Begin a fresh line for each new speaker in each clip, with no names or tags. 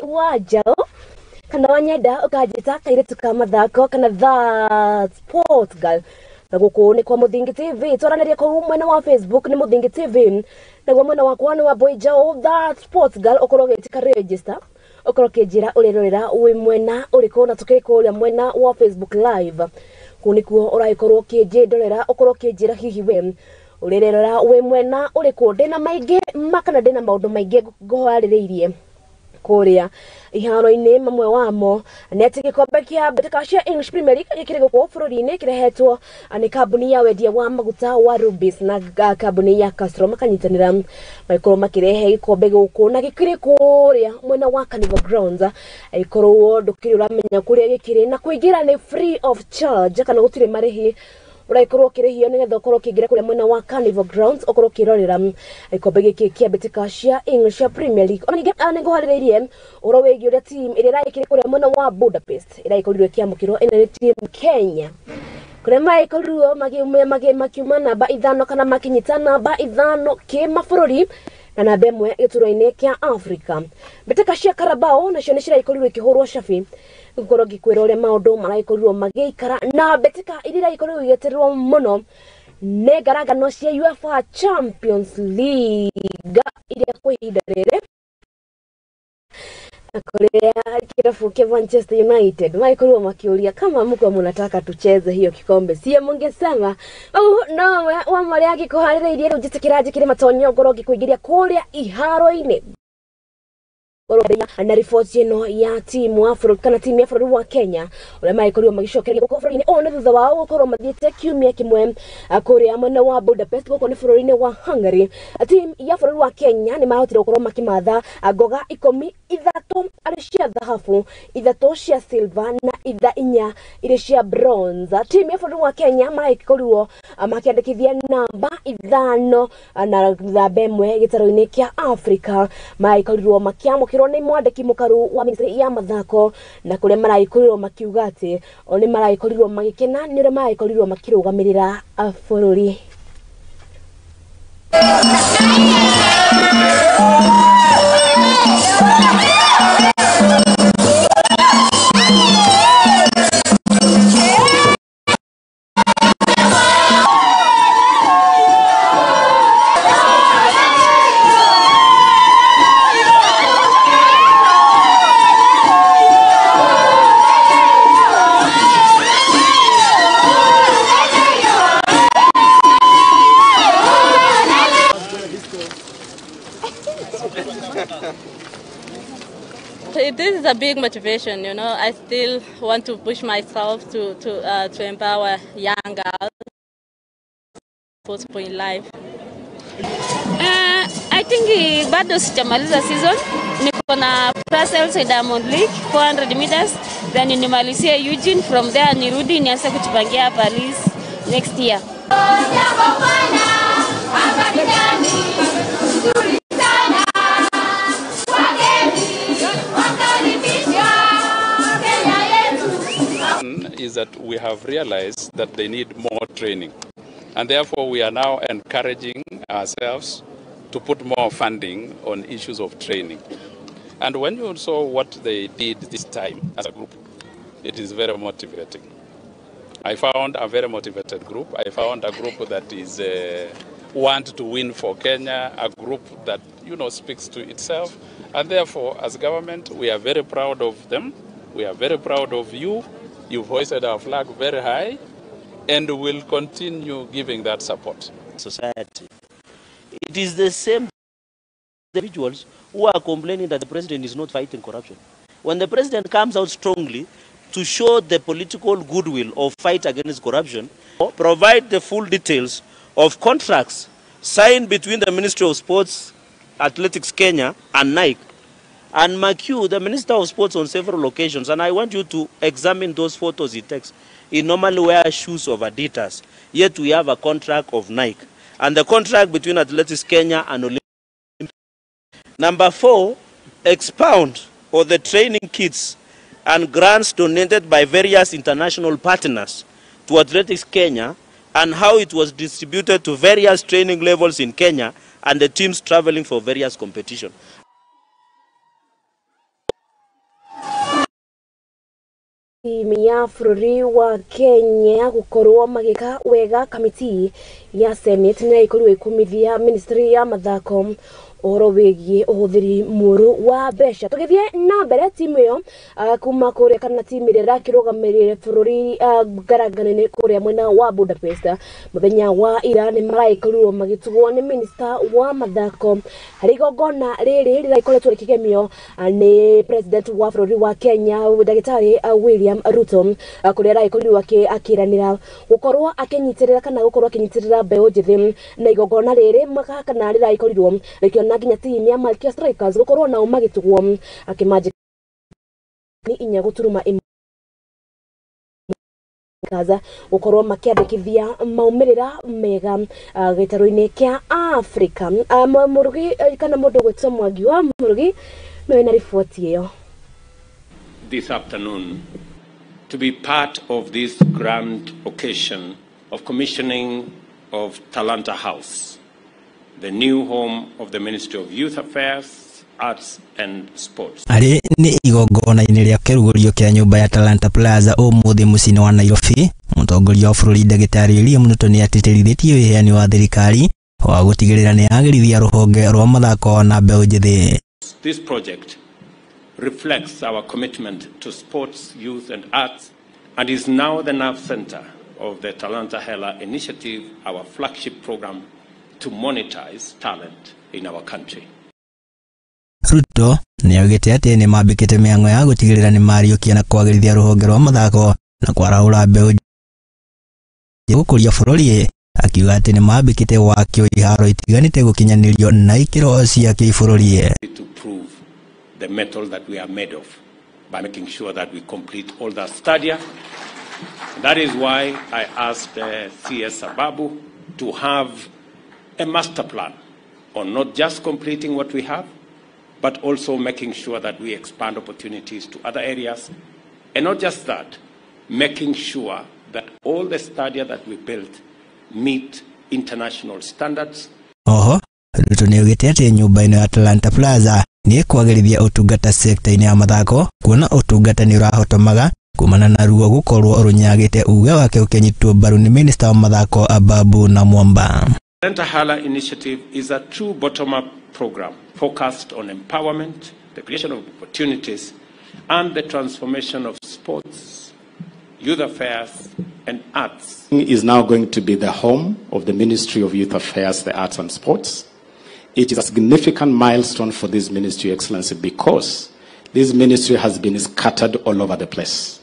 Wa Njaũ, kana wanyenda ũkanjĩta kairĩtu ka mathako kana the sport girl. Na gũkũ nĩ kwa Mũthingi TV, twaranĩria kũu mwena wa Facebook nĩ Mũthingi TV, naguo mwena wakwa nĩ wa Boy Njaũ the sports girl. Ũkorwo ũgĩtĩka register, ũkorwo ũkĩnjĩra ũrerorera wĩ mwena ũrĩkũ, na tũkĩrĩ kũrĩa mwena wa Facebook live, kũu nĩkuo ũragĩkorwo ũkĩnjĩndorera, ũkorwo ũkĩnjĩra hihi we ũrerorera wĩ mwena ũrĩkũ. Ndĩna maingĩ ma kana ndĩna maũndũ maingĩ ngũharĩrĩirie kũrĩa iharo-inĩ. Mamwe wamo nĩ atĩ gĩkombe kĩa mbĩtĩka cia English Premier League gĩkĩrĩ gũkũ bũrũri-inĩ, kĩrehetwo nĩ kambuni ya wendia wa maguta wa Rubis na kambuni ya Castrol makanyitanĩra, magĩkorwo makĩrehe gĩkombe gũkũ na gĩkĩrĩ kũrĩa mwena wa Carnival Grounds. Ĩkorwo ndũkĩrĩ ũramenya kũrĩa gĩkĩrĩ, na kũingĩra nĩ free of charge, kana gũtirĩ marĩhi ũragĩkorwo ũkĩrĩhio nĩgetha ũkorwo ũkĩingĩra kũrĩa mwena wa Carnival Grounds, ũkorwo ũkĩrorera gĩkombe gĩkĩ kĩa mbĩtĩka cia English Premier League. Ona ningĩ nĩ ngũharĩrĩirie ũhoro wĩgiĩ ũrĩa team ĩrĩa ĩragĩkĩrĩ kũrĩa mwena wa Budapest ĩragĩkorirwo ĩkĩamũkĩrwo. Ĩno nĩ team Kenya, kũrĩa magĩkorirwo makiuma namba 5 kana makinyita namba 5 kĩmabũrũri na namba 1 gĩturwa-inĩ kĩa Africa. Mbĩtĩka cia Carabao nacio nĩ ciragĩkorirwo ikĩhũrwo cabi, ngũkorwo ngĩkwĩra ũrĩa maũndũ maragĩkorirwo magĩikara. Na mbĩtĩka iria iragĩkorirwo igĩetererwo mũno nĩ ngarangano cia UEFA Champions League iria kwa ihinda rĩrĩ kũrĩa kĩrabu kĩa Manchester United magĩkorirwo makĩũria kama mko mnataka tucheze hiyo kikombe, sie mungesema ũguo. Nowe wa marĩa angĩkũharĩrĩirie. Rĩu njĩtĩkĩra njĩkĩre matonyo, ngorwo ngĩkũingĩria kũrĩa iharo-inĩ na riboti ĩno ya timu wa bũrũri kana timu ya bũrũri wa Kenya, ũrĩa magĩkorirwo magĩcokereria gũkũ bũrũri-inĩ. Ũũ nĩ thutha wao gũkorwo mathiĩte kiumia kĩmwe kũrĩa mwena wa Budapest, gũkũ nĩ bũrũri-inĩ wa Hungary. Timu ya bũrũri wa Kenya nĩ mahotire gũkorwo makĩmatha ngoga 13, arĩ cia thahabu, 3 cia silver na 4 irĩ cia bronze. Timu ya bũrũri wa Kenya maragĩkorirwo makĩandĩkithia namba 5 na namba 1 gĩtarũ-inĩ kĩa Africa. Maragĩkorirwo makĩamũkĩrwo nĩ mwandĩki mũkaru wa ministry ya mathako, na kũrĩa maragĩkorirwo makiuga atĩ o nĩ maragĩkorirwo magĩkena nĩ ũrĩa maragĩkorirwo makĩrũgamĩrĩra bũrũri.
This is a big motivation. I still want to push myself to empower young girls possible in life.
I think bado sijamaliza season. Niko na Brussels Diamond League 400 meters, then nimalizie Eugene, from there nirudi nianze kujipangia Paris next year.
Hapa duniani nzuri sana, wageni wakaribishwa Kenya yetu.
Is that we have realized that they need more training. And therefore, we are now encouraging ourselves to put more funding on issues of training. And when you saw what they did this time as a group, it is very motivating. I found a very motivated group. I found a group that is want to win for Kenya, a group that speaks to itself. And therefore, as government, we are very proud of them. We are very proud of you. You've hoisted our flag very high, and we'll continue giving that support.
Society. It is the same individuals who are complaining that the president is not fighting corruption. When the president comes out strongly to show the political goodwill of fight against corruption, provide the full details of contracts signed between the Ministry of Sports, Athletics Kenya and Nike. And McHugh, the Minister of Sports, on several occasions, and I want you to examine those photos he takes. He normally wears shoes of Adidas, yet we have a contract of Nike. And the contract between Athletics Kenya and Olympic. Number 4, expound on the training kits and grants donated by various international partners to Athletics Kenya and how it was distributed to various training levels in Kenya and the teams traveling for various competitions.
Timu ya bũrũri wa Kenya gũkorwo magĩka wega. Kamiti ya Senate nĩ ĩkorirwo ĩkumithia ministry ya mathako ũhoro wĩgiĩ ũhũthĩri mũũru wa mbeca. Tũgĩthiĩ na mbere, timu ĩyo kuma kũrĩa kana timu ĩrĩa ĩrakĩrũgamĩrĩire bũrũri ngarangano-inĩ kũrĩa mwena wa Budapest mũthenya wa ira nĩ maragĩkorirwo magĩtugwo nĩ minister wa mathako harĩ igongona rĩrĩ rĩragĩkoretwo rĩkĩgemio nĩ president wa bũrũri wa Kenya, ndagĩtarĩ William Ruto, kũrĩa aragĩkorirwo akĩranĩra gũkorwo akĩnyitĩrĩra kana gũkorwo akĩnyitĩrĩra mbeũ njĩthĩ. Na igongona rĩrĩ maka kana rĩragĩkorirwo rĩkĩona nginya timu ya Malkia Strikers gũkorwo nao magĩtugwo akĩmanjĩka nĩ 4.1 kaza gũkorwo makĩandĩkithia maumĩrĩra mega gĩtarũ-inĩ kĩa Afrika. Mũrugi kana mũndũ gwĩtwo Mwangi wa Mũrugi nĩwe na riboti ĩyo.
This afternoon to be part of this grand occasion of commissioning of Talanta House, the new home of the Ministry of Youth Affairs, Arts and Sports.
Arĩ nĩ igongona-inĩ rĩa kĩrugũrio kĩa nyũmba ya Talanta Plaza ũmũthĩ mũciĩ-inĩ wa Nairobi, mũtongoria wa bũrũri ndagĩtarĩ William Ruto nĩ atĩtĩrithĩtie wĩheani wa thirikari wa gũtigĩrĩra nĩ yagĩrithia rũhonge rwa mathako na mbeũ njĩthĩ.
This project reflects our commitment to sports, youth and arts and is now the nerve center of the Talanta Hela initiative, our flagship program to monetize talent in our country.
Ruto nĩ augĩte atĩ nĩ mambĩkĩte mĩhang'o ya gũtigĩrĩra nĩ mariũkia na kwagĩrithia rũhonge rwa mathako na kwarahũra mbeũ njĩthĩ gũkũria bũrũri, akiuga atĩ nĩ mambĩkĩte wakio iharo itiganĩte gũkinyanĩrio na ikĩro cia kĩbũrũri.
To prove the metal that we are made of by making sure that we complete all the stadia. That is why I asked CS Ababu to have a master plan on not just completing what we have, but also making sure that we expand opportunities to other areas. And not just that, making sure that all the stadia that we built meet international standards.
Oho, Ruto nĩ augĩte atĩ nyũmba ĩno ya Talanta Plaza nĩ ĩkwagĩrithia ũtungata sekta-inĩ ya mathako, kuona ũtungata nĩ ũrahotomaga kumana na ruo gũkorwo rũnyagĩte, uge wake ũkĩnyitwo mbaru nĩ minista wa mathako Ababu na Mwamba.
Talanta Hala initiative is a true bottom-up program focused on empowerment, the creation of opportunities, and the transformation of sports, youth affairs, and arts.
Is now going to be the home of the Ministry of Youth Affairs, the Arts and Sports. It is a significant milestone for this ministry, Excellency, because this ministry has been scattered all over the place.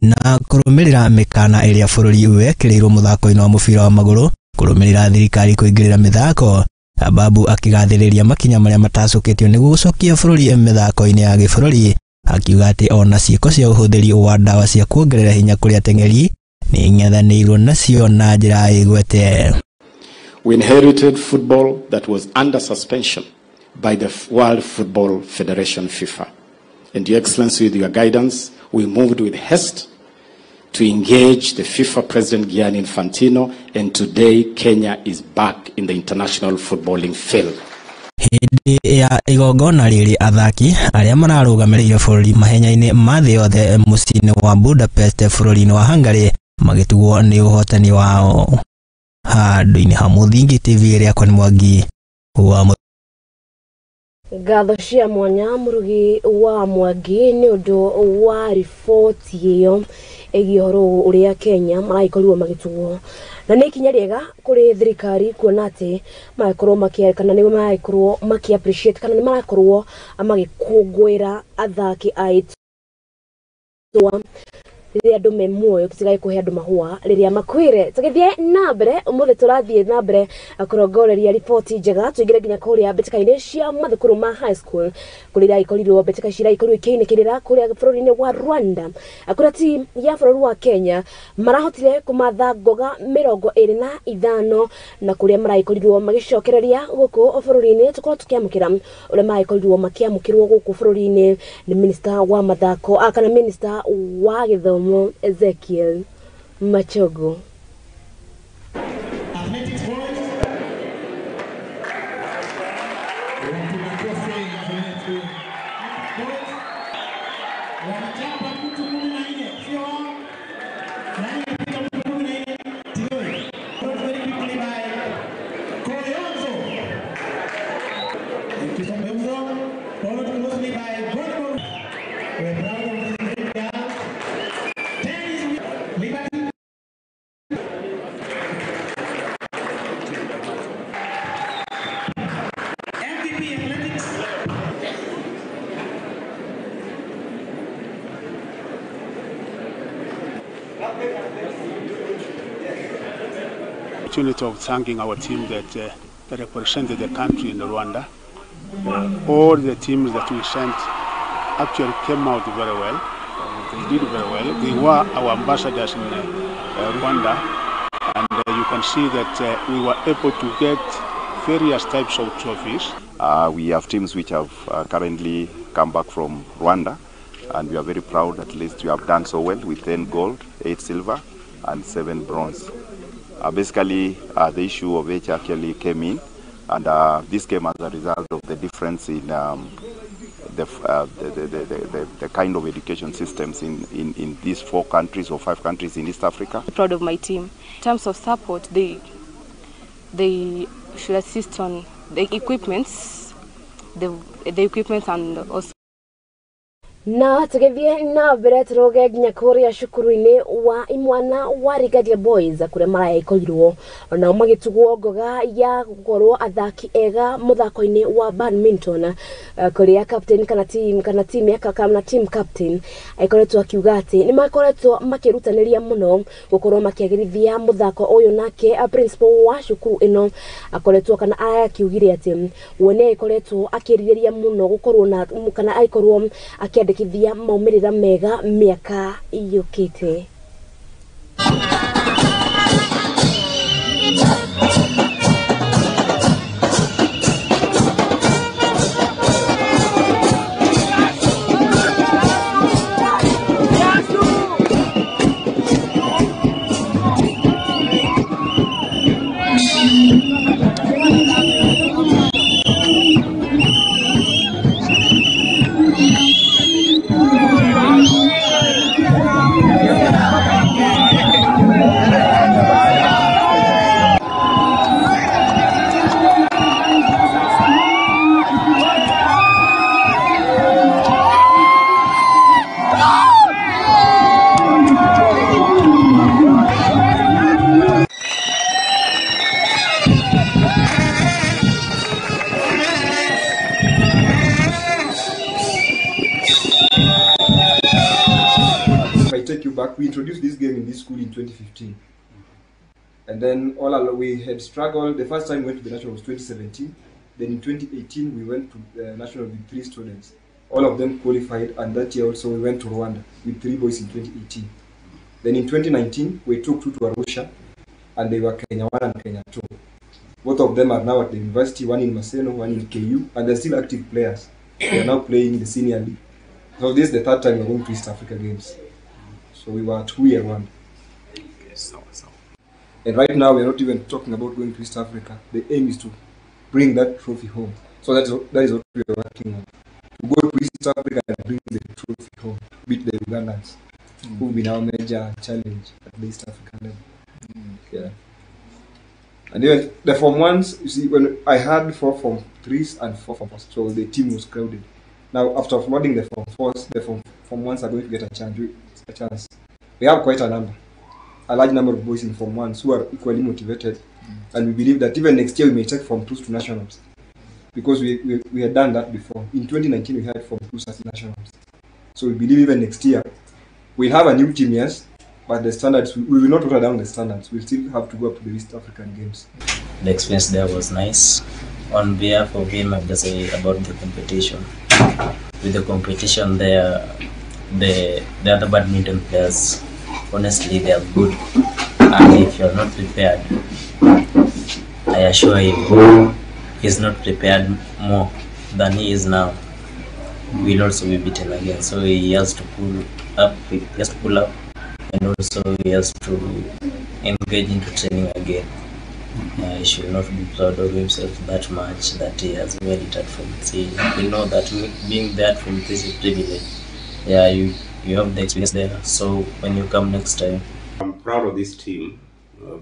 Na kũrũmĩrĩra mĩkana ĩrĩa bũrũri wekĩrĩirwo mũthako-inĩ wa mũbira wa magũrũ kũrũmĩrĩra thirikari kũingĩrĩra mĩthako, Ababu akĩgathĩrĩria makinya marĩa matacũkĩtio nĩguo gũcokia bũrũri mĩthako-inĩ ya gĩbũrũri, akiuga atĩ ona ciĩko cia ũhũthĩri wa ndawa cia kuongerera hinya kũrĩ ateng'eri nĩ ing'ethanĩirwo nacio na njĩra ĩgwete.
We inherited football that was under suspension by the World Football Federation, FIFA. And Your Excellency, with your guidance, we moved with haste to engage the FIFA President Gianni Infantino, and today Kenya is back in the international footballing field.
Hĩndĩ ya igongona rĩrĩ, athaki arĩa mararũgamĩrĩire bũrũri mahenya-inĩ ma thĩ yothe mũciĩ-inĩ wa Budapest bũrũri-inĩ wa Hungary magĩtugwo nĩ ũhotani wao. Handũ-inĩ ha Mũthingi TV, rĩakwa nĩ Mwangi wa
Ngatho cia mwanya Mũrugi wa Mwangi nĩ ũndũ wa riboti ĩyo ĩgiĩ ũhoro ũrĩa Kenya maragĩkorirwo magĩtugwo, na nĩ ikinya rĩega kũrĩ thirikari kuona atĩ marakorwo makĩ kana nĩ maragĩkorwo makĩ appreciate kana nĩ marakorwo magĩkũngũĩra athaki aitũ rĩrĩa andũ me muoyo, tũtigae kũhe andũ mahũa rĩrĩa makuire. Tũgĩthiĩ na mbere, ũmũthĩ tũrathiĩ na mbere kũrongoreria riboti njega, tũingĩre nginya kũrĩa mbĩtĩka-inĩ cia mathukuru ma high school kũrĩa iragĩkorirwo mbĩtĩka ciragĩkorirwo ikĩinĩkĩrĩra kũrĩa bũrũri-inĩ wa Rwanda, kũrĩa timu ya bũrũri wa Kenya marahotire kũmatha ngoga 25 na kũrĩa maragĩkorirwo magĩcokereria gũkũ bũrũri-inĩ. Tũkorwo tũkĩamũkĩra ũrĩa maragĩkorirwo makĩamũkĩrwo gũkũ bũrũri-inĩ nĩ minista wa mathako kana minista wa gĩthomo Ezekiel Machogo.
Wanachapa mtu 14, sio wao? Nani alipiga mtu 14? Tigoi. Brought very quickly by Koyonzo. Koyonzo, followed closely by Volleyball. We're proud of these great girls. Tennis, Liberty. MVP Athletics.
Opportunity of thanking our team that represented the country in Rwanda. All the teams that we sent actually came out very well. They did very well. They were our ambassadors in Rwanda, and you can see that we were able to get various types of trophies.
We have teams which have currently come back from Rwanda, and we are very proud. At least we have done so well with 10 gold, 8 silver, and 7 bronze. Basically, the issue of age actually came in, and this came as a result of the difference in the kind of education systems in these 4 countries or 5 countries in East Africa.
I'm proud of my team. In terms of support, they should assist on the equipments, the equipment and also.
Na tugithie na mbere turoge nginya kuria cukuru-ini wa imwana wa Rigadia Boys kuria maraikorirwo nao magitugwo ngoga ya gukorwo athaki ega muthako-ini wa badminton kuria captain kana team ya kana team captain aikoretwo akiuga ati ni makoretwo makirutaniria muno gukorwo makiagirithia muthako uyu nake principal wa cukuru ino akoretwo kana akiugire ati we ni aikoretwo akiririria muno gukorwo na kana aikorwo akiandikithia maumirira mega miaka yukite.
Take you back, we introduced this game in this school in 2015, and then all along we had struggled. The first time we went to the national was 2017. Then in 2018 we went to the national with 3 students. All of them qualified, and that year also we went to Rwanda with 3 boys in 2018. Then in 2019 we took 2 to Arusha, and they were Kenya 1 and Kenya 2. Both of them are now at the university, one in Maseno, one in KU, and they're still active players. They are now playing the senior league. So this is the third time we're going to East Africa Games. So we were at Huye, Rwanda.
Okay, so.
And right now we're not even talking about going to East Africa. The aim is to bring that trophy home. So that is what we are working on. To go to East Africa and bring the trophy home, beat the Ugandans, who will be our major challenge at the East African level. Yeah. And even the Form 1s, you see, when I had 4 Form 3s and 4 Form 4s, so the team was crowded. Now, after offloading the Form 4s, the Form 1s are going to get a chance. We have quite a large number of boys in Form 1s who are equally motivated, and we believe that even next year we may take Form 2s to nationals, because we had done that before. In 2019, we had Form 2s at nationals. So we believe even next year, we'll have a new team, yes, but the standards, we will not water down the standards. We'll still have to go up to the East African Games.
The experience there was nice. On behalf of him, I have to say about the competition. With the competition there, the other badminton players, honestly, they are good. And if you're not prepared, I assure you, he's not prepared more than he is now, will also be beaten again. So he has to pull up, and also he has to engage into training again. He should not be proud of himself that much that he has made it at Form 3. We know that being there from 3 is a privilege, Yeah, you have the experience there. So when you come next time.
I'm proud of this team,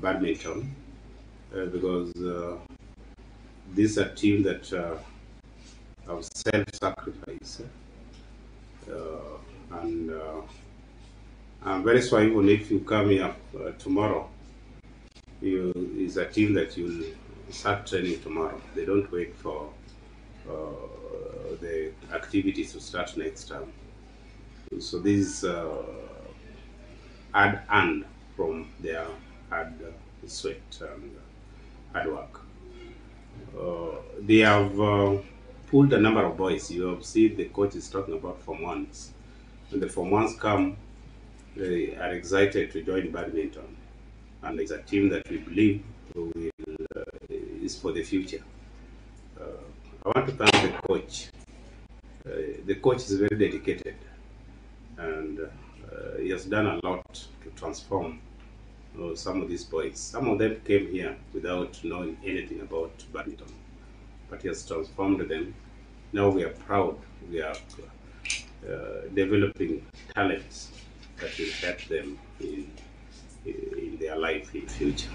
badminton, because this is a team that of self-sacrifice, and I'm very sure even if you come here tomorrow, is a team that you'll start training tomorrow. They don't wait for the activities to start next term. So this is hard earned from their hard sweat and hard work. They have pulled a number of boys. You have seen the coach is talking about Form 1s. When the Form 1s come, they are excited to join badminton. And it's a team that we believe will, is for the future. I want to thank the coach. The coach is very dedicated, and he has done a lot to transform some of these boys. Some of them came here without knowing anything about badminton, but he has transformed them. Now we are proud. We are developing talents that will help them in their life in future.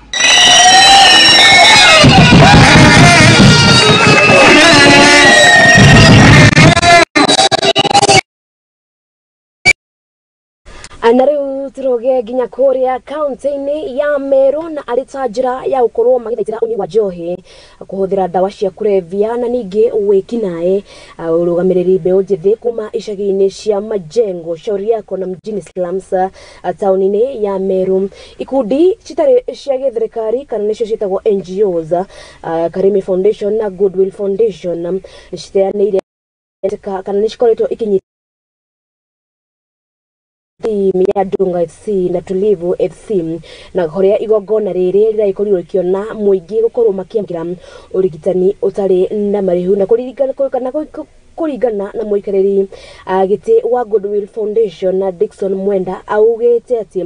Na rĩu tũrũge nginya kũrĩa kaunti-inĩ ya Meru na arĩ ta njĩra ya gũkorwo magĩthaitĩra ũnyui wa njohi, kũhũthĩra ndawa cia kũrebia na ningĩ wĩkinaĩ. Ũrũgamĩrĩri mbeũ njĩthĩ kuma icagi-inĩ cia Majengo, Shauri Yako na Mjini Slums taũni-inĩ ya Meru. Ikundi citarĩ cia gĩthirikari kana nĩcio ciĩtagwo NGOs, Karimi Foundation na Goodwill Foundation nĩciteanĩire kana nĩcikoretwo ikinyita timu ya Dunga FC na Tulivu FC na kuria igongona riri riraikorirwo rikiona muingi gukorwo makiamukira urigitani utari na marihu na kuririkana kana kuringana na muikariri giti wa Goodwill Foundation na Dickson Mwenda augite ati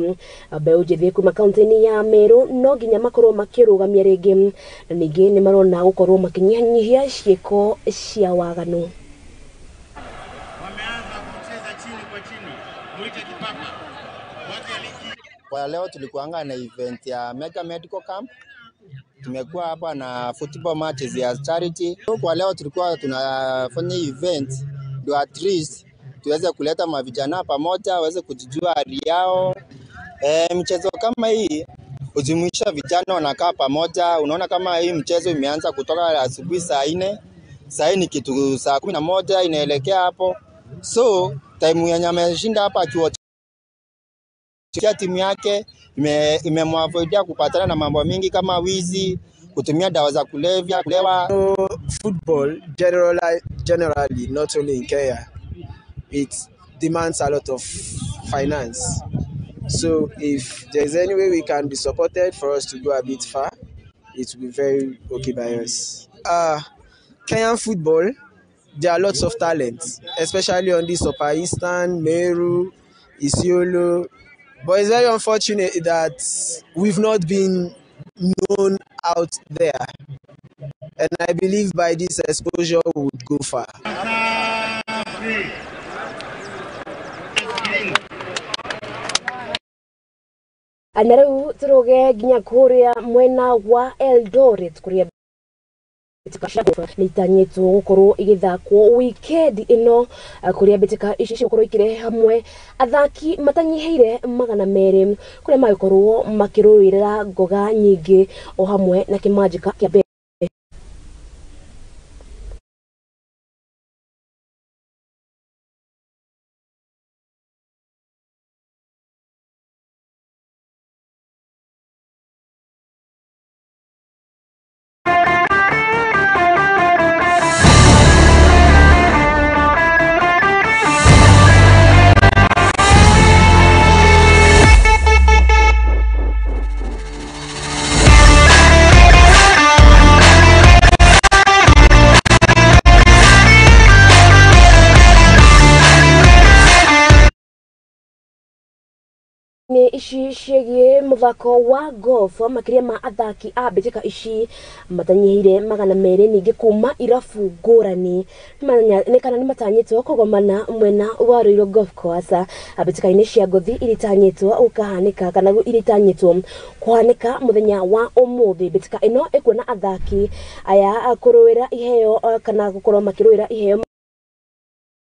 mbeũ njĩthĩ kuma kaunti-inĩ ya Meru no nginya makorwo makirugamia ringi na ningĩ nĩ marona gukorwo makinyihanyihia ciĩko cia waganu.
Kwa leo tulikuanga na event ya Mega Medical Camp. Tumekuwa hapa na football matches ya charity. Kwa leo tulikuwa tunafanya event ndio at least tuweze kuleta mavijana pamoja, waweze kujijua hali yao. Mchezo kama hii hujumuisha vijana wanakaa pamoja. Unaona kama hii mchezo imeanza kutoka asubuhi saa 4. Saa hii ni kitu saa 11 inaelekea hapo. So time yenye ameshinda hapa akiwa timu yake imemwavoidia kupatana na mambo mingi kama wizi, kutumia dawa za kulevya, kulewa.
Football generally, not only in Kenya, it demands a lot of finance. So if there's any way we can be supported for us to go a bit far, it will be very okay by us. Kenyan football, there are lots of talents, especially on this Upper Eastern, Meru, Isiolo. But it's very unfortunate that we've not been known out there. And I believe by this exposure, we would go far.
Na rĩu tũrũge nginya kũrĩa mwena wa Eldoret kũrĩa nĩ itanyĩtwo gũkorwo igĩthakwo weekend ĩno kũrĩa mbĩtĩka ici cigũkorwo ikĩrehe hamwe athaki matanyihĩire 200 kũrĩa magĩkorwo makĩrũĩrĩra ngoga nyingĩ o hamwe na kĩmanjĩka kĩa mbere. Ici ciĩgiĩ mũthako wa golf, makĩria ma athaki a mbĩtĩka ici matanyihĩire 200 ningĩ kuma irabu ngũrani nĩ kana nĩ matanyĩtwo kũgomana mwena wa Ruiru Golf Course mbĩtĩka-inĩ cia ngothi iria itanyĩtwo gũkahanĩka kana iria itanyĩtwo kũhanĩka mũthenya wa ũmũthĩ. Mbĩtĩka ĩno ĩkuona athaki aya kũrũĩra iheo kana gũkorwo makĩrũĩra iheo.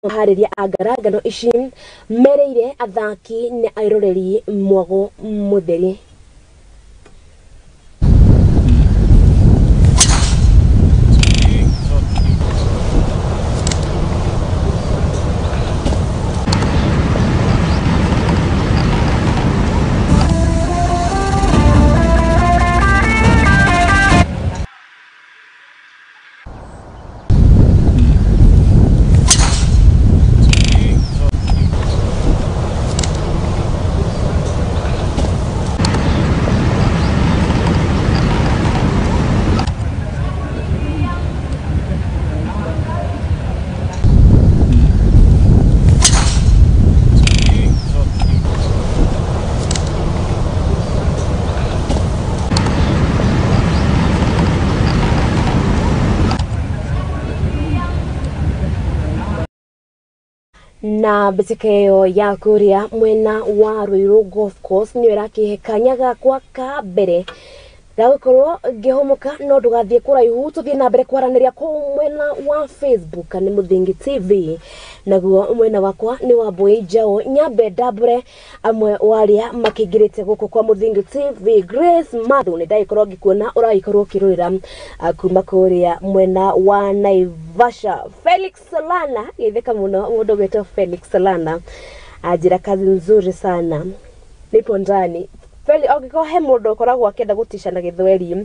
Harĩria a ngarangano ici mereire athaki na airoreri mwago mũtheri. Na mbĩtĩka ĩyo ya kũrĩa mwena wa Ruiru Golf Course nĩyo ĩrakĩhe kanya gakwa ka mbere gagũkorwo ngĩhũmũka, no ndũgathiĩ kũraihu, tũthiĩ na mbere kwaranĩria kũu mwena wa Facebook nĩ Mũthingi TV, naguo mwena wakwa nĩ wa Mbũi Njaũ. Nyambe ndambũre amwe wa arĩa makĩingĩrĩte gũkũ kwa Mũthingi TV. Grace Mathu, nĩ ndagĩkorwo ngĩkuona ũragĩkorwo ũkĩrũĩra kuma kũrĩa mwena wa Naivasha. Felix Solana, geithĩka mũno mũndũ ũgwĩtwo Felix Solana, anjĩra kazi nzuri sana, nipo ndani. Angĩkorwo he mũndũ ũkoragwo akĩenda gũtica na gĩthweri nĩ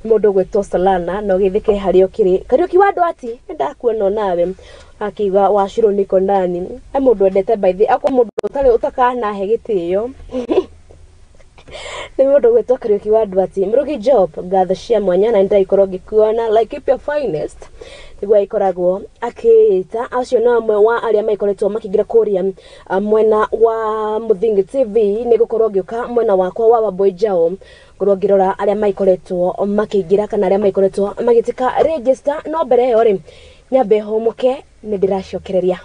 mũndũ ũgwĩtwo Solana, na ũgeithĩke harĩa ũkĩrĩ. Kariũki wa andũ ati nĩ ndakuona nawe akiuga wacirwo niko ndani. He mũndũ endete by the akwa mũndũ ũtarĩ ũtakanahe gĩtĩo nĩ mũndũ ũgwĩtwo Kariũki wa andũ ati. Mũrũgi Job, ngatho cia mwanya na nĩndagĩkorwo ngĩkuona like keep your finest nĩguo agĩkoragwo akĩĩta. Acio no amwe wa arĩa magĩkoretwo makĩingĩra kũrĩa mwena wa Mũthingi TV. Nĩ gũkorwo ngĩũka mwena wakwa wa Wambũi Njaũ ngorwo ngĩrora arĩa magĩkoretwo makĩingĩra kana arĩa magĩkoretwo magĩtĩka register, no mbere ĩyo rĩ nyambe hũmũke, nĩ ndĩracokereria.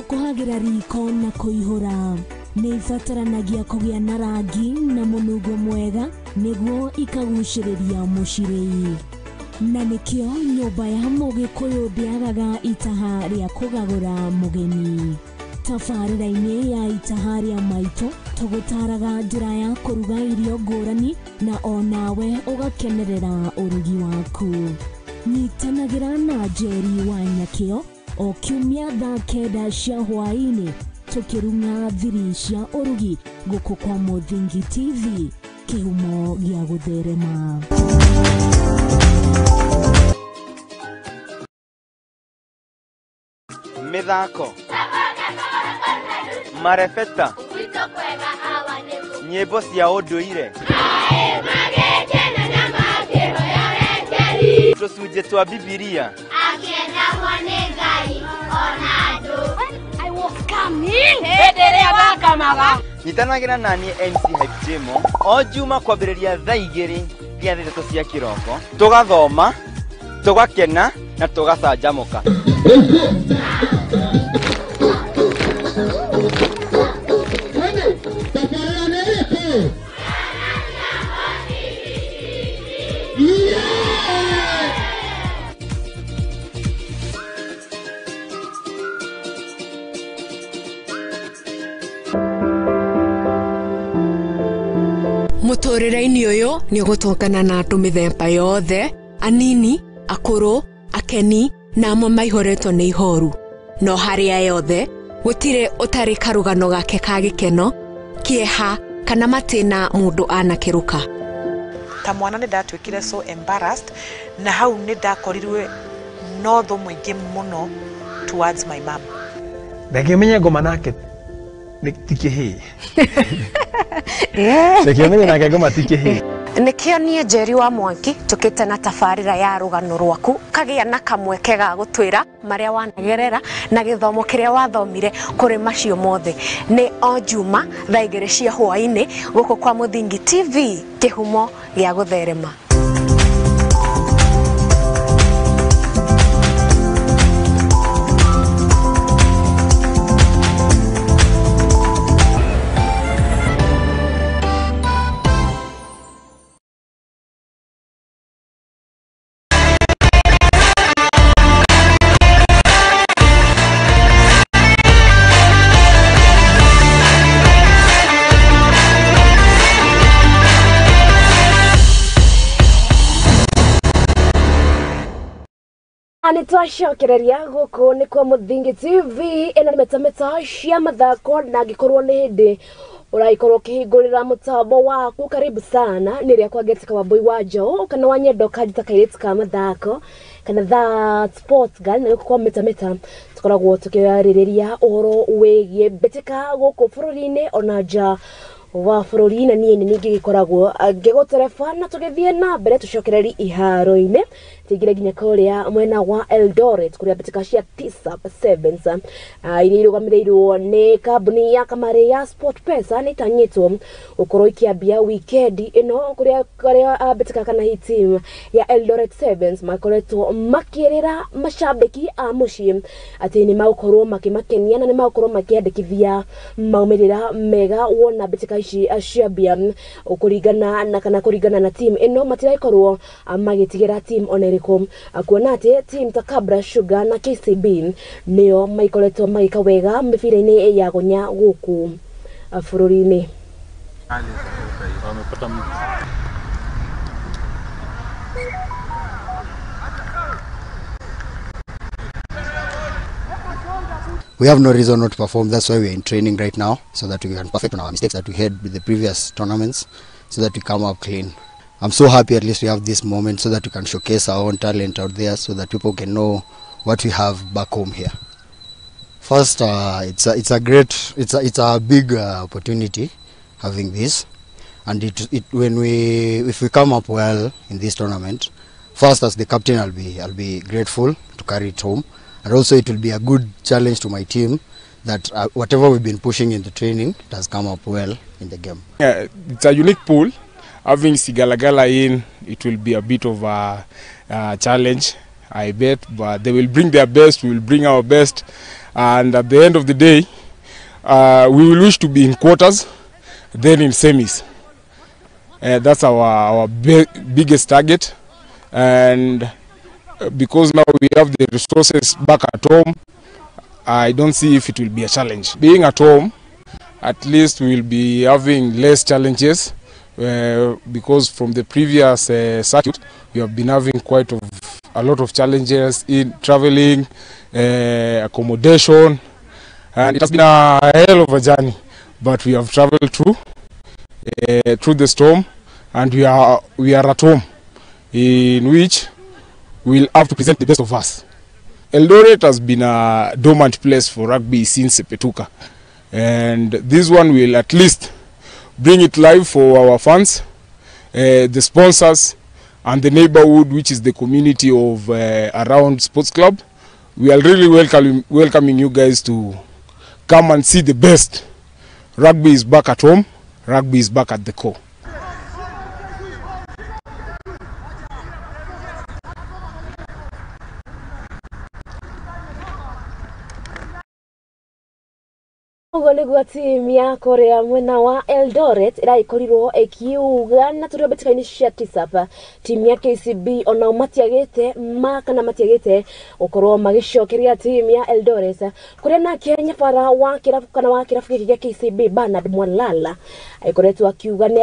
Kuhagira riko na kuihura nĩ ibataranagia kũgĩa na rangi na mũnungo mwega nĩguo ikagucĩrĩria mũcirĩi, na nĩkĩo nyũmba ya Mũgĩkũyũ ndĩagaga itaha rĩa kũgagũra mũgeni. Tabarĩra-inĩ ya itaha rĩa maitũ tũgũtaraga njĩra ya kũruga irio ngũrani na onawe ũgakenerera ũrugi waku. Nyitanagĩra na Njeri wa Nyakĩo o kiumia thaa 9 cia hwaĩ-inĩ tũkĩrung'a thiri cia ũrugi gũkũ kwa Mũthingi TV, kĩhumo gĩa gũtherema.
Mĩthako, marebeta, nyĩmbo cia ũndũire, tũcunjĩ twa Bibilia. Nyitanagĩra naniĩ MC Hype Jemo o Juma kwambĩrĩria thaa 2 nginya thaa 3 cia kĩroko, tũgathoma, tũgakena na tũgacanjamũka.
Mũtũrĩre-inĩ ũyũ nĩ ũgũtũngana na andũ mĩthemba yothe, anini, akũrũ, akeni na amwe maihũrĩtwo nĩ ihoru. No harĩa yothe gũtirĩ ũtarĩ karũgano gake ka gĩkeno, kĩeha kana matĩna mũndũ anakĩrũka.
Ta mwana nĩ ndatuĩkire so embarrassed, na hau nĩ ndakorirwe no thũ mũingĩ mũno towards my mom.
Reke menye ngoma nake nĩ ti kĩhĩĩ. Reke menye nake ngoma ti kĩhĩĩ.
Nĩkĩo niĩ Njeri wa Mwangi tũkĩte na tabarĩra ya rũgano rwaku kagĩa na kamweke ga gũtwĩra marĩa wanagerera na gĩthomo kĩrĩa wathomire kũrĩ macio mothe. Nĩ o Juma thaa 2 cia hwaĩ-inĩ gũkũ kwa Mũthingi TV, kĩhumo gĩa gũtherema.
Nĩ twacokereria gũkũ nĩ kwa Mũthingi TV. Ĩno nĩ metameta cia mathako, na angĩkorwo nĩ hĩndĩ ũragĩkorwo ũkĩhingũrĩra mũtambo waku, karibu sana. Nĩ rĩakwa Ngetika Wambui wa Njaũ, kana wa Nyendo kanjita kairĩtu ka mathako, kana the sports girl. Na gũkũ kwa metameta tũkoragwo tũkĩarĩrĩria ũhoro wĩgiĩ mbĩtĩka gũkũ bũrũri-inĩ ona nja wa bũrũri, na niĩ nĩ ningĩ gĩkoragwo ngĩgũtereba. Na tũgĩthiĩ na mbere tũcokereri iharo-inĩ, tũingĩre nginya kũrĩa mwena wa Eldoret kũrĩa mbĩtĩka cia Tisap Sevens iria irũgamĩrĩirwo nĩ kambuni ya kamarĩ ya SportPesa nĩ itanyĩtwo gũkorwo ikĩambia wikendi ĩno, kũrĩa kũrĩa mbĩtĩka kana hi team ya Eldoret Sevens makoretwo makĩrĩra macambĩki a mũciĩ atĩ nĩ magũkorwo makĩmakenia na nĩ magũkorwo makĩandĩkithia maumĩrĩra mega wona mbĩtĩka ici ciambia. Kũringana na kana kũringana na team ĩno, matiragĩkorwo magĩtigĩra team ona ĩrĩkũ, kuona atĩ team ta Kabra Sugar na KCB nĩo maikoretwo magĩka wega mĩbira-inĩ ya gonya gũkũ bũrũri-inĩ.
We have no reason not to perform. That's why we're in training right now, so that we can perfect on our mistakes that we had with the previous tournaments, so that we come up clean. I'm so happy at least we have this moment so that we can showcase our own talent out there, so that people can know what we have back home here. First, it's a big opportunity having this, and it when we if we come up well in this tournament, first as the captain I'll be grateful to carry it home. And also it will be a good challenge to my team that whatever we've been pushing in the training, it has come up well in the game.
Yeah, it's a unique pool. Having Sigalagala in, it will be a bit of a challenge, I bet, but they will bring their best, we will bring our best. And at the end of the day, we will wish to be in quarters, then in semis. That's our biggest target. And because now we have the resources back at home, I don't see if it will be a challenge. Being at home, at least we will be having less challenges because from the previous circuit, we have been having quite a lot of challenges in traveling, accommodation, and it has been a hell of a journey. But we have traveled through the storm, and we are at home, in which we'll have to present the best of us. Eldoret has been a dormant place for rugby since Sepetuka, and this one will at least bring it live for our fans, the sponsors, and the neighborhood, which is the community of around Sports Club. We are really welcoming you guys to come and see the best. Rugby is back at home. Rugby is back at the core.
Ũguo nĩguo timu ya kũrĩa mwena wa Eldoret ĩragĩkorirwo ĩkiuga. Na tũrĩ mbĩtĩka-inĩ cia Tisap, timu ya KCB onao matiagĩte kana matiagĩte gũkorwo magĩcokeria timu ya Eldoret, kũrĩa nake nyabara wa kĩrabu kana wa kĩrabu gĩkĩ gĩa KCB Bernard Mwalala agĩkoretwo akiuga nĩ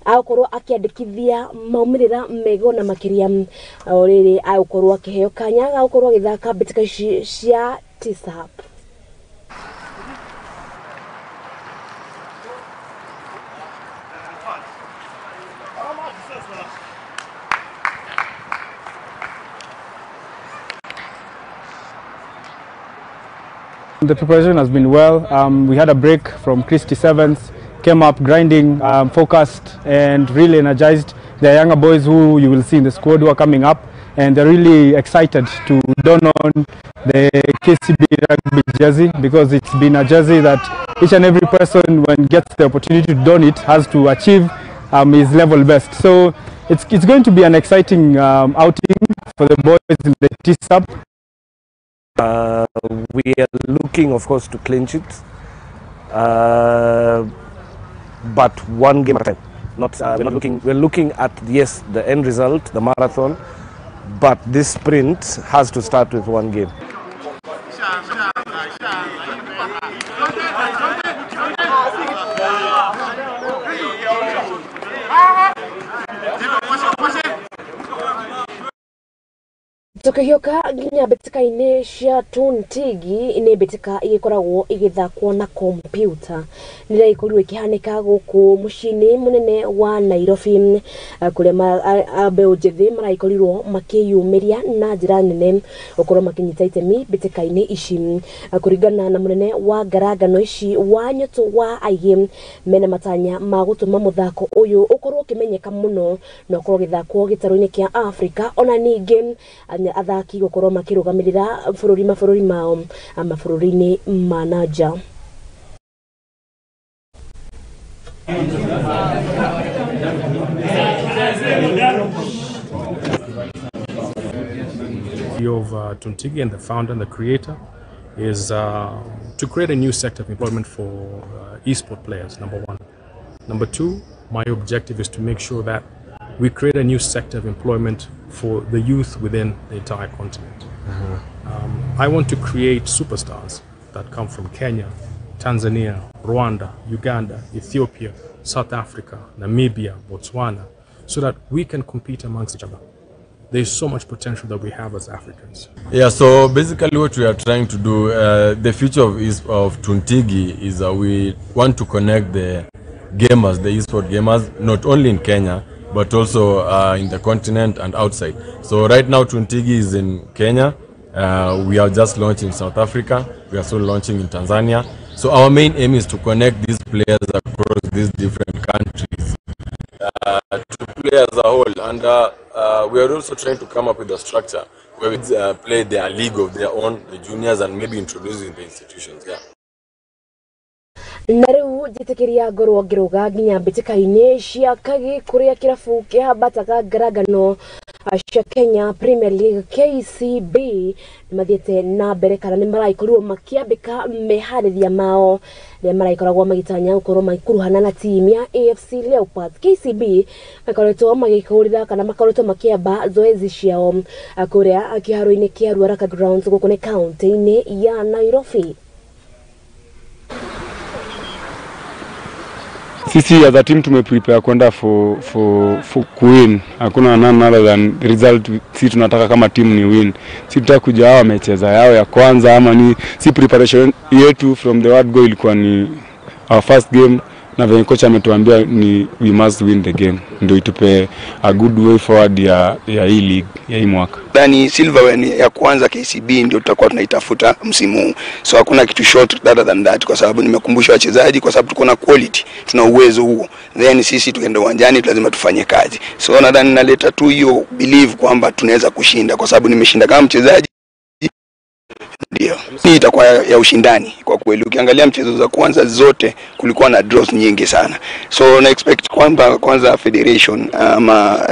agũkorwo akĩandĩkithia maumĩrĩra mega na makĩria o rĩrĩ agũkorwo akĩheo kanya ga gũkorwo agĩthaka mbĩtĩka ici cia Tisap.
The preparation has been well. We had a break from Christie Sevens, came up grinding, focused and really energized. The younger boys who you will see in the squad who are coming up, and they're really excited to don on the KCB rugby jersey, because it's been a jersey that each and every person when gets the opportunity to don it has to achieve his level best. So it's going to be an exciting outing for the boys in the TSAP.
We are looking, of course, to clinch it, but one game at a time. We're not looking. We're looking at, yes, the end result, the marathon, but this sprint has to start with one game.
Tukihiũka nginya mbĩtĩka-inĩ cia Tuntigi nĩ mbĩtĩka igĩkoragwo igĩthakwo na kompyuta nĩrĩa ĩkorirwo ĩkĩhanĩka gũkũ mũciĩ-inĩ mũnene wa Nairobi, kũrĩa mbeũ njĩthĩ maragĩkorirwo makĩyumĩria na njĩra nene gũkorwo makĩnyita itemi mbĩtĩka-inĩ ici. Kũringana na mũnene wa ngarangano ici wa Nyũtũ wa Aigĩ, mena matanya ma gũtũma mũthako ũyũ ũkorwo ũkĩmenyeka mũno na ũkorwo ũgĩthakwo gĩtarũ-inĩ kĩa Afrika, ona ningĩ athaki gũkorwo makĩrũgamĩrĩra bũrũri mabũrũri mao mabũrũri-inĩ ma na nja.
Of Tuntigi and the founder and the creator is to create a new sector of employment for esport players, number one. Number two, my objective is to make sure that we create a new sector of employment for the youth within the entire continent. I want to create superstars that come from Kenya, Tanzania, Rwanda, Uganda, Ethiopia, South Africa, Namibia, Botswana, so that we can compete amongst each other. There's so much potential that we have as Africans.
Yeah, so basically what we are trying to do, the future of Tuntigi is we want to connect the gamers, the esport gamers, not only in Kenya, but also in the continent and outside. So right now Tuntigi is in Kenya. We are just launching in South Africa. We are soon launching in Tanzania. So our main aim is to connect these players across these different countries to play as a whole. And we are also trying to come up with a structure where we play their league of their own, the juniors, and maybe introduce in the institutions. Yeah.
Na rĩu njĩtĩkĩria ngorwo ngĩrũga nginya mbĩtĩka-inĩ cia Kagi kũrĩa kĩrabu kĩhambataga ngarangano cia Kenya Premier League KCB nĩ mathiĩte na mbere kana nĩ maragĩkorirwo makĩambĩka meharĩria mao rĩrĩa maragĩkoragwo magĩtanya gũkorwo magĩkuruhana na timu ya AFC Leopards. KCB makoretwo magĩkũrĩra kana makoretwo makĩamba zoezi ciao kũrĩa kĩharo-inĩ kĩa Ruaraka Grounds gũkũ nĩ kaunti-inĩ ya Nairobi.
Sisi as a team tumeprepare kwenda for win. Hakuna none other than result. Sisi tunataka kama team ni win. Sisi tunataka kuja hao wamecheza yao ya kwanza ama ni si preparation yetu from the word go ilikuwa ni our first game, na venye kocha ametuambia ni we must win the game ndio itupe a good way forward ya hii league ya hii mwaka.
Dani silverware ya kwanza KCB ndio tutakuwa tunaitafuta msimu huu. So hakuna kitu short other than that, kwa sababu nimekumbusha wachezaji, kwa sababu tuko na quality, tuna uwezo huo. Then sisi tuende uwanjani lazima tufanye kazi. So nadhani naleta tu hiyo believe kwamba tunaweza kushinda, kwa sababu nimeshinda kama mchezaji. Ndio. Hii itakuwa ya ushindani kwa kweli. Ukiangalia mchezo za kwanza zote kulikuwa na draws nyingi sana. So na expect kwamba kwanza federation ama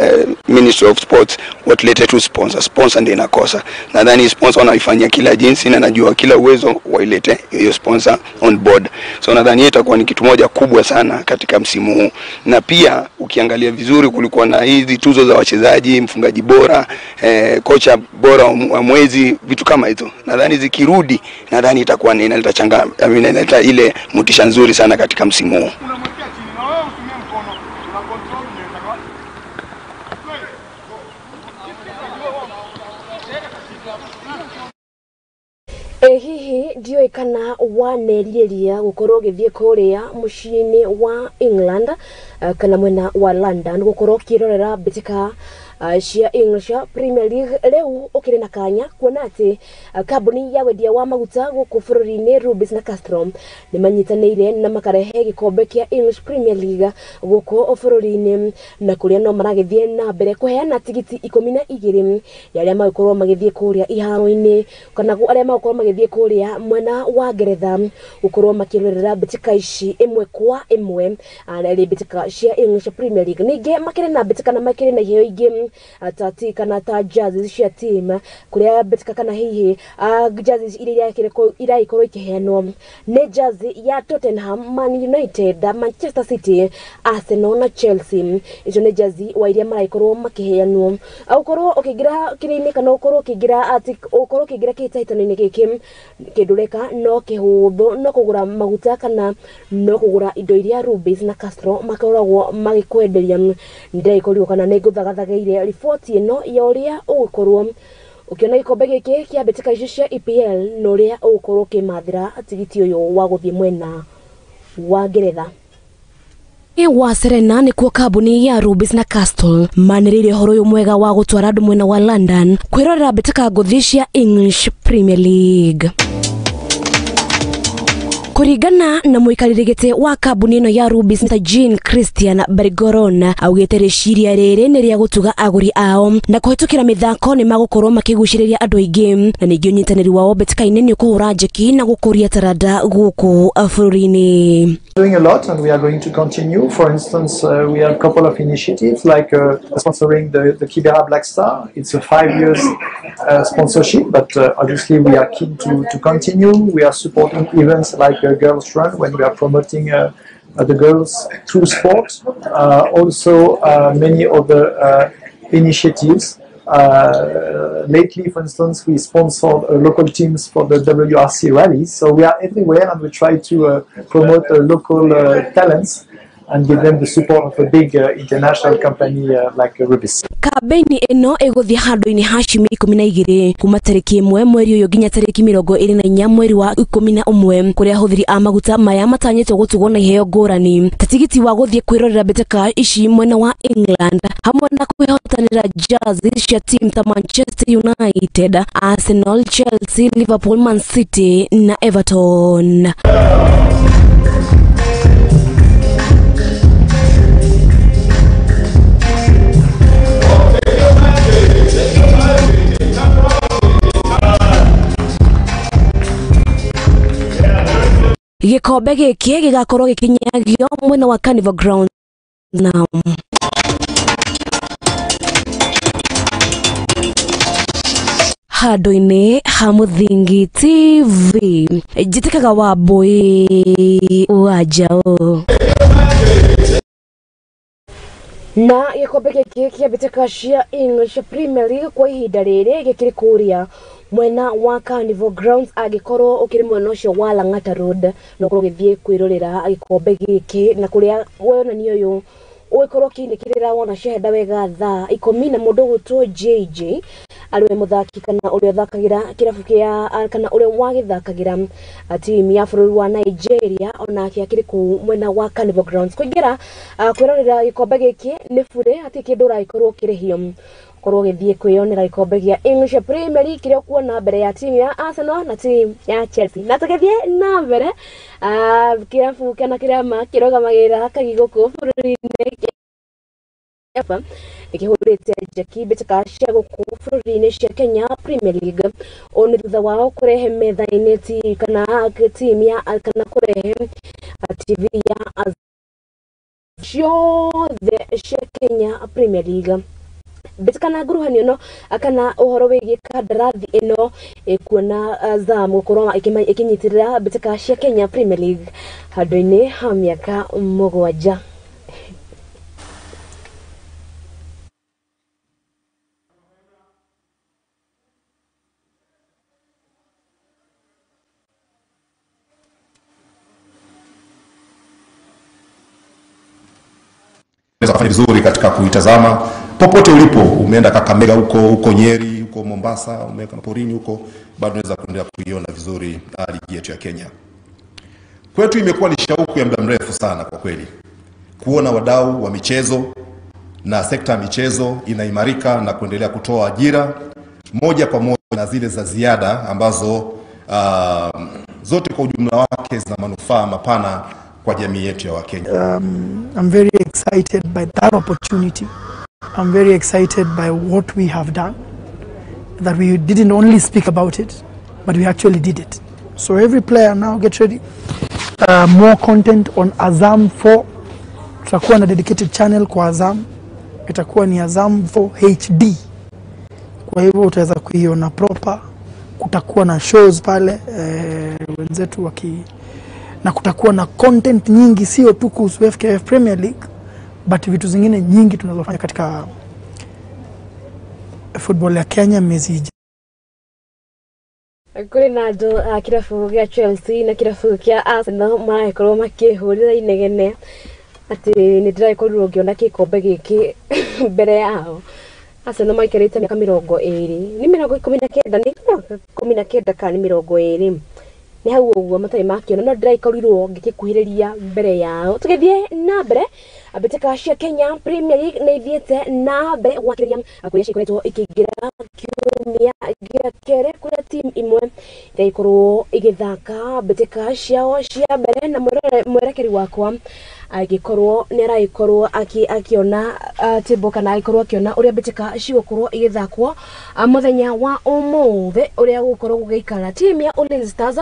Ministry of Sports watulete tu sponsor. Sponsor ndio inakosa. Nadhani sponsor wanaifanyia kila jinsi na najua kila uwezo wailete hiyo sponsor on board. So nadhani itakuwa ni kitu moja kubwa sana katika msimu huu. Na pia ukiangalia vizuri kulikuwa na hizi tuzo za wachezaji, mfungaji bora, kocha bora wa mwezi, vitu kama hizo. Nadhani zikirudi nadhani itakuwa ni inaleta inaleta ile motisha nzuri sana katika msimu huu.
Hihi ndiũĩ kana wanerirĩria gũkorwo ũgĩthiĩ kũrĩa mũciĩ-inĩ wa England kana mwena wa London gũkorwo ũkĩrorera mbĩtĩka cia English Premier League rĩu ũkĩrĩ na kanya kuona atĩ kambuni ya wendia wa maguta gũkũ bũrũri-inĩ Rubis na Castrol nĩ manyitanĩire na makarehe gĩkombe kĩa English Premier League gũkũ bũrũri-inĩ, na kũrĩa no maragĩthiĩ na mbere kũheana tigiti 12 ya arĩa magũkorwo magĩthiĩ kũrĩa iharo-inĩ kana arĩa magũkorwo magĩthiĩ kũrĩa mwena wa Ngeretha gũkorwo makĩrorera mbĩtĩka ici ĩmwe kwa ĩmwe na mbĩtĩka cia English Premier League. Ningĩ makĩrĩ na mbĩtĩka na makĩrĩ na iheo ingĩ ta kana ta jerseys cia team kũrĩa mbĩtĩka kana hihi jerseys iria iraikorwo ikĩheanwo nĩ jersey ya Tottenham, Man United, Manchester City, Arsenal na Chelsea. Icio nĩ jersey wa iria maraikorwo makĩheanwo. Ũkorwo ũkĩingĩra kĩrĩa-inĩ kana ũkorwo ũkĩingĩra ũkorwo ũkĩingĩra kĩhĩtahĩtano-inĩ gĩkĩ kĩndũ ũreka no kĩhũthũ, no kũgũra maguta kana no kũgũra indo iria Rubis na Castrol makoragwo magĩkwenderia. Ndĩraikorirwo kana nĩ ngũthagathagĩire riboti ĩno ya ũrĩa ũgũkorwo ũkĩona gĩkombe gĩkĩ kĩa mbĩtĩka icio cia EPL na ũrĩa ũgũkorwo ũkĩmathĩra tigiti ũyũ wa gũthiĩ mwena wa Ngeretha. Wa Serena nĩkuo kambuni ya Rubis na Castrol manĩrĩire ũhoro ũyũ mwega wa gũtwara andũ mwena wa London kwĩrorera mbĩtĩka ngũthi cia English Premier League. Kũringana na mũikarĩri gĩtĩ wa kambuni ĩno ya Rubis Mr. Jean Christian Bergeron augĩte rĩciria rĩrĩ nĩ rĩa gũtuga agũri ao na kũhĩtũkĩra mĩthako nĩ magũkorwo makĩgucĩrĩria andũ aingĩ, na ningĩ ũnyitanĩri wao mbĩtĩka-inĩ nĩ ũkũhũra njeki na gũkũria taranda gũkũ bũrũri-inĩ.
Doing a lot, and we are going to continue. For instance, we have a couple of initiatives like sponsoring the Kibera Black Star. It's a 5 years sponsorship, but obviously we are keen to continue. We are supporting events like Girls Run when we are promoting the girls through sport. Also, many other initiatives. Lately, for instance, we sponsored local teams for the WRC rallies. So we are everywhere, and we try to promote local talents and give them the support of a big international company like Rubis.
Kambeini ĩno ĩgũthiĩ handũ-inĩ ha ciumia 12 kuma tarĩki 1 mweri ũyũ nginya tarĩki 24 mweri wa 11 kũrĩa ahũthĩri a maguta maya matanyĩtwo gũtugwo na iheo ngũrani ta tigiti wa gũthiĩ kwĩrorera mbĩtĩka ici mwena wa England hamwe na kwĩhotanĩra jersey cia team ta Manchester United, Arsenal, Chelsea, Liverpool, Man City na Everton. Gĩkombe gĩkĩ gĩgakorwo gĩkinyagio mwena wa Carnival Grounds na handũ-inĩ ha Mũthingi TV njĩtĩkaga Wambui wa Njaũ. Na gĩkombe gĩkĩ kĩa mbĩtĩka cia English Premier League kwa ihinda rĩrĩ gĩkĩrĩ kũrĩa mwena wa Carnival Grounds, angĩkorwo ũkĩrĩ mwena ũcio wa Lang'ata Road no ũkorwo ũgĩthiĩ kwĩrorera gĩkombe gĩkĩ, na kũrĩa wonanio ũyũ ũgĩkorwo ũkĩinĩkĩrĩra wona ciahenda wega thaa 10 na mũndũ ũgwĩtwo JJ arĩ we mũthaki kana ũrĩa ũthakagĩra kĩrabu kĩa kana ũrĩa wagĩthakagĩra timu ya bũrũri wa Nigeria onake akĩrĩ kũu mwena wa Carnival Grounds. Kũingĩra kwĩrorera gĩkombe gĩkĩ nĩ bure, hatirĩ kĩndũ ũragĩkorwo ũkĩrĩhio korwo gĩthiĩ kwĩyonera gĩkombe gĩa English Premier League kĩrĩa ũkuona mbere ya timu ya Arsenal na timu ya Chelsea. Na tũgĩthiĩ na mbere kĩrabu kana kĩrĩa kĩrũgamagĩrĩra kagi gũkũ bũrũri-inĩ nĩkĩhũrĩte njeki mbĩtĩka cia gũkũ bũrũri-inĩ cia Kenya Premier League ũũ nĩ thutha wao kũrehe metha-inĩ kana timu ya kana kũrehe TV ya ciothe cia Kenya Premier League. Mbĩtĩka na nguruhanio ĩno kana ũhoro wĩgiĩ kandarathi ĩno ĩkuona Azam gũkorwo ĩkĩnyitĩrĩra mbĩtĩka cia Kenya Premier League handũ-inĩ ha mĩaka 7.
Kufanya vizuri katika kuitazama popote ulipo, umeenda Kakamega huko, huko Nyeri, huko Mombasa, umeenda porini huko, bado unaweza kuendelea kuiona vizuri ligi yetu ya Kenya. Kwetu imekuwa ni shauku ya muda mrefu sana kwa kweli kuona wadau wa michezo na sekta ya michezo inaimarika na kuendelea kutoa ajira moja kwa moja na zile za ziada ambazo zote kwa ujumla wake zina manufaa mapana kwa jamii yetu ya Wakenya.
I'm very excited by that opportunity. I'm very excited by what we have done, that we didn't only speak about it, but we actually did it. So every player now get ready. More content on Azam 4. Tutakuwa na dedicated channel kwa Azam. Itakuwa ni Azam 4 HD. Kwa hivyo utaweza kuiona proper. Kutakuwa na shows pale wenzetu waki, na kutakuwa na content nyingi, sio tu kuhusu FKF Premier League, but vitu zingine nyingi tunazofanya katika football ya Kenya miezi ijayo.
Kũrĩ na andũ a kĩrabu gĩa Chelsea na kĩrabu kĩa Arsenal maragĩkorwo makĩhũrĩra inegene atĩ nĩ ndĩragĩkorirwo ngĩona gĩkombe gĩkĩ mbere yao. Arsenal maikarĩte mĩaka 20, nĩ 19, nĩ 19 kana nĩ 20, nĩ hau ũguo matarĩ makĩona, no ndĩragĩkorirwo ngĩgĩkuhĩrĩria mbere yao. Tũgĩthiĩ na mbere, mbĩtĩka cia Kenya Premier League nĩ ithiĩte na mbere gwakĩrĩria kũrĩa cikoretwo ikĩingĩra kiumia gĩa kerĩ, kũrĩa timu imwe iragĩkorwo igĩthaka mbĩtĩka ciao cia mbere, na mwerekeri wakwa angĩkorwo nĩ aragĩkorwo akĩona table kana agĩkorwo akĩona ũrĩa mbĩtĩka cigũkorwo igĩthakwo mũthenya wa ũmũthĩ, ũrĩa gũgũkorwo gũgĩikara. Timu ya Ulinzi Stars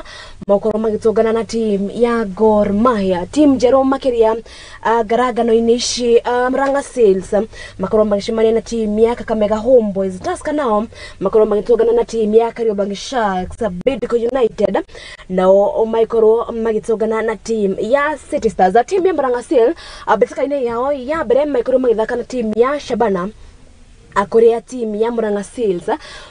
makorwo magĩtũngana na timu ya Gor Mahia, timu njerũ makĩria ngarangano-inĩ ici. Murang'a Seals makorwo magĩcemania na timu ya Kakamega Homeboys. Tusker nao makorwo magĩtũngana na timu ya Kariobangi Sharks. Bidco United nao magĩkorwo magĩtũngana na timu ya City Stars. Timu ya Murang'a Seals mbĩtĩka-inĩ yao ya mbere magĩkorwo magĩthaka na timu ya Shabana, kũrĩa timu ya Murang'a Seals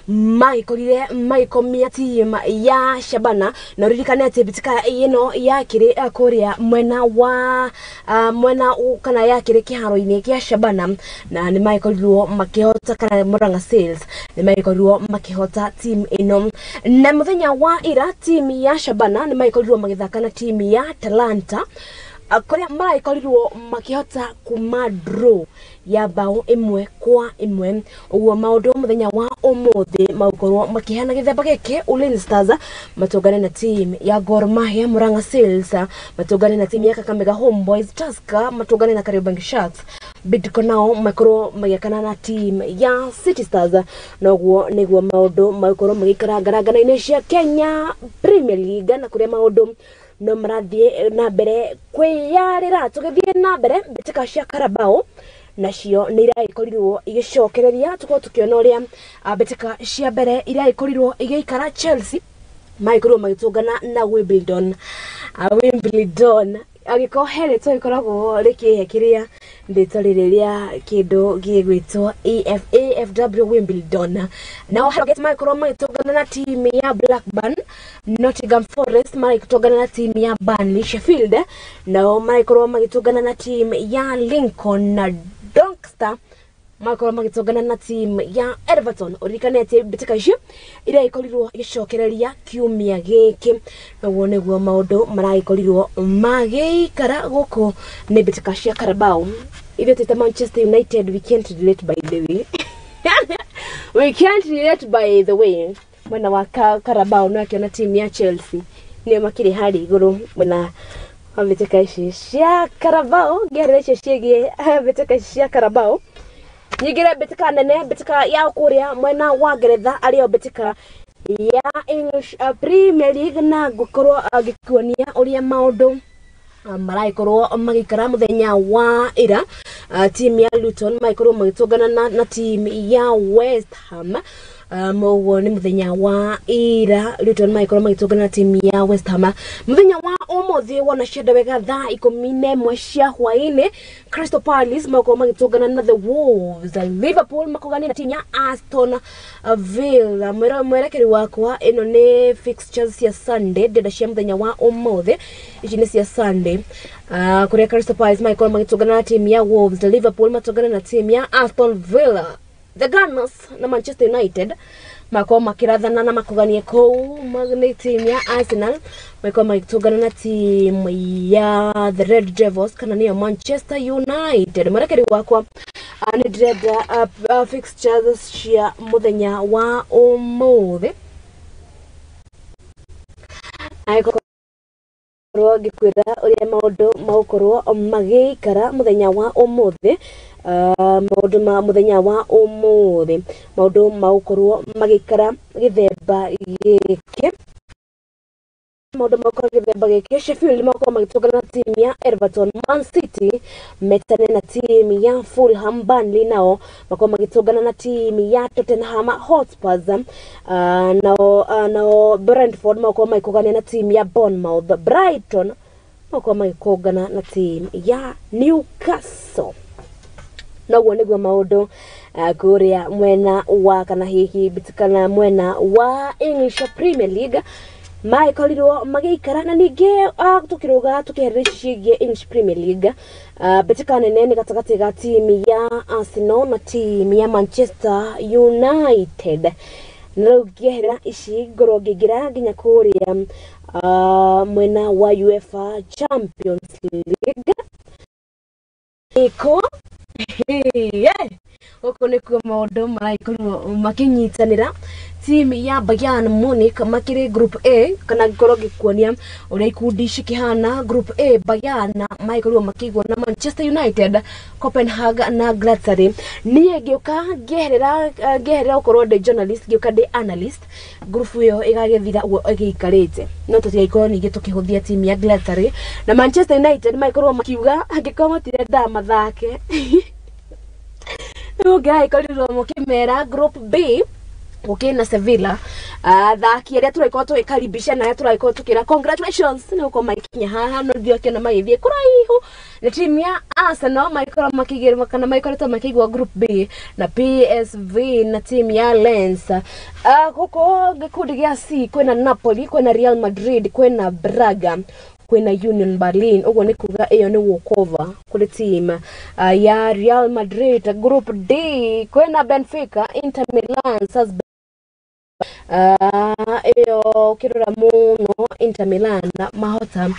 magĩkorire magĩkomia timu ya Shabana. Na ũririkane atĩ mbĩtĩka ĩno yakĩrĩ kũrĩa mwena wa mwena kana yakĩrĩ kĩharo-inĩ kĩa Shabana, na nĩ magĩkorirwo makĩhota, kana Murang'a Seals nĩ magĩkorirwo makĩhota timu ĩno. Na mũthenya wa ira timu ya Shabana nĩ magĩkorirwo magĩthaka na timu ya Talanta, kũrĩa maragĩkorirwo makĩhota kuma draw ya bao 1-1. Ũguo maũndũ mũthenya wa ũmũthĩ magũkorwo makĩhana gĩthemba gĩkĩ. Ulinzi Stars matũngane na team ya Gor Mahia, Murang'a Seals matũngane na team ya Kakamega Homeboys, Tusker matũngane na Kariobangi Sharks, Bidco nao makorwo magĩakana na team ya City Stars. Noguo nĩguo maũndũ magũkorwo magĩikara ngarangano-inĩ cia Kenya Premier League, na kũrĩa maũndũ no marathiĩ na mbere kwĩyarĩra. Tũgĩthiĩ na mbere, mbĩtĩka cia Carabao nacio nĩ iragĩkorirwo igĩcokereria, tũkorwo tũkĩona ũrĩa mbĩtĩka cia mbere iragĩkorirwo igĩikara. Chelsea magĩkorirwo magĩtũngana na Wimbledon. Wimbledon angĩkorwo he rĩtwa rĩkoragwo rĩkĩhe kĩrĩa rĩtwa rĩrĩ rĩa kĩndũ gĩgwĩtwo AFW Wimbledon. Nao Harrogate magĩkorwo magĩtũngana na timu ya Blackburn, Nottingham Forest magĩtũngana na timu ya Burnley, Sheffield nao magĩkorwo magĩtũngana na timu ya Lincoln, na Doncaster makorwo magĩtũngana na timu ya Everton. Ũririkane atĩ mbĩtĩka icio iragĩkorirwo igĩcokereria kiumia gĩkĩ. Noguo nĩguo maũndũ maragĩkorirwo magĩikara gũkũ nĩ mbĩtĩka cia Carabao. Ithuĩ twĩta Manchester United, we can't relate by the way. We can't relate by the way. Mwena wa Carabao no akĩona timu ya Chelsea nĩo makĩrĩ harĩa igũrũ mwena wa mbĩtĩka ici cia Carabao. Ngĩarĩra icio ciĩgiĩ mbĩtĩka ici cia Carabao, nyingĩre mbĩtĩka nene, mbĩtĩka ya kũrĩa mwena wa Ngeretha arĩo mbĩtĩka ya English Premier League, na ngũkorwo ngĩkuonia ũrĩa maũndũ maragĩkorwo magĩikara mũthenya wa ira. Timu ya Luton magĩkorwo magĩtũngana na timu ya West Ham. Ũguo nĩ mũthenya wa ira Luton magĩkorwo magĩtũngana na timu ya West Ham. Mũthenya wa ũmũthĩ wona cienda wega thaa 11 cia hwaĩ-inĩ, Crystal Palace makorwo magĩtũngana na the Wolves, Liverpool makogania na timu ya Aston Villa. Mwerekeri wakwa, ĩno nĩ fixtures cia Sunday, ndĩrenda cia mũthenya wa ũmũthĩ, ici nĩ cia Sunday. Kũrĩa Crystal Palace magĩkorwo magĩtũngana na timu ya Wolves, Liverpool matũngana na timu ya Aston Villa, The Gunners na Manchester United makorwo makĩrathana na makogania kũu nĩ timu ya Arsenal makorwo magĩtũngana na timu ya the Red Devils kana nĩyo Manchester United. Mwerekeri wakwa, Nĩ ndĩrenda fixtures cia mũthenya wa ũmũthĩ, angĩkorwo ngĩkwĩra ũrĩa maũndũ magũkorwo magĩikara mũthenya wa ũmũthĩ. Maũndũ ma mũthenya wa ũmũthĩ, maũndũ magũkorwo magĩikara gĩthemba gĩkĩ, maũndũ magũkorwo gĩthemba gĩkĩ. Sheffield magũkorwo magĩtũngana na timu ya Everton, Man City metane na timu ya Fulham, Burnley nao makorwo magĩtũngana na timu ya Tottenham Hotspurs, nao Brentford magũkorwo magĩkũngania na timu ya Bournemouth, Brighton magũkorwo magĩkũngana na timu ya Newcastle. Noguo nĩguo maũndũ kũrĩa mwena wa kana hihi kana mwena wa English Premier League magĩkorirwo magĩikara. Na ningĩ tũkĩrũga tũkĩherera ici ciĩgiĩ English Premier League, mbĩtĩka nene nĩ gatagatĩ ga timu ya Arsenal na timu ya Manchester United. Na rĩu ngĩeherera ici ngorwo ngĩingĩra nginya kũrĩa mwena wa UEFA Champions League ĩko gũkũ nĩkuo maũndũ maragĩkorwo makĩnyitanĩra. Timu ya Bayern Munich makĩrĩ group A, kana ngorwo ngĩkuonia ũrĩa ikundi cikĩhana. Group A, Bayern magĩkorirwo makĩigwo na Manchester United, Copenhagen na Galatasaray. Niĩ ngĩũka ngĩeherera gũkorwo ndĩ journalist, ngĩũka ndĩ analyst, group ĩyo ĩgagĩthira ũguo ĩgĩikarĩte, no tũtigagĩkorwo ningĩ tũkĩhũthia timu ya Galatasaray. Na Manchester United magĩkorwo makiuga angĩkorwo matirendaga mathake rĩu ngĩragĩkorirwo mũkĩmera. Group B gũkĩna Sevilla, athaki arĩa tũragĩkorwo tũgĩkaribisha na arĩa tũragĩkorwo tũkĩra congratulations nĩ gũkorwo magĩkinya haha, no ndiakĩona magĩthiĩ kũraihu. Nĩ timu ya Arsenal magĩkorwo makĩigĩrwo kana magĩkoretwo makĩigwo group B na PSV na timu ya Lens. Gũkũ gĩkundi gĩa C kwĩna Napoli, kwĩna Real Madrid, kwĩna Braga, kwĩna Union Berlin. Ũguo nĩ kuga ĩyo nĩ walkover kũrĩ team ya Real Madrid. Group D kwĩna Benfica, Inter Milan, Salzburg. Ĩyo ũkĩrora mũno Inter Milan mahota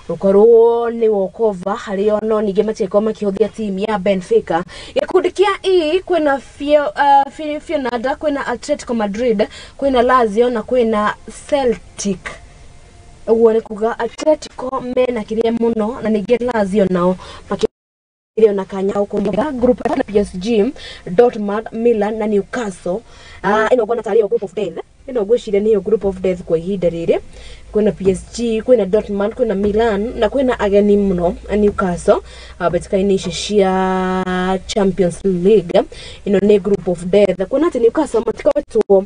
gũkorwo nĩ walkover harĩo, no ningĩ matigakorwo makĩhũthia timu ya Benfica. Gĩkundi kĩa E kwĩna Feyenoord, kwĩna Atletico Madrid, kwĩna Lazio na kwĩna Celtic. Ũguo nĩ kuga Atletico mena kĩrĩa mũno, na ningĩ Lazio nao makĩrĩ na kanya gũkũ. Group F na PSG, Dortmund, Milan na Newcastle. Ĩno nguona tarĩ yo group of death, ĩno ngwĩciria nĩyo group of death kwa ihinda rĩrĩ. Kwĩna PSG, kwĩna Dortmund, kwĩna Milan na kwĩna ageni mũno Newcastle mbĩtĩka-inĩ ici cia Champions League. Ĩno nĩ group of death, kuona atĩ Newcastle matikoretwo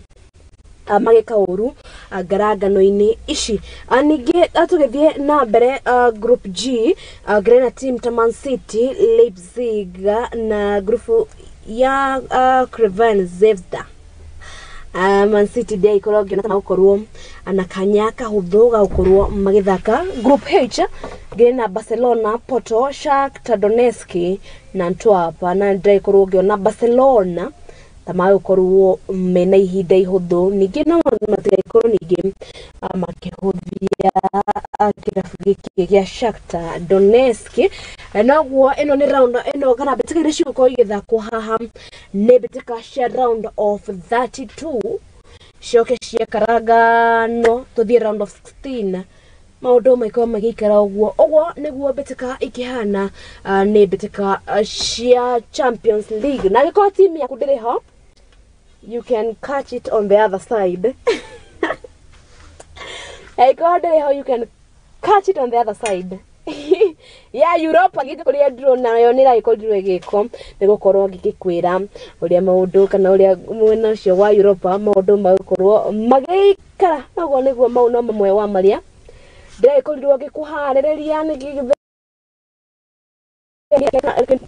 magĩka ũru ngarangano-inĩ ici. Ningĩ tũgĩthiĩ na mbere, group G ngĩrĩ team ta Man City, Leipzig na group ya Crvena Zvezda. Man City ndĩagĩkorwo ngĩona ta magũkorwo na kanya kahũthũ ga gũkorwo magĩthaka. Group H ngĩrĩ na Barcelona, Porto, Shakhtar Donetsk na Antwerp, na ndĩragĩkorwo ngĩona Barcelona ta magũkorwo mena ihinda ihũthũ, ningĩ no matigagĩkorwo ningĩ makĩhũthia kĩrabu gĩkĩ gĩa Shakhtar Donetsk. Noguo ĩno nĩ round ĩno kana mbĩtĩka iria cigũkorwo igĩthakwo haha nĩ mbĩtĩka cia round of 32, cioke ciakarangano tũthiĩ round of 16, maũndũ makorwo magĩikara ũguo. Ũguo nĩguo mbĩtĩka ikĩhana, nĩ mbĩtĩka cia Champions League, na angĩkorwo timu yaku ndĩrĩ ho, you can catch it on the other side. Angĩkorwo ndĩrĩ ho, you can catch it on the other side ya Europa githĩ kũrĩa ndĩrona nayo nĩ ĩragĩkorirwo ĩgĩkwo. Nĩ gũkorwo ngĩgĩkwĩra ũrĩa maũndũ kana ũrĩa mwena ũcio wa Europa maũndũ magũkorwo magĩikara. Noguo nĩguo mau no mamwe wa marĩa ndĩragĩkorirwo ngĩkũharĩrĩria. Nĩ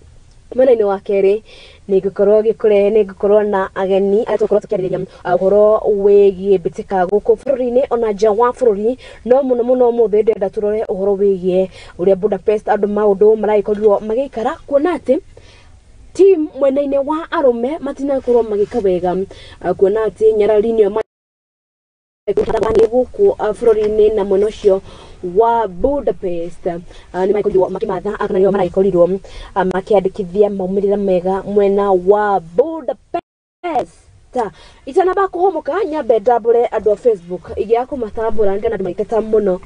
mwena-inĩ wa kerĩ nĩ ngũkorwo ngĩkũrehe, nĩ ngũkorwo na ageni arĩa tũgũkorwo tũkĩarĩrĩria ũhoro wĩgiĩ mbĩtĩka gũkũ bũrũri-inĩ ona nja wa bũrũri. No mũno mũno ũmũthĩ ndĩrenda tũrore ũhoro wĩgiĩ ũrĩa Budapest andũ maũndũ maragĩkorirwo magĩikara, kuona atĩ team mwena-inĩ wa arũme matinakorwo magĩka wega, kuona atĩ nyarari nĩo Gũkũ bũrũri-inĩ na mwena ũcio wa Budapest nĩ makorirwo makĩmatha kana nĩo maragĩkorirwo makĩandĩkithia maumĩrĩra mega mwena wa Budapest. Itanamba kũhũmũka nyambe ndambũre andũ a Facebook ingĩaga kũmatambũra ndĩrona andũ maiteta mũno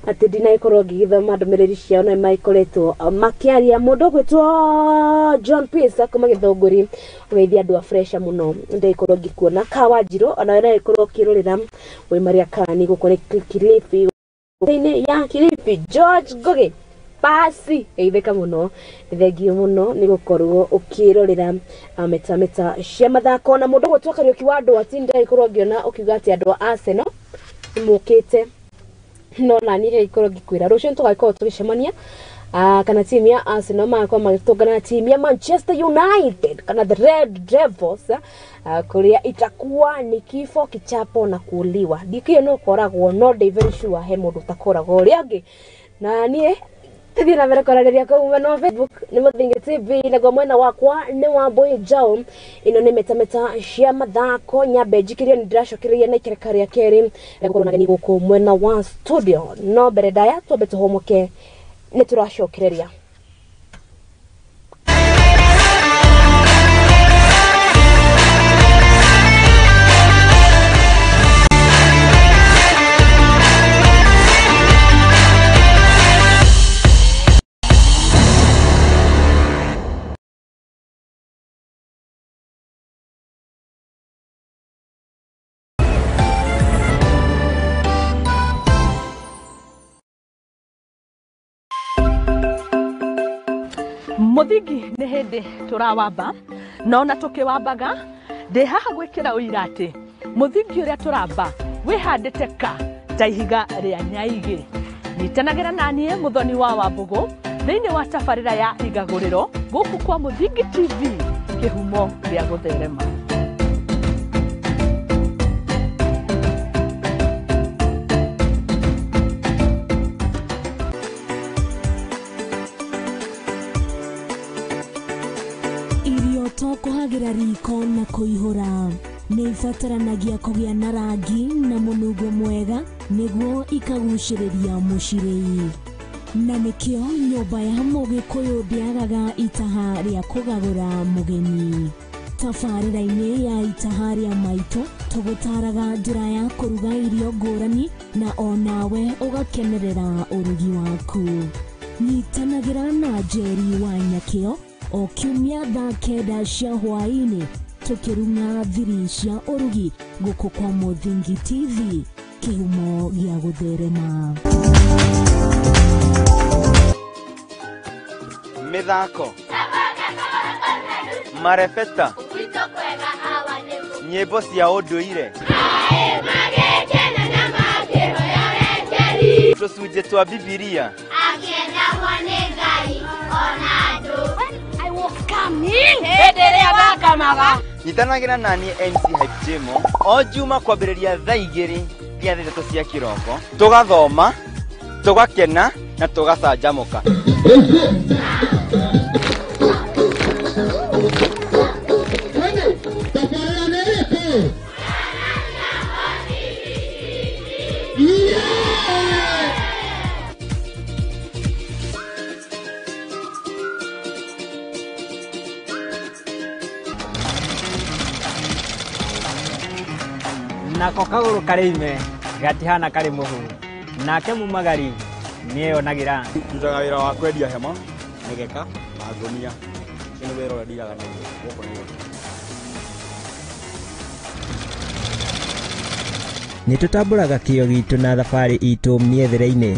atĩ ndinagĩkorwo ngĩgĩthoma ndũmĩrĩri ciao na nĩmagĩkoretwo makĩaria. Mũndũ ũgwĩtwo John Peace kuma Gĩthũngũri ũgeithia andũ a fresha mũno ndĩgĩkorwo ngĩkuona. Kawanjirũ onawe no gĩkorwo ũkĩrorera wĩ Mariakani gũkũ nĩ Kilifi thĩinĩ ya Kilifi. George Ngugi pasi geithĩka mũno, thengio mũno nĩ gũkorwo ũkĩrorera metameta cia mathako. Na mũndũ ũgwĩtwo Kariũki wa andũ ati ndĩragĩkorwo ngĩona ũkiuga atĩ andũ a Arsenal nĩmũkĩte, no nani ndĩragĩkorwo ngĩkwĩra rũciũ nĩtũgagĩkorwo tũgĩcemania kana timu ya Arsenal magakorwo magĩtũngana na timu ya Manchester United kana the Red Devils kuria itakuwa ni kifo, kichapo na kuuliwa. Ndikĩũĩ no koragwo no ndĩ very sure he mũndũ ũtakoragwo ũrĩa ũngĩ. Na niĩ tũthiĩ na mbere kwaranĩria kũu mwena wa Facebook nĩ Mũthingi TV, naguo mwena wakwa nĩ wa Mbui Njaũ. Ĩno nĩ metameta cia mathako nyambe njikĩrie nĩ ndĩracokereria na ikereka rĩa kerĩ rĩa gũkorwo na ageni gũkũ mwena wa studio, no mbere ndaya twambe tũhũmũke nĩ tũracokereria.
Mũthingi nĩ hĩndĩ tũrawamba no na tũkĩwambaga ndĩ haha gwĩkĩra ũira atĩ mũthingi ũrĩa tũramba wĩhandĩte ka ta ihiga rĩa nyaigĩ. Nyitanagĩra na niĩ Mũthoni wa Wambũgũ thĩinĩ wa tabarĩra ya Igagũrĩro gũkũ kwa Mũthingi TV, kĩhumo gĩa gũtherema.
Kũhagĩra riko na kũihũra nĩ ibataranagia kũgĩa na rangi na mũnungo mwega nĩguo ikagucĩrĩria mũcirĩi, na nĩkĩo nyũmba ya Mũgĩkũyũ ndĩagaga itaha rĩa kũgagũra mũgeni. Tabarĩra-inĩ ya itaha rĩa maitũ tũgũtaraga njĩra ya kũruga irio ngũrani na onawe ũgakenerera ũrugi waku. Nyitanagĩra na Njeri wa Nyakĩo o kiumia thaa 9 cia hwaĩ-inĩ tũkĩrung'a thiri cia ũrugi gũkũ kwa Mũthingi TV, kĩhumo gĩa gũtherema.
Mĩthako, marebeta, nyĩmbo cia ũndũire, tũcunjĩ twa Bibilia. Nyitanagĩra na niĩ MC Hype Jemo o Juma kwambĩrĩria thaa 2 nginya thaa 3 cia kĩroko, tũgathoma, tũgakena na tũgacanjamũka.
Nako kagũrũ karĩ ime gatihana karĩ mũhu, nake mumagari nĩeyonagĩra.
Ndutaga wĩra wa kwendia hema, mĩgeka na ngũnia. Ũcio nĩ wĩra ũrĩa ndiraga naguo gũkũ Nairobi.
Nĩ tũtambũraga kĩo gitũ na thabarĩ itũ mĩethere-inĩ.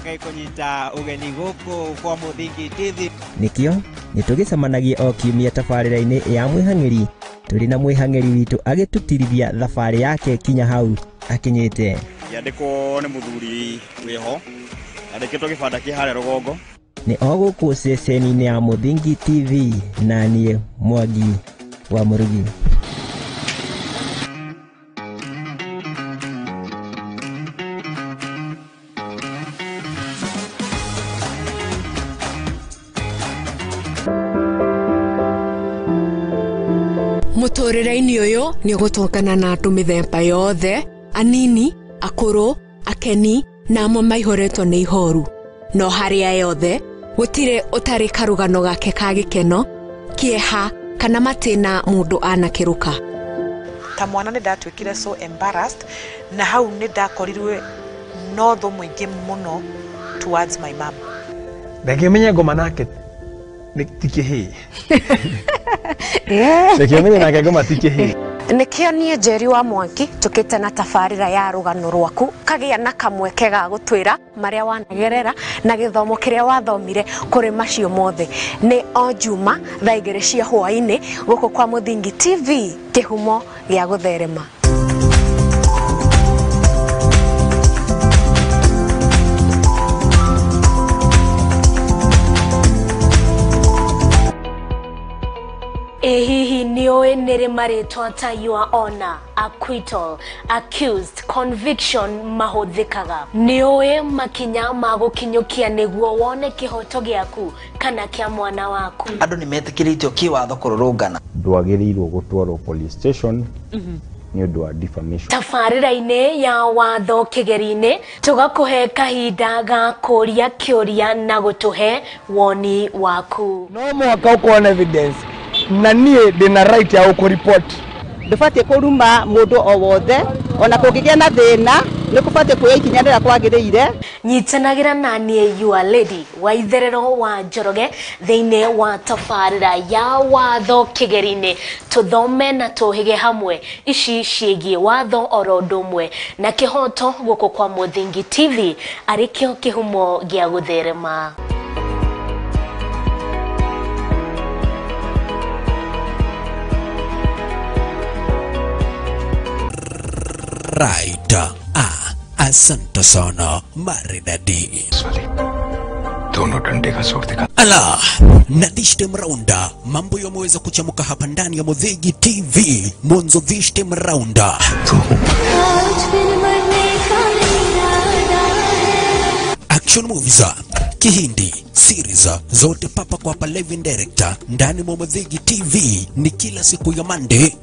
Ngai kũnyita ũgeni gũkũ kwa Mũthingi TV.
Nĩkĩo nĩtũgĩcemanagia o kiumia tabarĩra-inĩ ya mwĩhang'ĩri tũrĩ na mwĩhang'ĩri witũ agĩtũtirithia thabarĩ yake kinya hau akinyĩte.
Yandĩkwo nĩ mũthuri wĩho, andĩkĩtwo gĩbanda kĩ harĩa rũgongo.
Nĩ o gũkũ ceceni-inĩ ya Mũthingi TV na niĩ Mwangi wa Mũrugi.
Mũtũrĩre-inĩ ũyũ nĩ ũgũtũngana na andũ mĩthemba yothe, anini, akũrũ, akeni na amwe maihũrĩtwo nĩ ihoru. No harĩa yothe gũtirĩ ũtarĩ karũgano gake ka gĩkeno, kĩeha kana matĩna mũndũ anakĩrũka.
Ta mwana nĩ ndatuĩkire so embarrassed, na hau nĩ ndakorirwe no thũ mũingĩ mũno towards my mom.
Reke menye ngoma nake ti kĩhĩĩ. Reke menye nake ngoma ti kĩhĩĩ.
Nĩkĩo niĩ Njeri wa Mwangi tũkĩte na tabarĩra ya rũgano rwaku kagĩa na kamweke ga gũtwĩra marĩa wanagerera na gĩthomo kĩrĩa wathomire kũrĩ macio mothe. Nĩ o Juma thaa 2 cia hwaĩ-inĩ gũkũ kwa Mũthingi TV, kĩhumo gĩa gũtherema. Ĩ hihi nĩũĩ nĩrĩ marĩtwa ta your honor, acquittal, accused, conviction mahũthĩkaga? Nĩũĩ makinya ma gũkinyũkia nĩguo wone kĩhoto gĩaku kana kĩa mwana waku?
Andũ nĩ metĩkĩrĩtio kĩwatho kũrũrũngana.
Ndwagĩrĩirwo gũtwarwo police station nĩ ũndũ wa defamation.
Tabarĩra-inĩ ya watho kĩgeri-inĩ tũgakũhe kahinda ga kũria kĩũria na gũtũhe woni waku.
No mũhaka ũkorwo na evidence na niĩ ndĩna right ya gũkũripoti.
Ndũbatiĩ kũruma mũndũ o wothe, ona kũngĩgĩa na thĩna nĩ kũbatiĩ kuoya ikinya rĩrĩa kwagĩrĩire.
Nyitanagĩra na niĩ your lady wa itherero wa Njoroge thĩinĩ wa tabarĩra ya watho kĩgeri-inĩ, tũthome na tũhĩge hamwe ici ciĩgiĩ watho oro ũndũ ũmwe na kĩhoto gũkũ kwa Mũthingi TV arĩ kĩo kĩhumo gĩa gũtherema.
Right. Asante sana maridadi. Ala, na this time round mambo yameweza kuchamuka hapa ndani ya Muthingi TV. Mwanzo this time round. Action movies, Kihindi, series zote papa kwa hapa live and direct ndani mwa Muthingi TV ni kila siku ya Monday,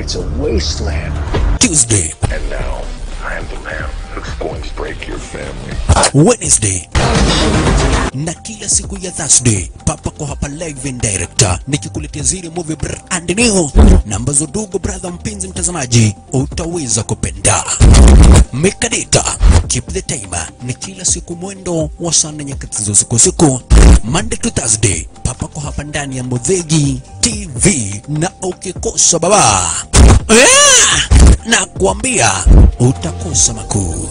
It's a wasteland.
Tuesday.
And now, I am the man who's going to break your family.
Wednesday. Na kila siku ya Thursday, papa kwa hapa live and direct nikikuletea zile movie brand new na ambazo ndugu brother mpenzi mtazamaji utaweza kupenda. Mekadeta, keep the timer ni kila siku mwendo wa saa 4 nyakati za usiku siku Monday to Thursday, papa kwa hapa ndani ya Muthingi TV, na ukikosa baba na kuambia utakosa makuu.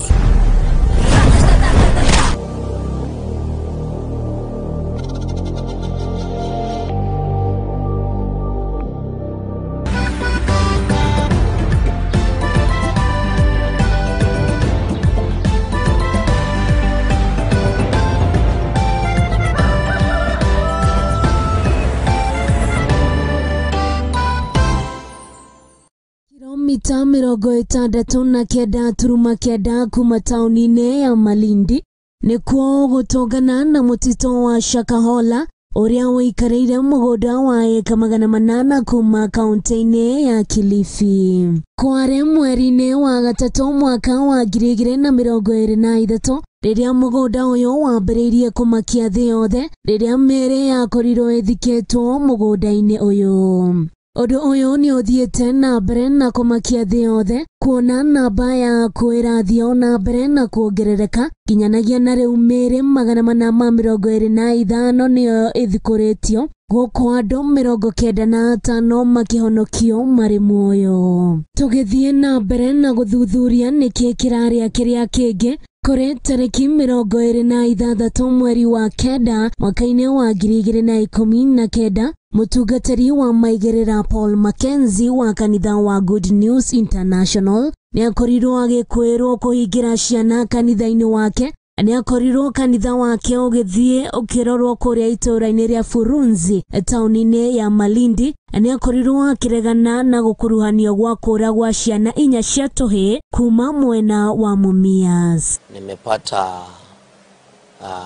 Mita 69.9 kuma tauni-inĩ ya Malindi nĩkuo gũtũngana na mũtitũ wa Shakahola ũrĩa ũikarĩire mũgũnda wa eka 800 kuma kaunti-inĩ ya Kilifi. Kware mweri-inĩ wa gatatũ mwaka wa 2023 rĩrĩa mũgũnda ũyũ wambĩrĩirie kũmakia thĩ yothe rĩrĩa mĩĩrĩ yakorirwo ĩthikĩtwo mũgũnda-inĩ ũyũ. Ũndũ ũyũ nĩ ũthiĩte na mbere na kũmakia thĩ yothe kuona namba ya kwĩrathio na mbere na kuongerereka nginyanagia na rĩu mĩĩrĩ 425 nĩyo ĩthikũrĩtio gũkũ andũ 95 makĩhonokio marĩ muoyo. Tũgĩthiĩ na mbere na gũthuthuria nĩkĩ kĩrarĩa kĩrĩa kĩngĩ kũrĩ tarĩki 26 mweri wa kenda mwaka-inĩ wa 2019 mũtungatĩri wa maigĩrĩra Paul Mackenzie wa kanitha wa Good News International nĩakorirwo agĩkwĩrwo kũhingĩra ciana kanitha-inĩ wake. Nĩakorirwo kanitha wake ũgĩthiĩ ũkĩrorwo kũrĩa itũũra-inĩ rĩa Furunzi taũni-inĩ ya Malindi. Nĩakorirwo akĩregana na gũkuruhanio gwa kũra gwa ciana 4 cia tũhĩĩ kuma mwena wa Mumias.
Nimepata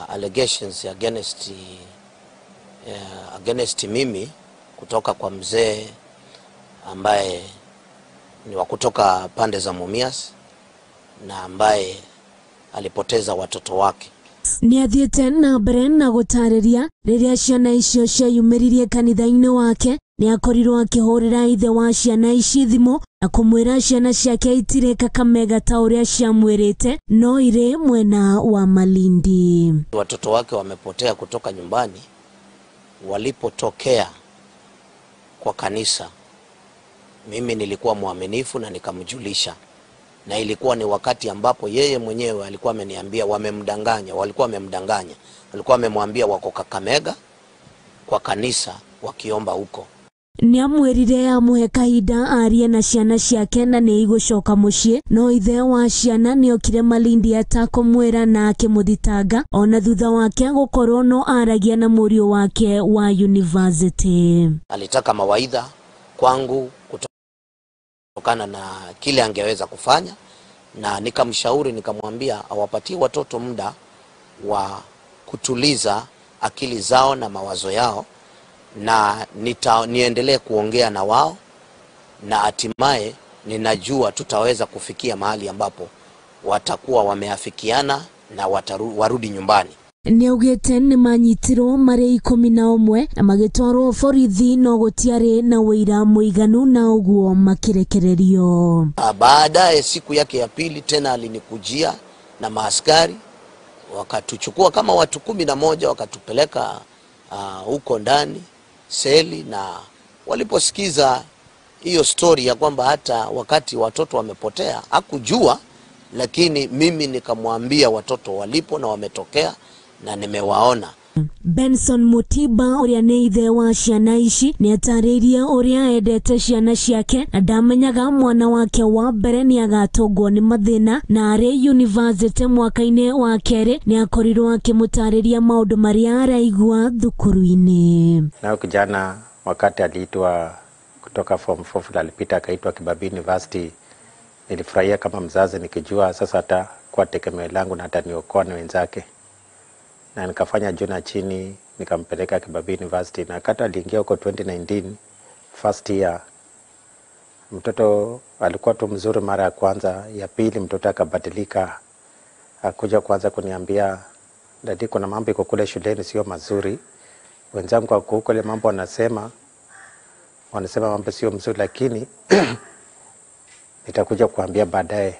allegations against mimi
kutoka kwa mzee ambaye ni wa kutoka pande za Mumias na ambaye alipoteza watoto wake.
Nĩ athiĩte na mbere na gũtarĩria rĩrĩa ciana icio cieyumĩririe kanitha-inĩ wake nĩ akorirwo akĩhũrĩra ithe wa ciana ici thimũ na kũmwĩra ciana ciake itirĩ Kakamega ta ũrĩa ciamwĩrĩte no irĩ mwena wa Malindi.
Watoto wake wamepotea kutoka nyumbani. Walipotokea kwa kanisa, mimi nilikuwa mwaminifu na nikamjulisha, na ilikuwa ni wakati ambapo yeye mwenyewe alikuwa ameniambia wamemdanganya, walikuwa wamemdanganya, walikuwa wamemwambia wako Kakamega kwa kanisa wakiomba huko.
Nĩ amwĩrire amũhe kahinda arie na ciana ciake na nĩ igũcoka mũciĩ, no ithe wa ciana nĩ okire Malindi atakũmwĩra na akĩmũthitanga ona thutha wake gũkorwo no aragia na mũriũ wake wa university.
Alitaka mawaidha kwangu kutokana na kile angeweza kufanya, na nikamshauri nikamwambia awapatie watoto muda wa kutuliza akili zao na mawazo yao, na niendelee kuongea na wao, na hatimaye ninajua tutaweza kufikia mahali ambapo watakuwa wameafikiana na warudi nyumbani.
Nĩaugĩte nĩmanyitirwo marĩ 11 na magĩtwarwo borithi no gũtiarĩ na ũira mũiganu na ũguo makĩrekererio.
Baadaye siku yake ya pili tena alinikujia na maaskari wakatuchukua kama watu 11 wakatupeleka huko ndani seli, na waliposikiza hiyo story ya kwamba hata wakati watoto wamepotea hakujua, lakini mimi nikamwambia watoto walipo na wametokea na nimewaona.
Benson Mutiba ũrĩa nĩ ithe wa ciana ici nĩ atarĩirie ũrĩa endete ciana ciake na ndamenyaga mwana wake wa mbere nĩ agatũngwo nĩ mathĩna, na arĩ university mwaka-inĩ wa kerĩ nĩ akorirwo akĩmũtarĩria maũndũ marĩa araigua thukuru-inĩ.
Nao kijana wakati aliitwa kutoka form 4 alipita akaitwa Kibabii University, nilifurahia kama mzazi nikijua sasa atakuwa tegemeo langu na ataniokoa na wenzake, na nikafanya juu na chini nikampeleka Kibabii University, na wakati aliingia huko 2019 first year, mtoto alikuwa tu mzuri mara ya kwanza. Ya pili mtoto akabadilika, akuja kwanza kuniambia dadi, kuna mambo iko kule shuleni sio mazuri, wenzangu wako huko ile mambo wanasema mambo sio mzuri, lakini nitakuja kuambia baadaye.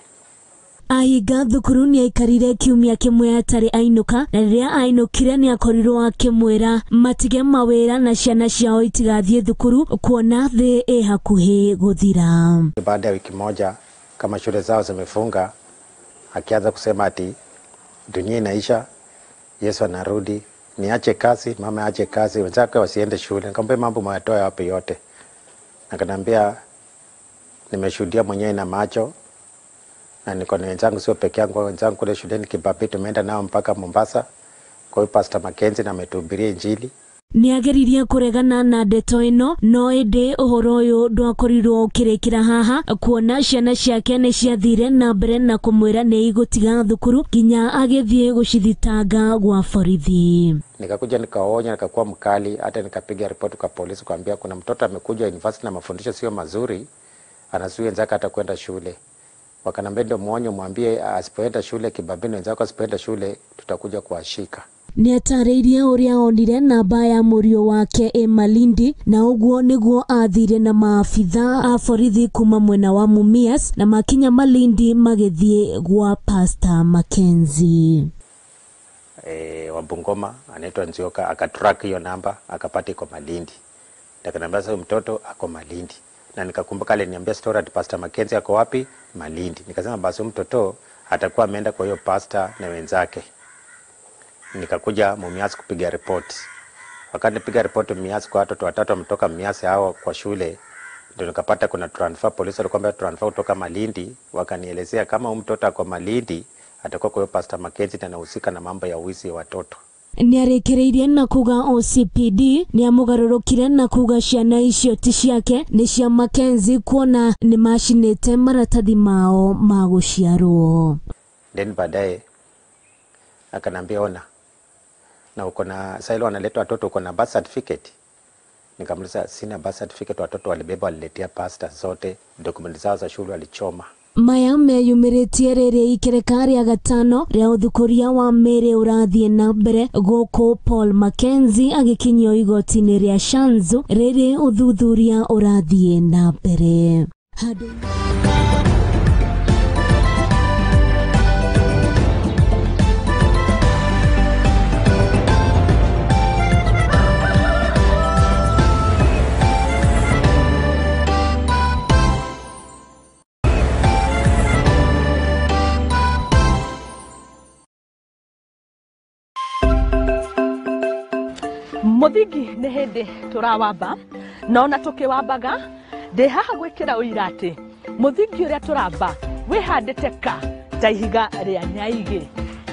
Ahiga thukuru nĩ aikarire kiumia kĩmwe atarĩ ainũka, na rĩrĩa ainũkire nĩ akorirwo akĩmwĩra matige mawĩra na ciana ciao itigathiĩ thukuru kuona thĩ ĩ hakuhĩ gũthira.
Baada ya wiki moja kama shule zao zimefunga, akianza kusema ati dunia inaisha, Yesu anarudi, niache kazi, mama aache kazi, wenzake wasiende shule. Nikamwambia mambo mwayatoa wapi yote? Akaniambia nimeshuhudia mwenyewe na macho, na niko na wenzangu, sio peke yangu, wenzangu kule shuleni Kibabii tumeenda nao mpaka Mombasa. Kwa hiyo Pastor Mackenzie na ametuhubiria Injili.
Nĩageririe kũregana na ndeto ĩno no ĩndĩ ũhoro ũyũ ndwakorirwo ũkĩrĩkĩra haha, kuona ciana ciake nĩ ciathire na mbere na kũmwĩra nĩ igũtiga thukuru nginya agĩthiĩ gũcithitanga gwa borithi.
Nikakuja nikaonya, nikakuwa mkali, hata nikapiga ripoti kwa polisi kuambia kuna mtoto amekuja university na mafundisho sio mazuri, anazuia wenzake hata kwenda shule. Wakanambia ndio muonye, mwambie asipoenda shule Kibabii, wenzako asipoenda shule tutakuja kuwashika.
Nĩ atarĩirie ũrĩa onire namba ya mũriũ wake ĩ Malindi, na ũguo nĩguo athire na maabitha a borithi kuma mwena wa Mumias na makinya Malindi magĩthiĩ gwa Pastor Mackenzie.
Wa Bungoma anaitwa Nzioka akatrack hiyo namba akapata iko Malindi. Akaniambia sasa mtoto ako Malindi. Na nikakumbuka aliniambia story ati Pastor Mackenzie ako wapi? Malindi. Nikasema basi mtoto atakuwa ameenda kwa hiyo pastor na wenzake. Nikakuja Mumias kupiga report. Wakati nipiga report Mumias kwa watoto watatu wametoka Mumias hao kwa shule, ndio nikapata kuna transfer, polisi walikuwa transfer kutoka Malindi, wakanielezea kama huyu mtoto ako Malindi atakuwa kwa hiyo Pastor Mackenzie na anahusika na mambo ya wizi wa watoto.
Nĩarĩkĩrĩirie na kuga OCPD nĩamũgarũrũkire na kuga ciana icio ti ciake nĩ cia Mackenzie kuona nĩmacinĩte maratathi mao ma gũciarwo.
Then baadaye akanambia ona, na uko na sasa ile analeta watoto, uko na birth certificate? Nikamuuliza sina birth certificate, watoto walibeba waliletea pastor zote, document zao za shule walichoma.
Maya meyumĩrĩtie rĩrĩ ikereka rĩa gatano rĩa ũthukũria wa mĩĩrĩ ũrathiĩ na mbere gũkũ Paul Mackenzie agĩkinyio igoti-inĩ rĩa Shanzu rĩrĩ ũthuthuria ũrathiĩ na mbere. Handũ
Mũthingi nĩ hĩndĩ tũrawamba na ona tũkĩwambaga ndĩ haha gwĩkĩra ũira atĩ mũthingi ũrĩa tũramba wĩhandĩte ka ta ihiga rĩa nyaigĩ.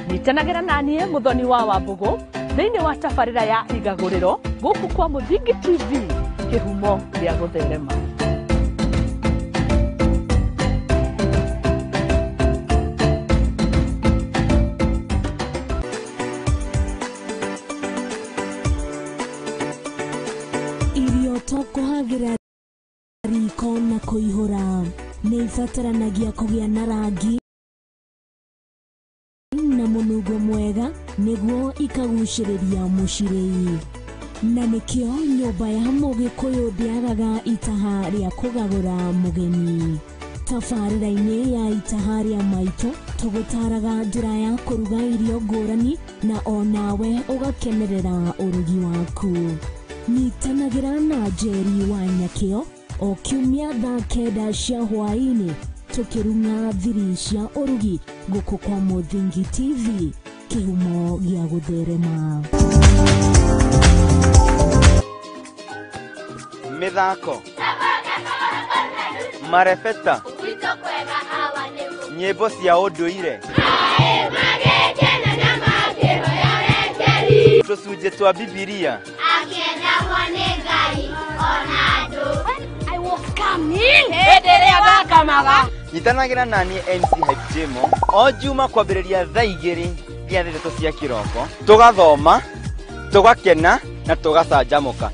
Nyitanagĩra naniĩ Mũthoni wa Wambũgũ thĩinĩ wa tabarĩra ya Igagũrĩro gũkũ kwa Mũthingi TV, kĩhumo gĩa gũtherema.
Tũkũhagĩra riko na kũihũra nĩ ibataranagia kũgĩa na rangi na mũnungo mwega nĩguo ikagucĩrĩria mũcirĩi, na nĩkĩo nyũmba ya Mũgĩkũyũ ndĩagaga itaha rĩa kũgagũra mũgeni. Tabarĩra-inĩ ya Itaha rĩa Maitũ tũgũtaraga njĩra ya kũruga irio ngũrani na onawe ũgakenerera ũrugi waku. Nyitanagĩra na Njeri wa Nyakĩo o kiumia thaa 9 cia hwaĩ-inĩ tũkĩrung'a thiri cia ũrugi gũkũ kwa Mũthingi TV, kĩhumo gĩa gũtherema.
Mĩthako, marebeta, nyĩmbo cia ũndũire, tũcunjĩ twa Bibilia. Nyitanagĩra naniĩ MC Hype Jemo o Juma kwambĩrĩria thaa 2 nginya thaa 3 cia kĩroko, tũgathoma, tũgakena na tũgacanjamũka.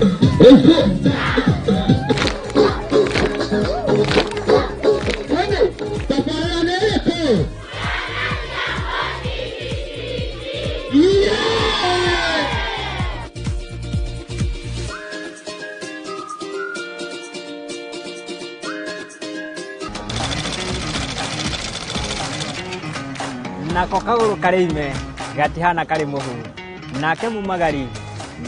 Nako kagũrũ karĩ ime gatihana karĩ mũhu, nake mumagari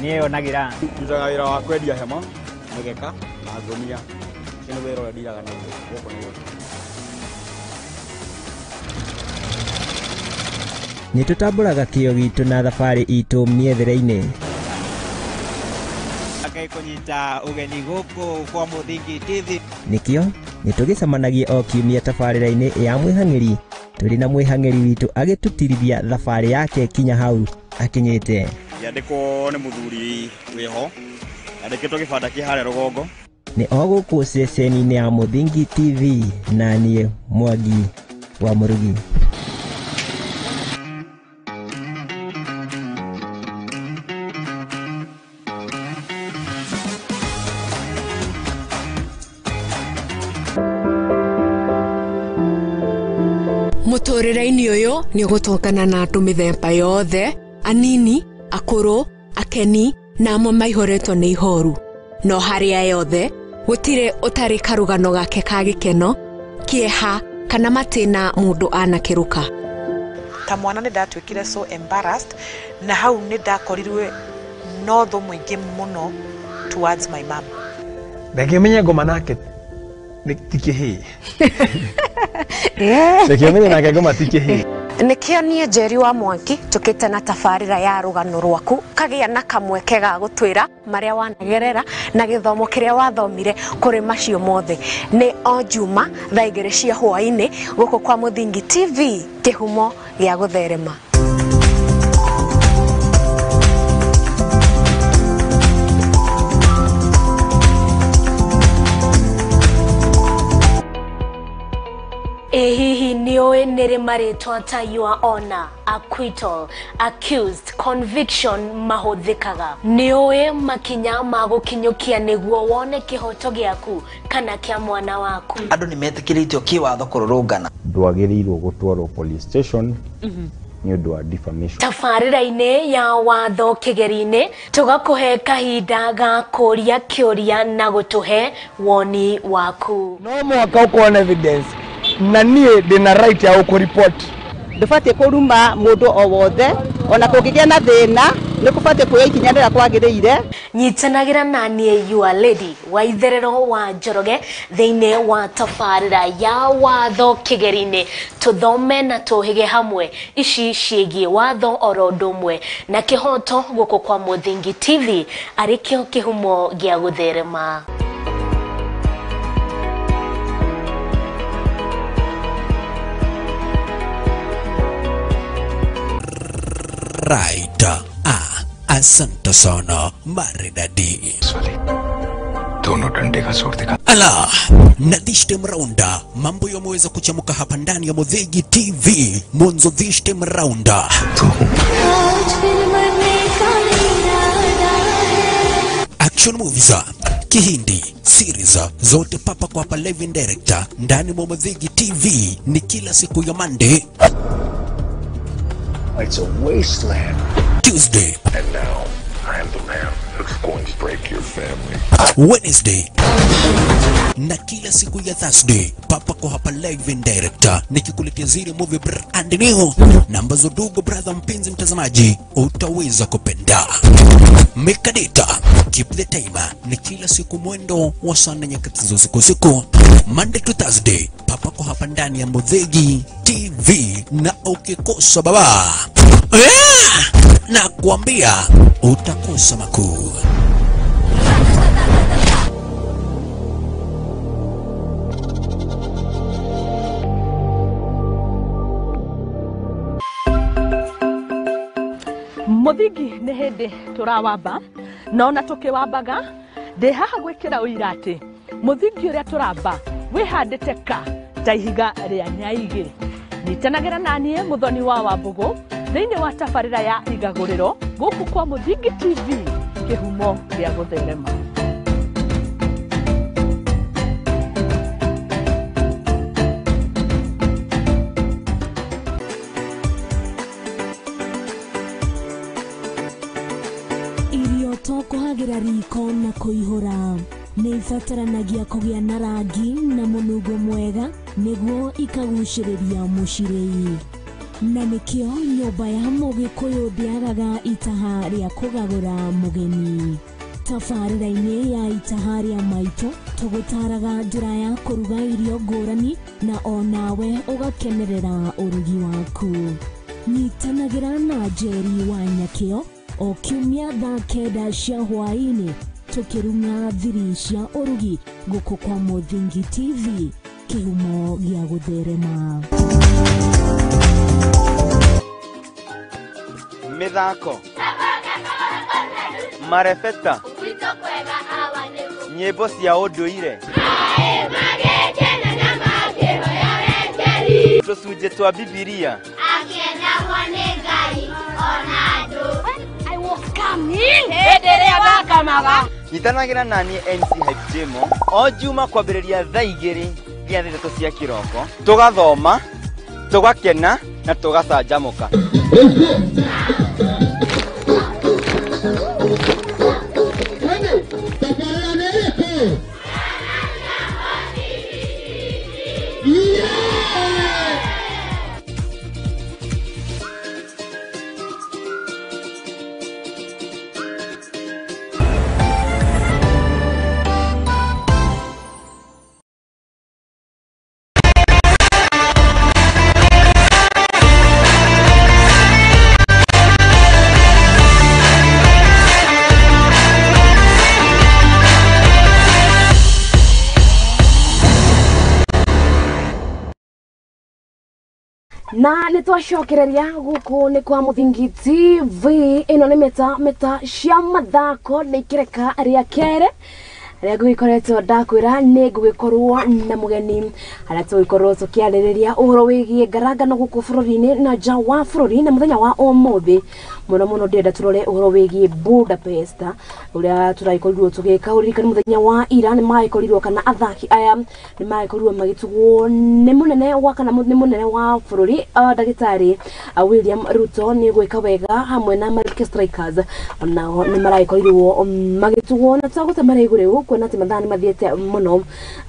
nĩeyonagĩra.
Ndutaga wĩra wa kwendia hema, mĩgeka na ngũnia. Ũcio nĩ wĩra ũrĩa ndiraga naguo gũkũ Nairobi.
Nĩ tũtambũraga kĩo gitũ na thabarĩ itũ mĩethere-inĩ.
Kũnyita ũgeni gũkũ kwa Mũthingi TV.
Nĩkĩo nĩ tũgĩcemanagia o kiumia tabarĩra-inĩ ya Mwĩhang'ĩri tũrĩ na mwĩhang'ĩri witũ agĩtũtirithia thabarĩ yake kinya hau akinyĩte.
Yandĩkwo nĩ mũthuri wĩho, yandĩkĩtwo gĩbanda kĩ harĩa rũgongo.
Nĩ o gũkũ ceceni-inĩ ya Mũthingi TV na niĩ Mwangi wa Mũrugi.
Mũtũrĩre-inĩ ũyũ nĩ ũgũtũngana na andũ mĩthemba yothe, anini, akũrũ, akeni na amwe maihũrĩtwo nĩ ihoru. No harĩa yothe gũtirĩ ũtarĩ karũgano gake ka gĩkeno, kĩeha kana matĩna mũndũ anakĩrũka.
Ta mwana nĩ ndatuĩkire so embarrassed na hau nĩ ndakorirwe no thũ mũingĩ mũno towards my mom.
Reke menye ngoma nake ti kĩhĩĩ. Reke menye nake ngoma ti kĩhĩĩ.
Nĩkĩo niĩ Njeri wa Mwangi tũkĩte na tabarĩra ya rũgano rwaku kagĩa na kamweke ga gũtwĩra marĩa wanagerera na gĩthomo kĩrĩa wathomire kũrĩ macio mothe. Nĩ o Juma thaa 2 cia hwaĩ-inĩ gũkũ kwa Mũthingi TV, kĩhumo gĩa gũtherema. Ĩ hihi nĩ ũĩ
Nĩ rĩ marĩtwa ta your honor, acquittal, accused, conviction mahũthĩkaga? Nĩ ũĩ makinya ma gũkinyũkia nĩguo wone kĩhoto gĩaku kana kĩa mwana waku?
Andũ nĩ metĩkĩrĩtio kĩwatho kũrũrũngana.
Ndwagĩrĩirwo gũtwarwo police station nĩ ũndũ wa defamation.
Tabarĩra-inĩ ya watho kĩgeri-inĩ tũgakũhe kahinda ga kũria kĩũria na gũtũhe woni waku.
No mũhaka ũkorwo na evidence na niĩ ndĩna right ya gũkũripoti.
Ndũbatiĩ kũruma mũndũ o wothe, ona kũngĩgĩa na thĩna nĩ kũbatiĩ kuoya ikinya rĩrĩa kwagĩrĩire.
Nyitanagĩra na niĩ your lady wa itherero wa Njoroge thĩinĩ wa tabarĩra ya watho kĩgeri-inĩ, tũthome na tũhĩge hamwe ici ciĩgiĩ watho oro ũndũ ũmwe na kĩhoto gũkũ kwa Mũthingi TV arĩ kĩo kĩhumo gĩa gũtherema.
Right. Ah, asante sana maridadi.
दोनों डंडे का जोर दिखा.
Ala, na this time round mambo yameweza kuchamuka hapa ndani ya Muthingi TV. Mwanzo this time round. Action movies, Kihindi, series zote papa kwa hapa live and direct ndani mwa Muthingi TV ni kila siku ya Monday.
It's a wasteland.
Tuesday.
And now I am the man who's going to break your family.
Wednesday. Na kila siku ya Thursday papa kwa hapa live and direct nikikuletea zile movie brand new na ambazo dugo brother mpenzi mtazamaji utaweza kupenda. Mekadeta keep the timer ni kila siku mwendo wa saa nne nyakati za usiku siku Monday to Thursday papa kwa hapa ndani ya Muthingi TV, na ukikosa baba na kuambia utakosa makuu.
Muthingi nĩ hĩndĩ tũrawamba na ona tũkĩwambaga ndĩ haha gwĩkĩra ũira atĩ mũthingi ũrĩa tũramba wĩhandĩte ka ta ihiga rĩa nyaigĩ. Nyitanagĩra na niĩ Mũthoni wa Wambũgũ thĩinĩ wa tabarĩra ya igagũrĩro gũkũ kwa Mũthingi TV kĩhumo gĩa gũtherema.
Irio to kũhagĩra riko na kũihũra nĩ ibataranagia kũgĩa na rangi na mũnungo mwega nĩguo ikagucĩrĩria mũcirĩi. Na nĩkĩo nyũmba ya Mũgĩkũyũ ndĩagaga itaha rĩa kũgagũra mũgeni. Tabarĩra-inĩ ya itaha rĩa maitũ tũgũtaraga njĩra ya kũruga irio ngũrani na onawe ũgakenerera ũrugi waku. Nyitanagĩra na Njeri wa Nyakĩo o kiumia thaa 9 cia hwaĩ-inĩ tũkĩrung'a thiri cia ũrugi gũkũ kwa Mũthingi TV kĩhumo gĩa gũtherema.
Mĩthako, marebeta, nyĩmbo cia ũndũire, tũcunjĩ twa Bibilia. Nyitanagĩra na niĩ MC Hype Jemo o Juma kwambĩrĩria thaa 2 nginya thaa 3 cia kĩroko, tũgathoma, tũgakena na tũgacanjamũka.
Na nä twacokereria guku nä kwa Muthingi TV ĩno nĩ meta meta cia mathako nĩ ikĩreka rĩa kerĩ. Rĩrĩa ngũgĩkoretwo ndakwĩra nĩ ngũgĩkorwo na mũgeni harĩa tũgĩkorwo tũkĩarĩrĩria ũhoro wĩgiĩ ngarangano gũkũ bũrũri-inĩ na nja wa bũrũri. Na mũthenya wa ũmũthĩ mũno mũno ndĩrenda tũrore ũhoro wĩgiĩ Budapest, ũrĩa tũragĩkorirwo tũgĩka. Ũririkane mũthenya wa ira nĩ magĩkorirwo, kana athaki aya nĩ magĩkorirwo magĩtugwo nĩ mũnene wa, kana nĩ mũnene wa bũrũri, ndagĩtarĩ William Ruto, nĩ gwĩka wega hamwe na Malkia Strikers, onao nĩ maragĩkorirwo magĩtugwo. Na tũtagũte marĩgũ rĩu, kuona atĩ mathaa nĩ mathiĩte mũno,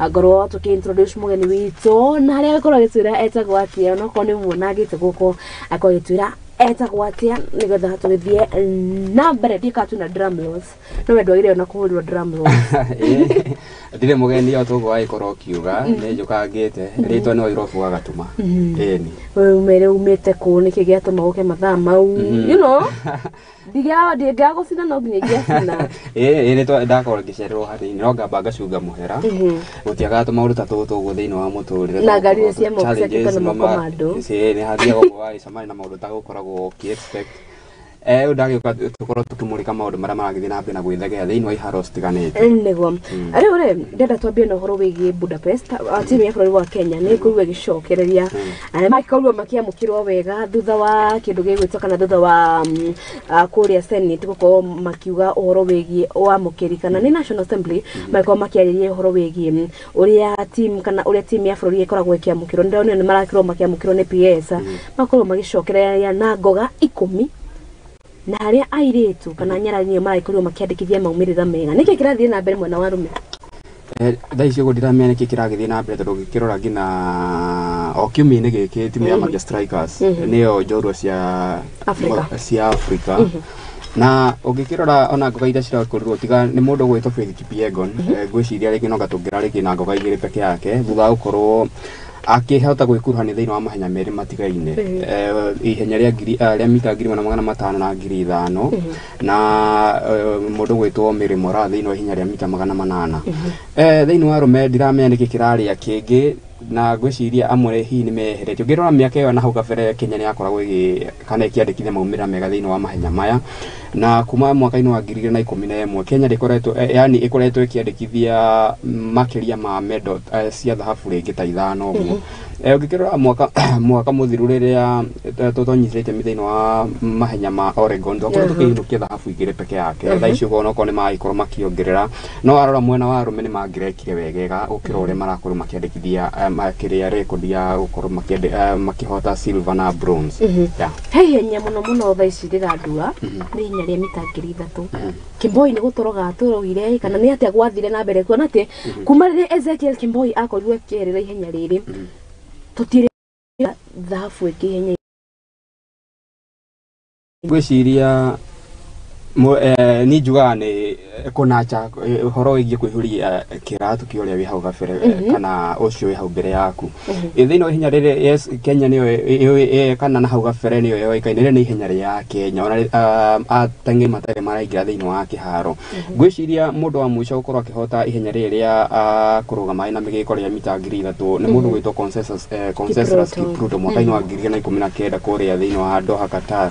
ngorwo tũkĩ introduce mũgeni witũ na harĩa agĩkorwo agĩtwĩra etagwo atĩa, onokorwo nĩ muona agĩte gũkũ, akorwo agĩtwĩra etagwo atĩa nĩgetha tũgĩthiĩ na mbere. Ndiũĩ twĩna drum rolls, no we ndwagĩrĩire ona kũhũrĩrwo drum rolls.
Ndirĩ mũgeni, o toguo wagĩkorwo ũkiuga nĩ njũkangĩte. Rĩtwa nĩ Wairobu wa Gatuma, ĩni.
Umere umĩte kũ? Nĩkĩ gĩatũma ũke mathaa mau? Ndingĩaga gũcina, no nginya ingĩacina.
Ĩ nĩ ndakorwo ngĩcererwo hanini, no ngamba ngacunga mũhera. Gũtiagaga tũmaũndũ ta tũtũ ũguo thĩinĩ wa mũtũrĩre.
Na ngari cia moko ciakĩte na moko ma andũ.
Nĩ hathiaga ũguo wagĩcemania na maũndũ ũtagũkoragwo ũkĩ expect. Rĩu ndagĩũka tũkorwo tũkĩmũrĩka maũndũ marĩa maragĩthiĩ na mbere na gwĩthegea thĩinĩ wa iharo citiganĩte.
Nĩguo rĩu rĩ, ndĩrenda twambie na ũhoro wĩgiĩ Budapest. Timu ya bũrũri wa Kenya nĩ ĩkorirwo ĩgĩcokereria, magĩkorirwo makĩamũkĩrwo wega thutha wa kĩndũ gĩgwĩtwo, kana thutha wa kũrĩa Senate gũkorwo makiuga ũhoro wĩgiĩ wamũkĩri, kana nĩ National Assembly magĩkorwo makĩarĩria ũhoro wĩgiĩ ũrĩa team, kana ũrĩa timu ya bũrũri ĩkoragwo ĩkĩamũkĩrwo. Nĩ ndĩronire nĩ marakĩrwo makĩamũkĩrwo nĩ PS, makorwo magĩcokereria na ngoga 10, na harĩa airĩtu kana nyarari nĩo maragĩkorirwo makĩandĩkithia maumĩrĩra mega. Nĩkĩ kĩrathiĩ na mbere mwena wa arũme?
Thaa ici ũguo ndiramenya nĩkĩ kĩragĩthiĩ na mbere, tondũ ũngĩkĩrora nginya o kiumia-inĩ gĩkĩ, timu ya Malkia Strikers nĩyo njorua cia
Africa.
Cia Africa. Na ũngĩkĩrora ona ngoga iria cirakorirwo, tiga nĩ mũndũ ũgwĩtwo Faith Kipyegon, ngwĩciria rĩngĩ no gatũngĩra rĩngĩ na ngoga 2 peke yake, thutha wa gũkorwo akĩhota gwĩkuruhania thĩinĩ wa mahenya merĩ matigaine, ihenya rĩa ngiri rĩa mita 1500 na 5000, na mũndũ gwĩtwo Mary Moraa thĩinĩ wa ihenya rĩa mita 800. Thĩinĩ wa arũme ndiramenya nĩkĩ kĩrarĩa kĩngĩ, na ngwĩciria amwe hihi nĩ meheretio. Ũngĩrora mĩaka ĩyo na hau kabere, Kenya nĩ yakoragwo ĩgĩ kana ĩkĩandĩkithia maumĩrĩra mega thĩinĩ wa mahenya maya, na kuma mwaka-inĩ wa 2011 Kenya ndĩkoretwo, yani ĩkoretwo ĩkĩandĩkithia makĩria ma medal cia thahabu rĩngĩ ta 5 ũguo. Ũngĩkĩrora mwaka mũthiru rĩrĩa tũtonyithĩte thĩinĩ wa mahenya ma Oregon, twakorwo tũkĩinũkia thahabu 2 peke yake. Thaa ici ũguo onokorwo nĩ magĩkorwo makĩongerera, no arora mwena wa arũme nĩ mangĩrekire wegega gũkĩra ũrĩa marakorwo makĩandĩkithia, makĩrĩa rekondi ya gũkorwo makĩhota silver na bronze. Yeah.
He ihenya mũno mũno thaa ici rĩrandua nĩ ihenya rĩa mita 3000. Kimboi nĩ gũtoroga atũrogire, kana nĩ atĩa gwathire na mbere, kuona atĩ kuma rĩrĩa Ezekiel Kimboi akorirwo akĩerera ihenya rĩrĩ, tũtirĩ thahabu ĩngĩ ihenya?
Ngwĩciria niĩ njugaga nĩ kũnacha ũhoro wĩgiĩ kũihũria kĩratũ kĩa ũrĩa wĩ hau gabere, kana ũcio wĩ hau mbere yaku. Thĩinĩ wa ihenya rĩrĩ, yes, Kenya nĩyo kana na hau gabere nĩyo yoĩkaine. Rĩrĩ nĩ ihenya rĩa Kenya, ona ateng'eri matarĩ maraingĩra thĩinĩ wa kĩharo. Ngwĩciria mũndũ wa mũico gũkorwo akĩhota ihenya rĩrĩ rĩa kũrũga maĩ na mĩgĩko rĩa mita 3000 nĩ mũndũ gwĩtwo Conseslus
Kipruto.
Kipruto mwaka-inĩ wa 2019 kũrĩa thĩinĩ wa Doha, Qatar.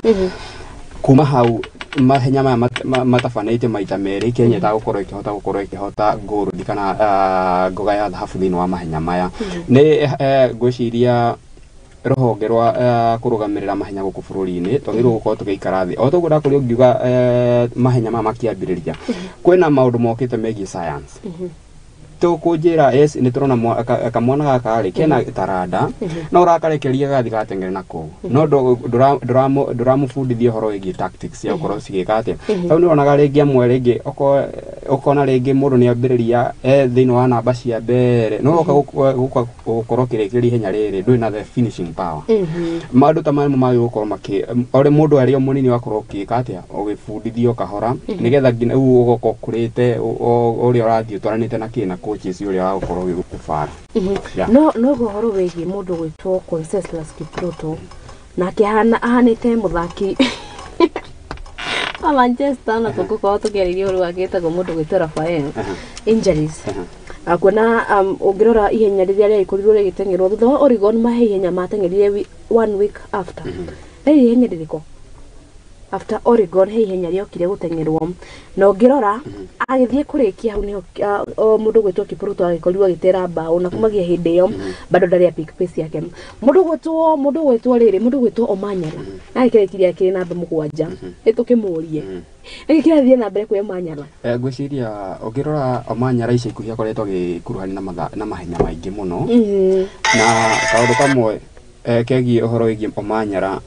Kuma hau mahenya maya matabanĩte maita merĩ Kenya ĩtagũkorwo ĩkĩhota gũkorwo ĩkĩhota gold kana ngoga ya thahabu thĩinĩ wa mahenya maya. Nĩ ngwĩciria rũhonge rwa kũrũgamĩrĩra mahenya gũkũ bũrũri-inĩ twagĩrĩirwo gũkorwo tũgĩikara thĩ. O toguo ndakorirwo ngiuga, mahenya maya makĩambĩrĩria kwĩna maũndũ mokĩte megiĩ science. Tũkũnjĩra, yes, nĩ tũrona kamwana gaka rĩ kena taranda, no ũrakarekeria gathi gateng'ere na kũu, no ndũramũbundithia ũhoro wĩgiĩ tactics cia gũkorwo cigĩka atĩa. Hau nĩ ũronaga rĩngĩ amwe, rĩngĩ ũkona rĩngĩ mũndũ nĩ ambĩrĩria e thĩinĩ wa namba cia mbere, no ũroka gũkorwo ũkĩrĩkĩrĩria ihenya rĩrĩ ndũrĩ na the finishing power. Maũndũ ta maya nĩmo magĩrĩirwo gũkorwo makĩ ũrĩ mũndũ arĩ o mũnini wakorwo ũkĩka atĩa, ũgĩbundithio kahora, nĩgetha nginya rĩu ũgoka ũkũrĩte ũrĩa ũrathiĩ ũtwaranĩte na kĩ na coaches ũrĩa wa gũkorwo ũgĩgũbara. Yeah.
No ũhoro wĩgiĩ mũndũ gwĩtwo Conseslus Kipruto, nake ahanĩte mũthaki wa Manchester, na tũngũkorwo tũkĩarĩria ũhoro wake, etagwo mũndũ gwĩtwo Rafael. Injuries. Kuona ũngĩrora ihenya rĩrĩa rĩagĩkorirwo rĩgĩteng'erwo thutha wa Oregon, mahe ihenya mateng'erire one week after, rĩrĩ ihenya rĩrĩkũ? After Oregon he ihenya rĩokire gũteng'erwo na ũngĩrora agĩthiĩ kũrĩkia hau nĩho mũndũ gwĩtwo Kipruto agĩkorirwo agĩtera mbaũ na kumagia hĩndĩ ĩyo bado ndarĩ a pick pace yake. Mũndũ gwĩtwo rĩrĩ, mũndũ gwĩtwo Omanyala agĩkĩrĩkirie akĩrĩ namba 7. Nĩ tũkĩmũrie nĩkĩ kĩrathiĩ na mbere kwĩ Omanyala?
Ngwĩciria ũngĩrora Omanyala ica ikuhĩ akoretwo agĩkuruhania na mahenya maingĩ mũno. Na kaũndũ kamwe kegiĩ ũhoro wĩgiĩ Omanyala,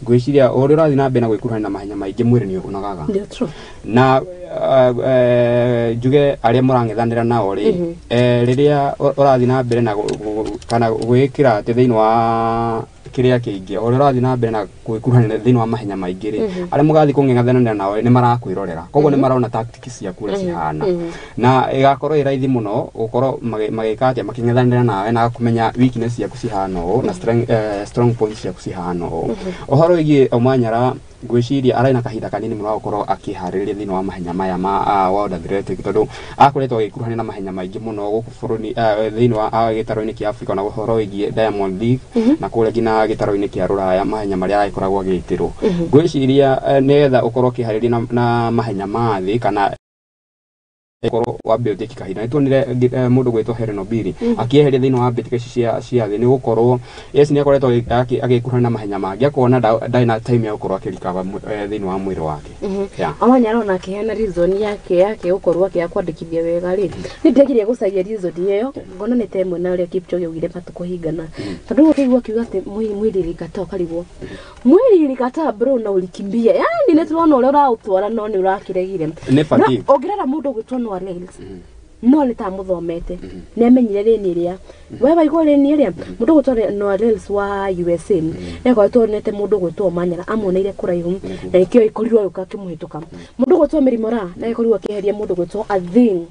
ngwĩciria o ũrĩa ũrathiĩ na mbere na gwĩkuruhania na mahenya maingĩ, mwĩrĩ nĩ ũnogaga.
Ndio, true.
Na njuge arĩa mũrang'ethanĩra nao rĩ, rĩrĩa ũrathiĩ na mbere na kana gwĩkĩra atĩ thĩinĩ wa kĩrĩa kĩingĩ, o ũrĩa ũrathiĩ na mbere na gwĩkuruhania thĩinĩ wa mahenya maingĩ rĩ, arĩa mũgathiĩ kũng'ethanĩra nao nĩ marakwĩrorera, koguo nĩ marona tactics ciaku ũrĩa cihana, na ĩgakorwo ĩ raithi mũno gũkorwo magĩka atĩa, makĩng'ethanĩra nawe na kũmenya weakness ciaku cihana ũũ na strong points ciaku cihana ũũ. Ũhoro wĩgiĩ Omanyala, ngwĩciria arĩ na kahinda kanini mũno ga gũkorwo akĩharĩrĩria thĩinĩ wa mahenya maya ma World Athletic, tondũ akoretwo agĩkuruhania na mahenya maingĩ mũno gũkũ bũrũri, thĩinĩ wa gĩtaro-inĩ kĩa Africa, na ũhoro wĩgiĩ Diamond League, na kũrĩa nginya gĩtaro-inĩ kĩa Rũraya, mahenya marĩa aragĩkoragwo agĩtĩrwo. Ngwĩciria nĩgetha ũkorwo ũkĩharĩria na mahenya ma thĩ kana korwo wambe ũtĩki kahinda, nĩtuonire mũndũ gwĩtwo Helen Obiri akĩeheria thĩinĩ wa mbĩtĩka ici cia thĩ, nĩ gũkorwo yes, nĩ akoretwo agĩkuruhania na mahenya mangĩ, akona ndarĩ na time ya gũkorwo akĩrikaba thĩinĩ wa mwĩrĩ wake. Yeah.
Omanyala ona akĩheana reason yake gũkorwo akĩaga kwandĩkithia wega rĩ, nĩ ndĩagirie gũcaria reason ĩyo, ngona nĩ ta ĩmwe na ũrĩa Kipchoge augire matukũhingana, tondũ rĩu ũkĩigua akiuga atĩ mwili ilikataa, ũkarigwo mwili ilikataa bro na ulikimbia, yani nĩ tũrona ũrĩa ũraũtwara no nĩ ũrakĩregire.
Nĩ fatigue.
Na ũngĩrora mũndũ ũgwĩtwo Noah Lyles, no nĩ ta mũthomete, nĩ amenyire rĩni ĩrĩa we waigua rĩni ĩrĩa mũndũ ũgwĩtwo Noah Lyles wa USA nĩ akoretwo onete mũndũ ũgwĩtwo Omanyala amuoneire kũraihu, na nĩkĩo ĩkorirwo agĩũka akĩmũhĩtũka. Mũndũ ũgwĩtwo Mary Moraa na ĩkorirwo akĩeheria mũndũ ũgwĩtwo Athing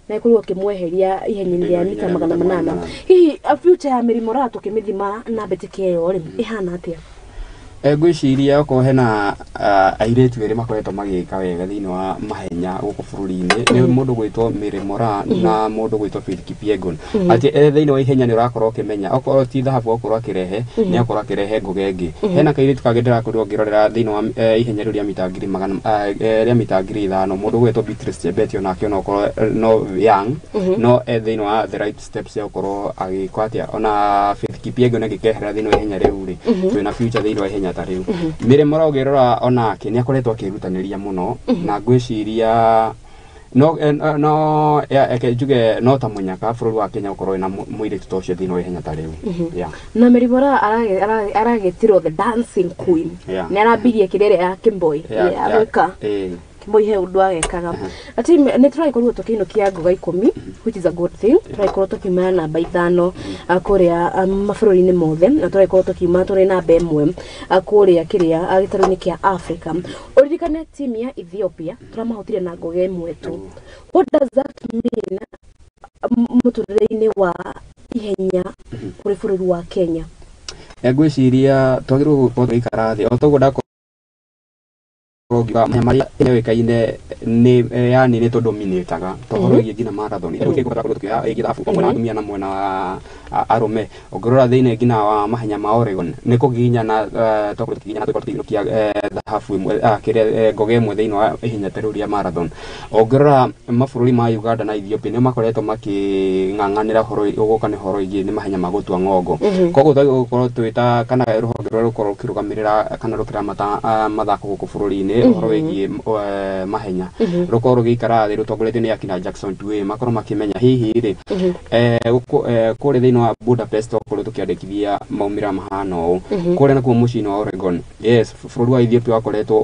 na ĩkorirwo akĩmweheria ihenya-inĩ rĩa mita 800. Hihi a future ya Mary Moraa tũkĩmĩthima na mbĩtĩka ĩyo rĩ, ĩhana atĩa?
Ngwĩciria okorwo hena airĩtu erĩ makoretwo magĩka wega thĩinĩ wa mahenya gũkũ bũrũri-inĩ, nĩ mũndũ gwĩtwo Mary Moraa na mũndũ gwĩtwo Faith Kipyegon. Atĩ thĩinĩ wa ihenya nĩ ũrakorwo ũkĩmenya okorwo ti thahabu okorwo akĩrehe, nĩ akorwo akĩrehe ngũge ĩngĩ. Hena kairĩtu kangĩ ndĩrakorirwo ngĩrorera thĩinĩ wa ihenya rĩu rĩa mita ngiri magana rĩa mita 5000, mũndũ gwĩtwo Beatrice Chebet, onake onokorwo no young, no thĩinĩ wa the right steps ya gũkorwo agĩka atĩa, ona Faith Kipyegon agĩkehera thĩinĩ wa ihenya rĩu rĩ, twĩna future thĩinĩ wa ihenya ta rĩu. Mary Moraa ũngĩrora onake nĩ akoretwo akĩrutanĩria mũno, na ngwĩciria no eke njuge no ta mũnyaka bũrũri wa Kenya ũkorwo wĩna mũirĩtu ta ũcio thĩinĩ wa ihenya ta rĩu. Yeah.
Na Mary Moraa aragĩtirwo the dancing queen. Nĩ arambirie kĩrĩrĩ ya Kimboi agwĩka Kimboi he ũndũ agekaga ati nĩ tũragĩkorirwo tũkĩinũkia ngoga 10, which is a good thing. Tũragĩkorwo tũkiuma namba 5 kũrĩa mabũrũri-inĩ mothe, na tũragĩkorwo tũkiuma tũrĩ namba 1 kũrĩa kĩrĩa gĩtarũ-inĩ kĩa Africa. Ũririkane timu ya Ethiopia tũramahotire na ngoga 1 tu. What does that mean mũtũrĩre-inĩ wa ihenya kũrĩ bũrũri wa Kenya?
Ngwĩciria twagĩrĩirwo gũkorwo tũgĩikara thĩ o toguo ndakorwo ngiuga, mahenya marĩa yoĩkaine nĩ yani nĩ tũdominataga tohoro wĩgiĩ nginya marathon rĩu kĩgũkorwo tũkĩoya ĩgiĩ thabu o mwena wa atumia na mwena wa arũme. Ũngĩrora thĩinĩ nginya wa mahenya ma Oregon nĩ kũgiginyana, twakorwo tũkĩgiginyana, tũkorwo tũkĩinũkia thahabu 1, kĩrĩa ngoga 1 thĩinĩ wa ihenya ta rĩu rĩa marathon. Ũngĩrora mabũrũri ma Uganda na Ethiopia nĩo makoretwo makĩng'ang'anĩra ũhoro ũgũka nĩ ũhoro wĩgiĩ nĩ mahenya ma gũtua ng'ongo. Koguo twagĩrĩirwo gũkorwo twĩta kana rũhonge rũrĩa rũkorwo rũkĩrũgamĩrĩra kana rũkĩramata mathako gũkũ bũrũri-inĩ, ũhoro wĩgiĩ mahenya, rũkorwo rũgĩikara thĩ rũtongoretio nĩ akina Jackson Tuwei, makorwo makĩmenya hihi rĩ kũrĩa thĩinĩ wa Budapest twakorwo tũkĩandĩkithia maumĩrĩra mahana ũũ. Kũrĩa nakuo mũciĩ-inĩ wa Oregon, yes, bũrũri wa Ethiopia wakoretwo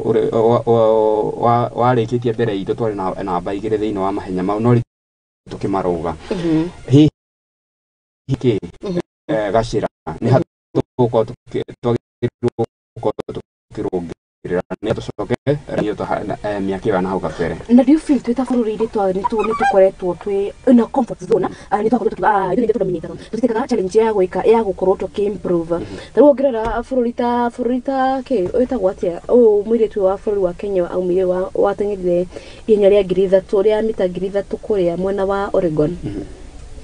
warĩkĩtie mbere itũ, twarĩ na namba 2 thĩinĩ wa mahenya mau, no rĩu tũkĩmarũga. Hihi kĩ gacĩra nĩ ha tũgũkorwo twagĩrĩirwo gũkorwo tũkĩrũngĩrĩra nĩ tũcoke mĩaka ĩyo ya na hau kabere?
Na do you feel twĩ ta bũrũri nĩ tũkoretwo twĩ in a comfort zone? Nĩ twakoretwo tukiuga ithuĩ nĩ tũdominataga, tũtitĩkaga challenge ya gwĩka ya gũkorwo tũkĩ-improve. Ta rĩu ũngĩrora bũrũri ta kĩ wĩtagwo atĩa, ũyũ mũirĩtu wa bũrũri wa Kenya aumire wa wateng'erire ihenya rĩa 3000, rĩa mita 3000 kũrĩa mwena wa Oregon,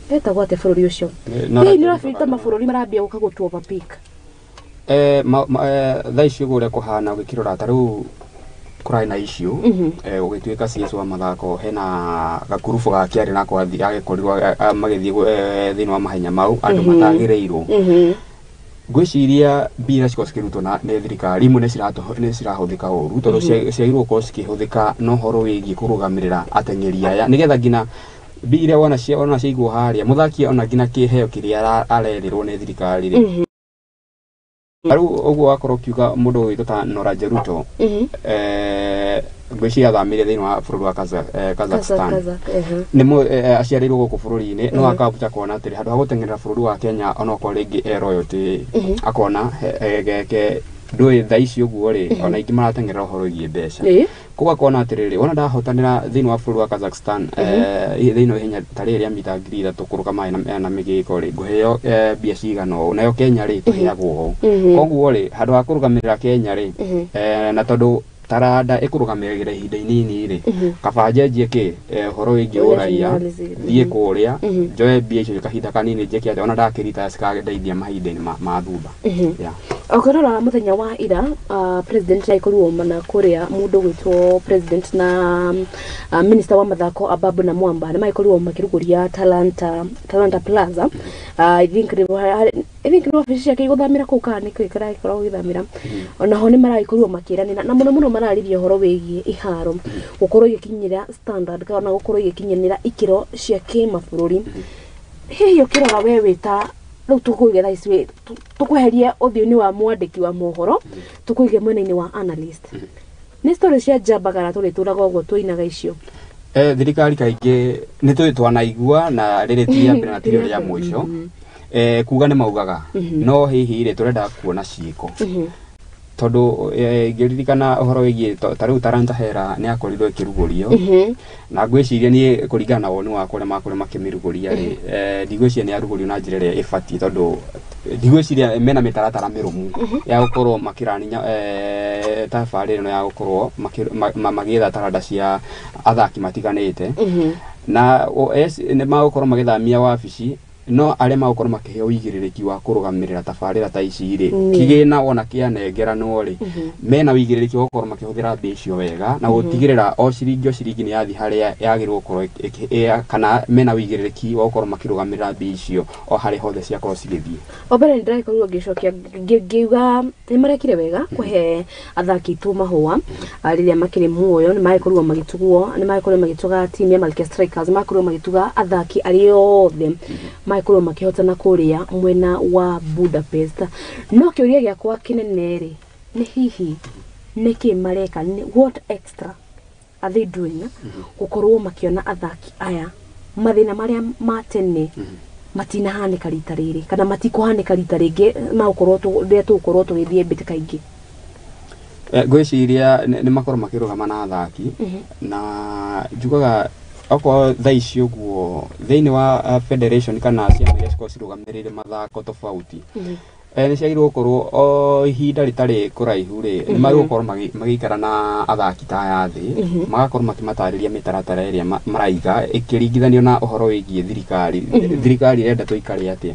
etagwo atĩa bũrũri ũcio? Hihi nĩ ũrafeel ta mabũrũri marambia gũka gũtu overpick?
Thaa ici ũguo ũrĩa kũhana ũgĩkĩrora ta rĩu Kũrarĩ na issue ũgĩtuĩka CS wa mathako, hena gakurubu gake arĩ nako agĩkorirwo magĩthiĩ thĩinĩ wa mahenya mau andũ matagĩrĩirwo. Ngwĩciria mbia cikorwo cikĩrutwo na nĩ thirikari imwe nĩ cirahũthĩka ũru, tondũ ciagĩrĩirwo gũkorwo cikĩhũthĩka na ũhoro wĩgiĩ kũrũgamĩrĩra ateng'eri aya, nĩgetha nginya mbia iria wona wona ciaigwo harĩa, mũthaki ona nginya kĩheo kĩrĩa arerĩrwo nĩ thirikari rĩ. Rĩu ũguo wakorwo ũkiuga mũndũ ũgwĩtwo ta Nora Jeruto, ngwĩciria athamĩire thĩinĩ wa bũrũri wa Kazakhstan.
Kazakh.
Nĩ aciarĩirwo gũkũ bũrũri-inĩ, no akabuta kuona atĩrĩ, handũ ha gũteng'erera bũrũri wa Kenya, onokorwo rĩngĩ e royalty, akona geke ndũĩ thaa ici ũguo rĩ, ona ingĩ marateng'erera ũhoro wĩgiĩ mbeca. Koguo akona atĩrĩrĩ, wona ndahotanĩra thĩinĩ wa bũrũri wa Kazakhstan thĩinĩ wa ihenya ta rĩrĩ rĩa mita 3000 kũrũga maĩ na mĩgĩko rĩ, ngũheo mbia cigana ũũ, nayo Kenya rĩ, tũheagwo ũũ. Koguo rĩ, handũ ha kũrũgamĩrĩra Kenya rĩ, na tondũ taranda ĩkũrũgamĩrĩra ihinda inini rĩ, kaba njenjie kĩ ũhoro wĩgiĩ ũraiya,
Nationalism.
Thiĩ kũrĩa njoe mbia icio kahinda kanini, njĩke atĩ ona ndakĩrita cikandeithia mahinda-inĩ ma thutha. Yeah.
Ũkĩrora mũthenya wa ira, president nĩagĩkorirwo na kũrĩa mũndũ ũgwĩtwo president na minister wa mathako Ababu na Mwamba nĩ magĩkorirwo makĩrugũria Talanta Plaza. I think nĩ wabici ciake igũthamĩra kũu kana nĩkĩ kĩragĩkorwo gĩthamĩra. Onaho nĩ maragĩkorirwo makĩranĩra na mũno mũno mararĩria ũhoro wĩgiĩ iharo gũkorwo igĩkinyĩra standard kana gũkorwo igĩkinyanĩra ikĩro cia kĩmabũrũri. Hihi ũkĩrora we wĩ ta rĩu tũkũige thaa ici tũkweherie ũthiũ-inĩ wa mwandĩki wa mohoro, tũkũige mwena-inĩ wa analyst, nĩ story cia njamba kana tũrĩtũraga ũguo tũinaga icio?
Thirikari kaingĩ nĩ tũĩ twanaigua na rĩrĩ ti rĩa mbere na ti rĩo rĩa mũico. Kuga nĩ maugaga, no hihi rĩ, tũrenda kuona ciĩko, tondũ ngĩririkana ũhoro wĩgiĩ ta rĩu Talanta Hera nĩ yakorirwo ĩkĩrugũrio, na ngwĩciria niĩ kũringana na woni wakwa ũrĩa makorirwo makĩmĩrugũria rĩ, ndigwĩciria nĩ yarugũrio na njĩra ĩrĩa ĩbatiĩ, tondũ ndigwĩciria mena mĩtaratara mĩrũmu ya gũkorwo makĩraninya tabarĩra ĩno ya gũkorwo magĩetha taranda cia athaki matiganĩte, na nĩ magũkorwo magĩthamia wabici, no arĩa magũkorwo makĩheo ũigĩrĩrĩki wa kũrũgamĩrĩra tabarĩra ta ici rĩ, kĩgĩna wona kĩanengeranwo rĩ, mena ũigĩrĩrĩki wa gũkorwo makĩhũthĩra mbia icio wega na gũtigĩrĩra o ciringi o ciringi nĩ yathi harĩa yagĩrĩirwo gũkorwo kana mena ũigĩrĩrĩki wa gũkorwo makĩrũgamĩrĩra mbia icio o harĩa hothe ciakorwo cigĩthiĩ.
O mbere nĩ ndĩragĩkorirwo ngĩcokia ngĩuga nĩ marekire wega kũhe athaki aitũ mahũa rĩrĩa makĩrĩ muoyo. Nĩ magĩkorirwo magĩtugwo, nĩ magĩkorirwo magĩtuga timu ya Malkia Strikers, magĩkorirwo magĩtuga athaki arĩa othe magĩkorirwo makĩhotana kũrĩa mwena wa Budapest. No kĩũria gĩakwa kĩnene rĩ, nĩ hihi nĩkĩ mareka? What extra are they doing gũkorwo makĩona athaki aya mathĩna marĩa ma tene matinahanĩka rita rĩrĩ kana matikũhanĩka rita rĩngĩ magũkorwo rĩrĩa tũgũkorwo tũgĩthiĩ mbĩtĩka ingĩ?
Ngwĩciria nĩ makorwo makĩrũgama na athaki, na njugaga okorwo thaa ici ũguo thĩinĩ wa federation kana ciama iria cikoragwo cirũgamĩrĩire mathako tofauti, nĩ ciagĩrĩirwo gũkorwo o ihinda rĩtarĩ kũraihu rĩ, nĩ magĩrĩirwo gũkorwo magĩikara na athaki ta aya thĩ, magakorwo makĩmatarĩria mĩtaratara ĩrĩa maraiga ĩkĩringithanio na ũhoro wĩgiĩ thirikari. Thirikari ĩrenda tũikare atĩa?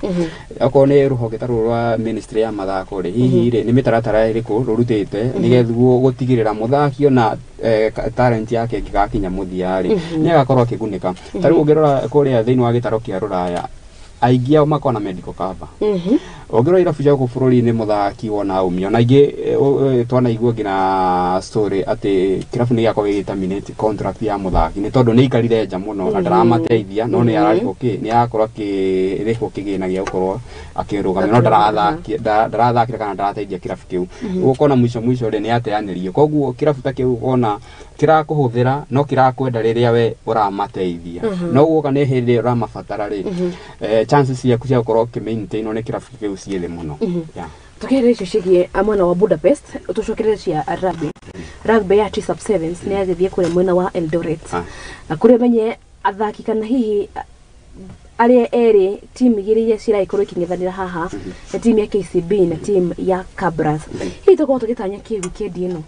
Okorwo nĩ rũhonge ta rũrũ rwa ministry ya mathako rĩ, hihi rĩ, nĩ mĩtaratara ĩrĩkũ rũrutĩte nĩgethuo gũtigĩrĩra mũthaki ona talent yake ĩngĩgakinya mũthia rĩ, nĩ agakorwo akĩgunĩka? Ta rĩu ũngĩrora kũrĩa thĩinĩ wa gĩtarũ kĩa rũraya, aingĩ ao makoragwo na medical cover. Ũngĩrora irabu cia gũkũ bũrũri-inĩ, mũthaki wona aumia, ona ingĩ twanaigua nginya story atĩ kĩrabu nĩ gĩakorwo gĩgĩ terminate contract ya mũthaki nĩ tondũ nĩ aikarire nja mũno na ndaramateithia, no nĩ ararĩhwo kĩ, nĩ arakorwo akĩrĩhwo kĩgĩna gĩa gũkorwo akĩrũgamia, no ndarathakĩra kana ndarateithia kĩrabu kĩu. Ũkona mũico mũico rĩ, nĩ ateanĩrio. Koguo kĩrabu ta kĩu ũkona kĩrakũhũthĩra no kĩrakwenda rĩrĩa we ũramateithia, no guoka nĩ hĩndĩ ũramabatara rĩ, chances ciaku cia gũkorwo ũkĩ-maintainwo nĩ kĩrabu kĩu ciĩ thĩ mũno. Yeah.
Tukiheria icio ciĩgiĩ mwena wa Budapest, tũcokerere cia rugby. Rugby ya Tisap Sevens nĩ yagĩthiĩ kũrĩa mwena wa Eldoret, na kũrĩa menye athaki kana hihi arĩa erĩ timu igĩrĩ iria ciragĩkorwo ikĩng'ethanĩra haha nĩ timu ya KCB na timu ya Kabras. Hihi tũkorwo tũgĩtanya kĩ wikendi ĩno?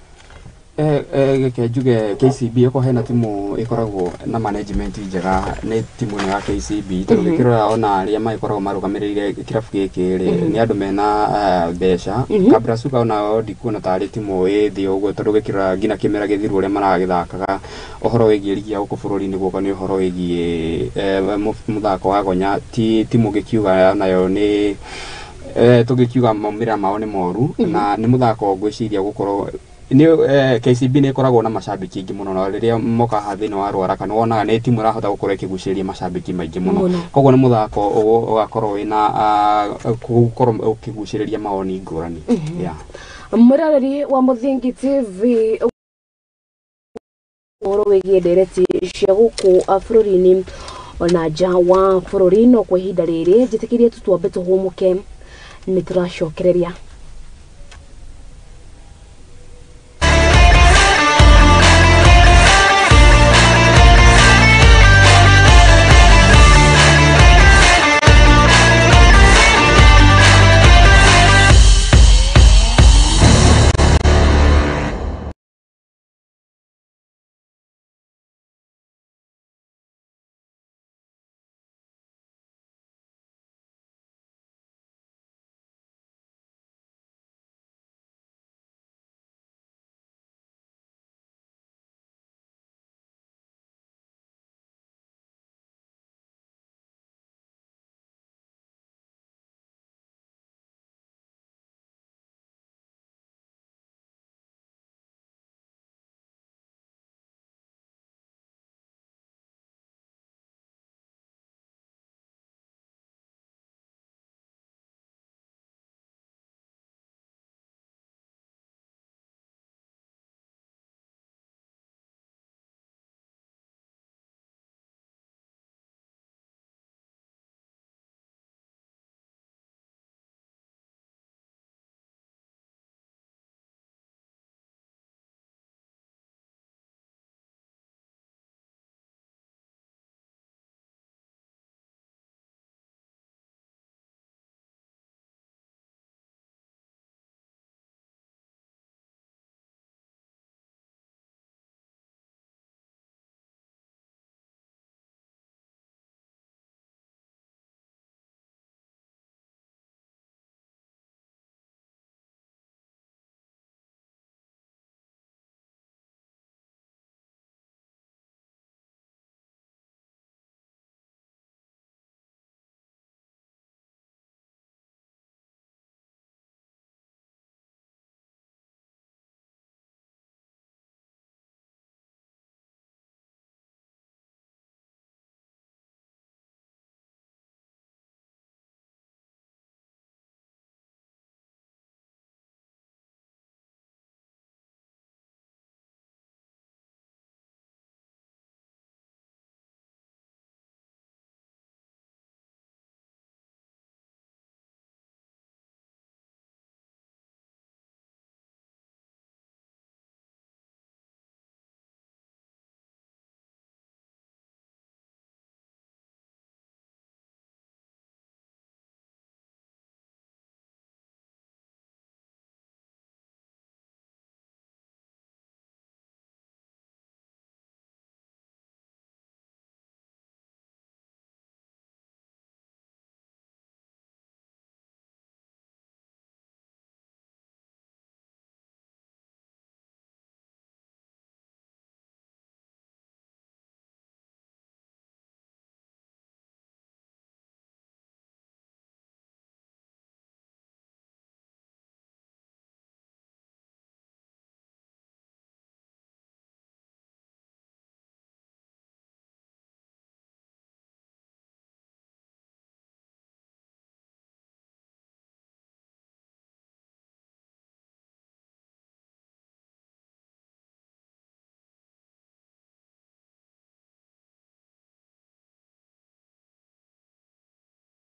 Reke njuge KCB oko hena timu ikoragwo na management njega nĩ timu ĩno ya KCB tondũ gĩkĩrora ona arĩa magĩkoragwo marũgamĩrĩire kĩrabu gĩkĩ rĩ nĩ andũ mena mbeca. Kabras Sugar onao ndikuona tarĩ timu ĩ thĩ ũguo tondũ gĩkĩrora nginya kĩmera gĩthiru ũrĩa maragĩthakaga ũhoro wĩgiĩ rigi ya gũkũ bũrũri-inĩ guoka nĩ ũhoro wĩgiĩ mũthako wa gonya ti timu gĩkiuga nayo nĩ tũgĩkiuga maumĩrĩra mao nĩ moru na nĩ mũthako ngwĩciria gũkorwo ni KCB nĩ ĩkoragwo na macambĩki aingĩ mũno na rĩrĩa moka haha thĩinĩ wa Ruaraka nĩ wonaga nĩ timu ĩrahota gũkorwo ĩkĩgucĩrĩria macambĩki maingĩ mũno koguo nĩ mũthako ũgakorwo wĩna gũkorwo ũkĩgucĩrĩria mawoni ngũrani.
Mũroreri wa Mũthingi TV ũhoro wĩgiĩ ndereti cia gũkũ bũrũri-inĩ ona nja wa bũrũri no kwa ihinda rĩrĩ njĩtĩkĩrie tu twambe tũhũmũke nĩ tũracokereria.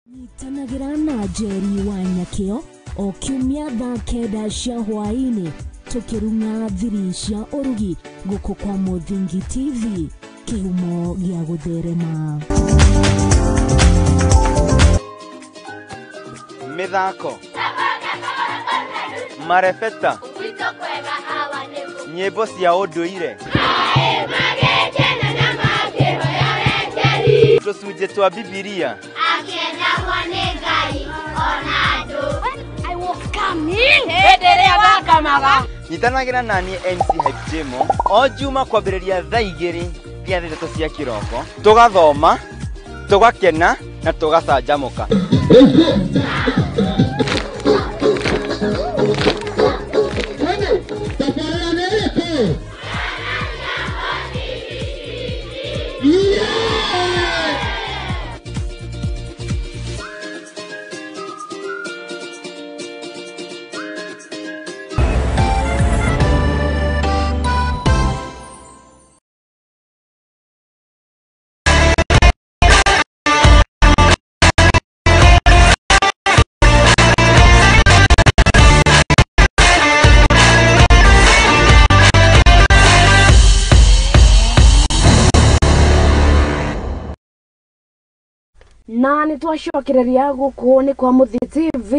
Nyitanagĩra na Njeri wa Nyakĩo o kiumia thaa 9 cia hwaĩ-inĩ tũkĩrung'a thiri cia ũrugi gũkũ kwa Mũthingi TV kĩhumo gĩa gũtherema.
Mĩthako, marebeta, Nyĩmbo cia ũndũire, tũcunjĩ twa Bibilia, nyitanagĩra naniĩ MC Hype Jemo o Juma kwambĩrĩria thaa 2 nginya thaa 3 cia kĩroko, tũgathoma, tũgakena na tũgacanjamũka.
Na nä twacokereria gå nä kwa Mũthingi TV.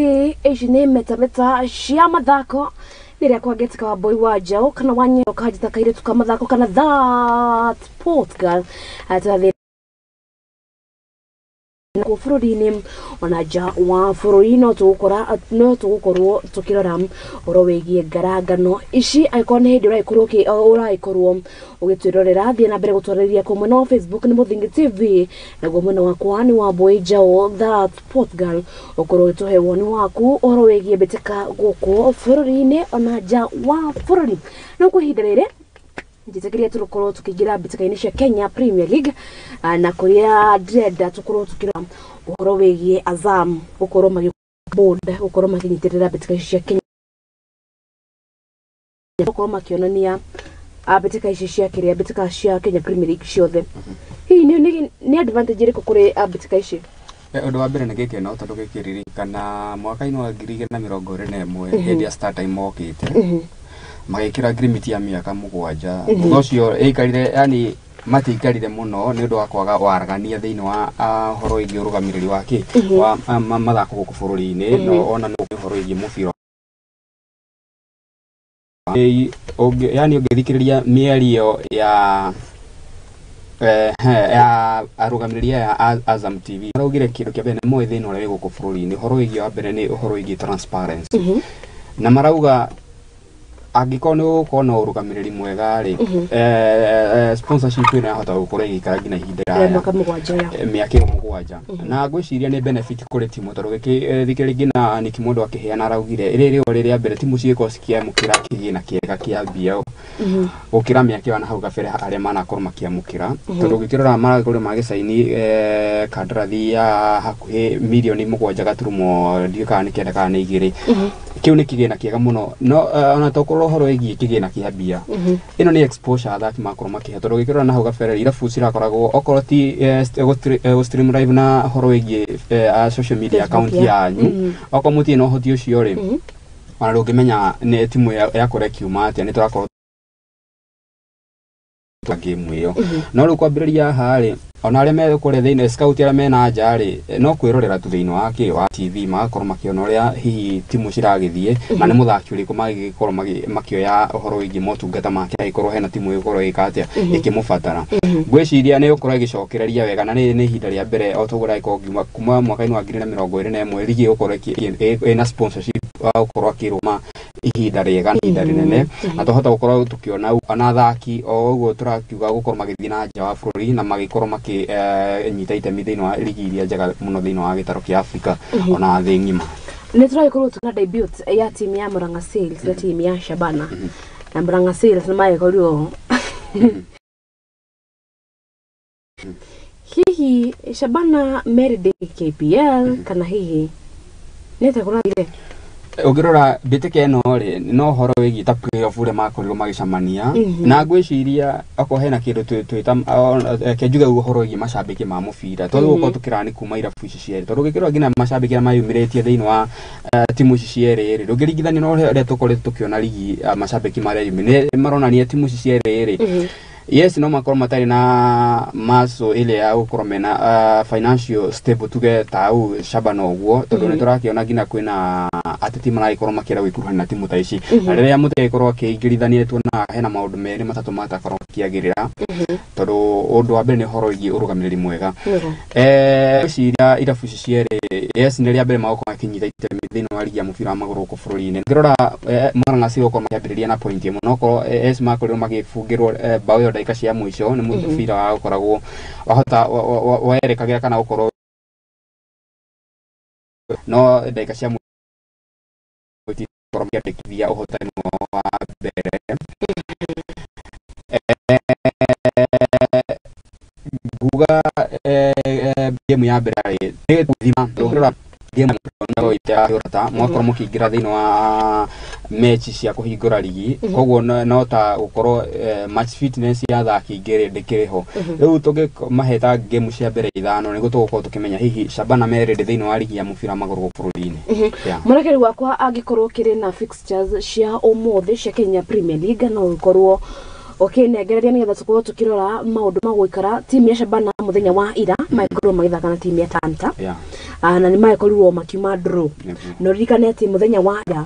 Ici nä metameta cia mathako nä rä a kwangetika wa boy wa njaũ kana wa nyeo kanjita kairĩtu ka mathako kana that sport girl tũrathiĩ kũ bũrũri-inĩ ona nja wa bũrũri, no tũgũkora no tũgũkorwo tũkĩrora ũhoro wĩgiĩ ngarangano ici. Angĩkorwo nĩ hĩndĩ ũragĩkorwo ũgĩtwĩrorera, thiĩ na mbere gũtwarĩria kũ mwena wa Facebook nĩ Mũthingi TV, naguo mwena wakwa nĩ wa Boy Njaũ that sport girl, ũkorwo ũgĩtũhe woni waku ũhoro wĩgiĩ mbĩtĩka gũkũ bũrũri-inĩ ona nja wa bũrũri. No kwa ihinda rĩrĩ njĩtĩkĩria tũgũkorwo tũkĩingĩra mbĩtĩka-inĩ cia Kenya Premier League, na kũrĩa ndĩrenda tũkorwo tũkĩrora ũhoro wĩgiĩ Azam gũkorwo magĩ board gũkorwo makĩnyitĩrĩra mbĩtĩka ici cia Kenya, gũkorwo makĩonania mbĩtĩka ici cia kĩrĩa mbĩtĩka cia Kenya Premier League ciothe. Hihi nĩ advantage ĩrĩkũ kũrĩ mbĩtĩka ici?
Ũndũ wa mbere nĩ gĩkeno tondũ gĩkĩririkana mwaka-inĩ wa 2021 hĩndĩ ya Star Time mokĩte magĩkĩra agreement ya mĩaka 7. Thutha ũcio ĩikarire, yani matiikarire mũno nĩ ũndũ wa kwaga waragania thĩinĩ wa ũhoro wĩgiĩ ũrũgamĩrĩri wa kĩ wa mathako gũkũ bũrũri-inĩ, no ona nĩ ũhoro wĩgiĩ mũbira. Yani ũngĩthikĩrĩria mĩario ya ya arũgamĩrĩri aya a Azam TV, maraugire kĩndũ kĩa mbere nĩ moĩ thĩna ũrĩa wĩ gũkũ bũrũri-inĩ. Ũhoro wĩgiĩ wa mbere nĩ ũhoro wĩgiĩ transparency, na marauga angĩkorwo nĩ ũgũkorwo na ũrũgamĩrĩri mwega rĩ, sponsorship ĩno yahota gũkorwo ĩgĩikara nginya ihinda
rĩa mĩaka 7,
mĩaka ĩyo 7. Na ngwĩciria nĩ benefit kũrĩ timu tondũ gĩkĩ nginya Nick Mwendwa akĩheana araugire rĩrĩ rĩrĩa mbere timu cigĩkorwo cikĩamũkĩra kĩgĩna kĩega kĩa mbia gũkĩra mĩaka ĩyo na hau kabere arĩa manakorwo makĩamũkĩra, tondũ ũngĩkĩrora marakorwo magĩcaini kandarathi ya hakuhĩ mirioni 7.9, ndiũĩ kana nĩ 9 kana nĩ 2. Kĩu nĩ kĩgĩna kĩega mũno, no ona tokorwo ũhoro wĩgiĩ kĩgĩna kĩa mbia, ĩno nĩ exposure athaki makorwo makĩhe, tondũ ũngĩkĩrora na hau kabere irabu cirakoragwo okorwo ti gũ stream live na ũhoro wĩgiĩ social media account yanyu, okorwo mũtirĩ na ũhoti ũcio rĩ, ona ndũngĩmenya nĩ timu yakorwo ĩkiuma atĩa, nĩ tũrakorwo game ĩyo. No rĩu kwambĩrĩria haha rĩ, ona arĩa me kũrĩa thĩinĩ scout arĩa mena nja rĩ, no kwĩrorera tu thĩinĩ wa kĩ wa TV, magakorwo makĩona ũrĩa hihi timu ciragĩthiĩ na nĩ mũthaki ũrĩkũ magĩkorwo makĩoya ũhoro wĩgiĩ motungata make angĩkorwo hena timu ĩgũkorwo ĩgĩka atĩa ĩkĩmũbatara. Ngwĩciria nĩ gũkorwo ĩgĩcokereria wega, na nĩ ihinda rĩa mbere o ta ũguo rĩragĩkorwo ngiuma kuma mwaka-inĩ wa 2021 rigi ĩgũkorwo ĩna sponsorship wa gũkorwo akĩrũma ihinda rĩega na ihinda rĩnene, na twahota gũkorwo tũkĩona ona athaki o ũguo tũrakiuga gũkorwo magĩthiĩ na nja wa bũrũri na magĩkorwo makĩnyita itemi thĩinĩ wa rigi iria njega mũno thĩinĩ wa gĩtarũ kĩa Afrika ona thĩ ng'ima.
Nĩ tũragĩkorwo tũkĩona debut ya timu ya Murang'a Seals na timu ya Shabana, na Murang'a Seals nĩ magĩkorirwo hihi Shabana merĩndĩ KPL kana hihi nĩ atĩa kũrathire?
Ũngĩrora mbĩtĩka ĩno rĩ, no ũhoro wĩgiĩ ta playoff ũrĩa makorirwo magĩcemania, na ngwĩciria okorwo hena kĩndũ twĩta reke njuge ũhoro wĩgiĩ macambĩki ma mũbira, tondũ gũkorwo tũkĩrani kuma irabu ici cierĩ, tondũ ũngĩkĩrora nginya macambĩki arĩa mayumĩrĩtie thĩinĩ wa timu ici cierĩ rĩ, ndũngĩringithania na ũrĩa tũkoretwo tũkĩona rigi macambĩki marĩa yumĩrĩtie maronania timu ici cierĩ rĩ, yes no makorwo matarĩ na maso ile ya gũkorwo mena financial stable tuge ta au Shabana ũguo, tondũ nĩ tũrakĩona nginya kwĩna Ateti maragĩkorwo makĩenda gwĩkuruhania na timu ta ici, na rĩrĩa mũtagĩkorwo akĩingĩrithania tuona hena maũndũ merĩ matatũ matakorwo makĩagĩrĩra, tondũ ũndũ wa mbere nĩ ũhoro wĩgiĩ ũrũgamĩrĩri mwega. Ngwĩciria irabu ici cierĩ, yes, nĩ rĩa mbere magũkorwo makĩnyita itemi thĩinĩ wa rigi ya mũbira wa magũrũ gũkũ bũrũri-inĩ. Ngĩrora Murang'a Seal gũkorwo makĩambĩrĩria na point ĩmwe, no korwo yes, makorirwo magĩbungĩrwo bao ĩyo ndagĩka cia mũico nĩ mũbira wa gũkoragwo wahota werekagĩra kana gũkorwo no ndagĩka cia mũico gũkorwo makĩandĩkithia ũhotani wao wa mbere. Nguga game ya mbere rĩ nĩ gũthima, ndũngĩrora game ya mwakorwo mũkĩingĩra thĩinĩ wa mechi cia kũhingũra rigi, koguo no ta gũkorwo match fitness ya athaki aingĩ rĩ ndĩkĩrĩ ho. Rĩu tũngĩmaheta game cia mbere ithano nĩguo tũgũkorwo tũkĩmenya hihi Shabana me ready thĩinĩ wa rigi ya mũbira wa magũrũ gũkũ bũrũri-inĩ.
Mũrekeri wakwa, angĩkorwo kĩrĩ na fixtures cia ũmũthĩ cia Kenya Premier League, no ũkorwo ũkĩnengereria nĩgetha tũkorwo tũkĩrora maũndũ ma gũikara. Timu ya Shabana mũthenya wa ira magĩkorirwo magĩthaka na timu ya Tanta, na nĩ magĩkorirwo makiuma draw. Na ũririkane atĩ mũthenya wa ira,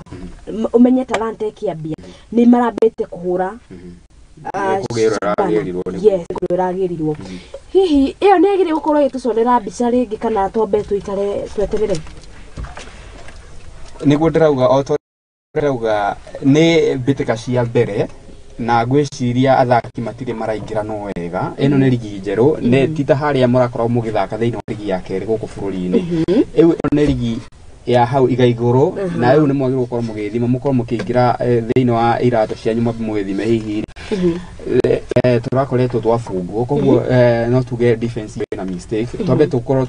ũmenye Talanta ĩkĩambia nĩ marambĩte kũhũra yes, ĩragĩrirwo. Hihi ĩyo nĩ yagĩrĩire gũkorwo ĩgĩtũcorera mbica rĩngĩ kana twambe tũikare tweterere?
Nĩguo ndĩrauga, o ta ndĩrauga, nĩ mbĩtĩka cia mbere na ngwĩciria athaki matirĩ maraingĩra wega. Ĩno nĩ rigi njerũ, nĩ ti ta harĩa mũrakorwo mũgĩthaka thĩinĩ wa rigi ya kerĩ gũkũ bũrũri-inĩ. Ĩyo nĩ rigi ya hau iga igũrũ, na rĩu nĩ mwagĩrĩirwo gũkorwo mũgĩthima, mũkorwo mũkĩingĩra thĩinĩ wa iratũ cianyu mwambe mũgĩthime hihi tũrakoretwo twabungwo, koguo no tuge defense ĩna mistake. Twambe tũkorwo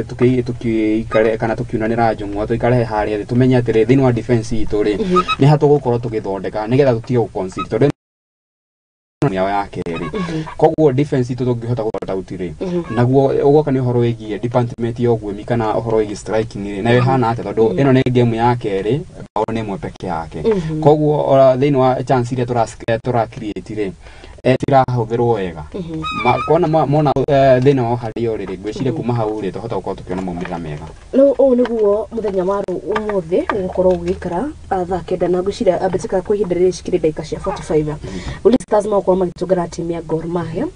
tũgĩikare kana tũkiunanĩra njũng'wa, tũikare harĩa thĩ tũmenye atĩrĩ, thĩinĩ wa defense itũ rĩ, nĩ ha tũgũkorwo tũgĩthondeka nĩgetha tũtige gũ-concede, tondũ yao ya kerĩ, koguo defense itũ tũngĩhota gũ out rĩ, naguo ũgoka nĩ ũhoro wĩgiĩ department ya ũguĩmi kana ũhoro wĩgiĩ striking rĩ, nayo ĩhana atĩa, tondũ ĩno nĩ game ya kerĩ, bao nĩ ĩmwe peke yake, koguo thĩinĩ wa chance iria tũra create rĩ, tirahũthĩrwo wega. Kona mona thĩna wao harĩa ũrĩ rĩ, ngwĩciria kuma hau rĩ, twahota gũkorwo tũkĩona maumĩrĩra mega.
Rĩu ũũ nĩguo mũthenya wa ũmũthĩ ũgũkorwo ũgĩikara thaa 9, na ngwĩciria mbĩtĩka kwa ihinda rĩrĩ cikĩrĩ ndagĩka cia 45. Ulinzi Stars magũkorwo magĩtũngana na timu ya Gor Mahia,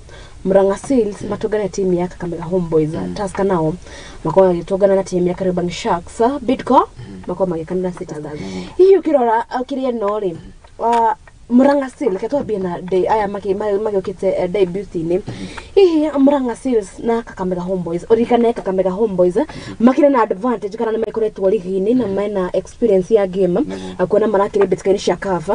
Murang'a Seals matũngana na timu ya Kakamega Homeboys, Tusker nao makorwo magĩtũngana na timu ya Kariobangi Sharks, Bidco makorwo magĩkana na City Stars. Hihi ũkĩrora kĩrĩa ĩno rĩ, Murang'a Seals, reke twambie na aya magĩũkĩte debut-inĩ. Hihi Murang'a Seals na Kakamega Homeboys, ũririkane Kakamega Homeboys makĩrĩ na advantage kana nĩ makoretwo ligi-inĩ na mena experience ya game, kuona marakĩrĩ mbĩtĩka-inĩ cia CAF,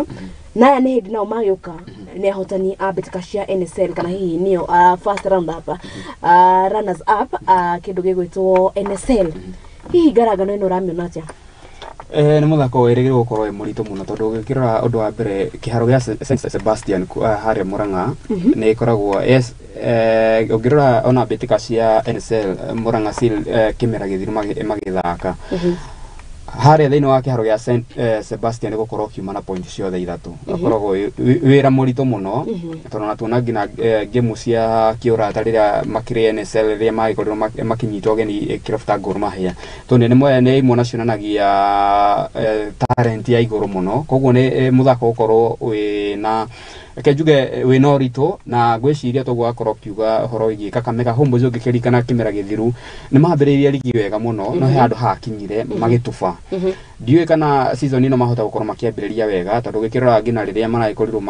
na aya nĩ hĩndĩ nao magĩũka nĩ ahotani a mbĩtĩka cia NSL, kana hihi nĩo first round up, runners up, kĩndũ gĩgwĩtwo NSL. Hihi ngarangano ĩno ũramĩona atĩa?
Nĩ mũthako wĩrĩgĩrĩirwo gũkorwo wĩ mũritũ mũno, tondũ ũgĩkĩrora ũndũ wa mbere, kĩharo gĩa St Sebastian harĩa Murang'a nĩ ĩkoragwo, yes, ũngĩrora ona mbĩtĩka cia NSL, Murang'a Seal kĩmera gĩthiru magĩthaka harĩa thĩinĩ wa kĩharo gĩa St Sebastian, gũkorwo ũkiuma na point ciothe ithatũ ũkoragwo wĩra mũritũ mũno, tondũ ona tuona nginya game cia kĩũrata rĩrĩa makĩrĩ NSL, rĩrĩa magĩkorirwo makĩnyitwo ũgeni kĩrabu ta Gor Mahia, tondũ nĩ imwe nacionanagia talent ya igũrũ mũno. Koguo nĩ mũthako ũkorwo wĩna, reke njuge, wĩna ũritũ, na ngwĩciria toguo wakorwo ũkiuga ũhoro wĩgiĩ Kakamega Homeboyz, ũngĩkĩririkana kĩmera gĩthiru nĩ mambĩrĩirie ligi wega mũno, no he handũ hakinyire magĩtuba. Ndiũĩ kana season ĩno mahota gũkorwo makĩambĩrĩria wega, tondũ ũgĩkĩrora nginya rĩrĩa maragĩkorirwo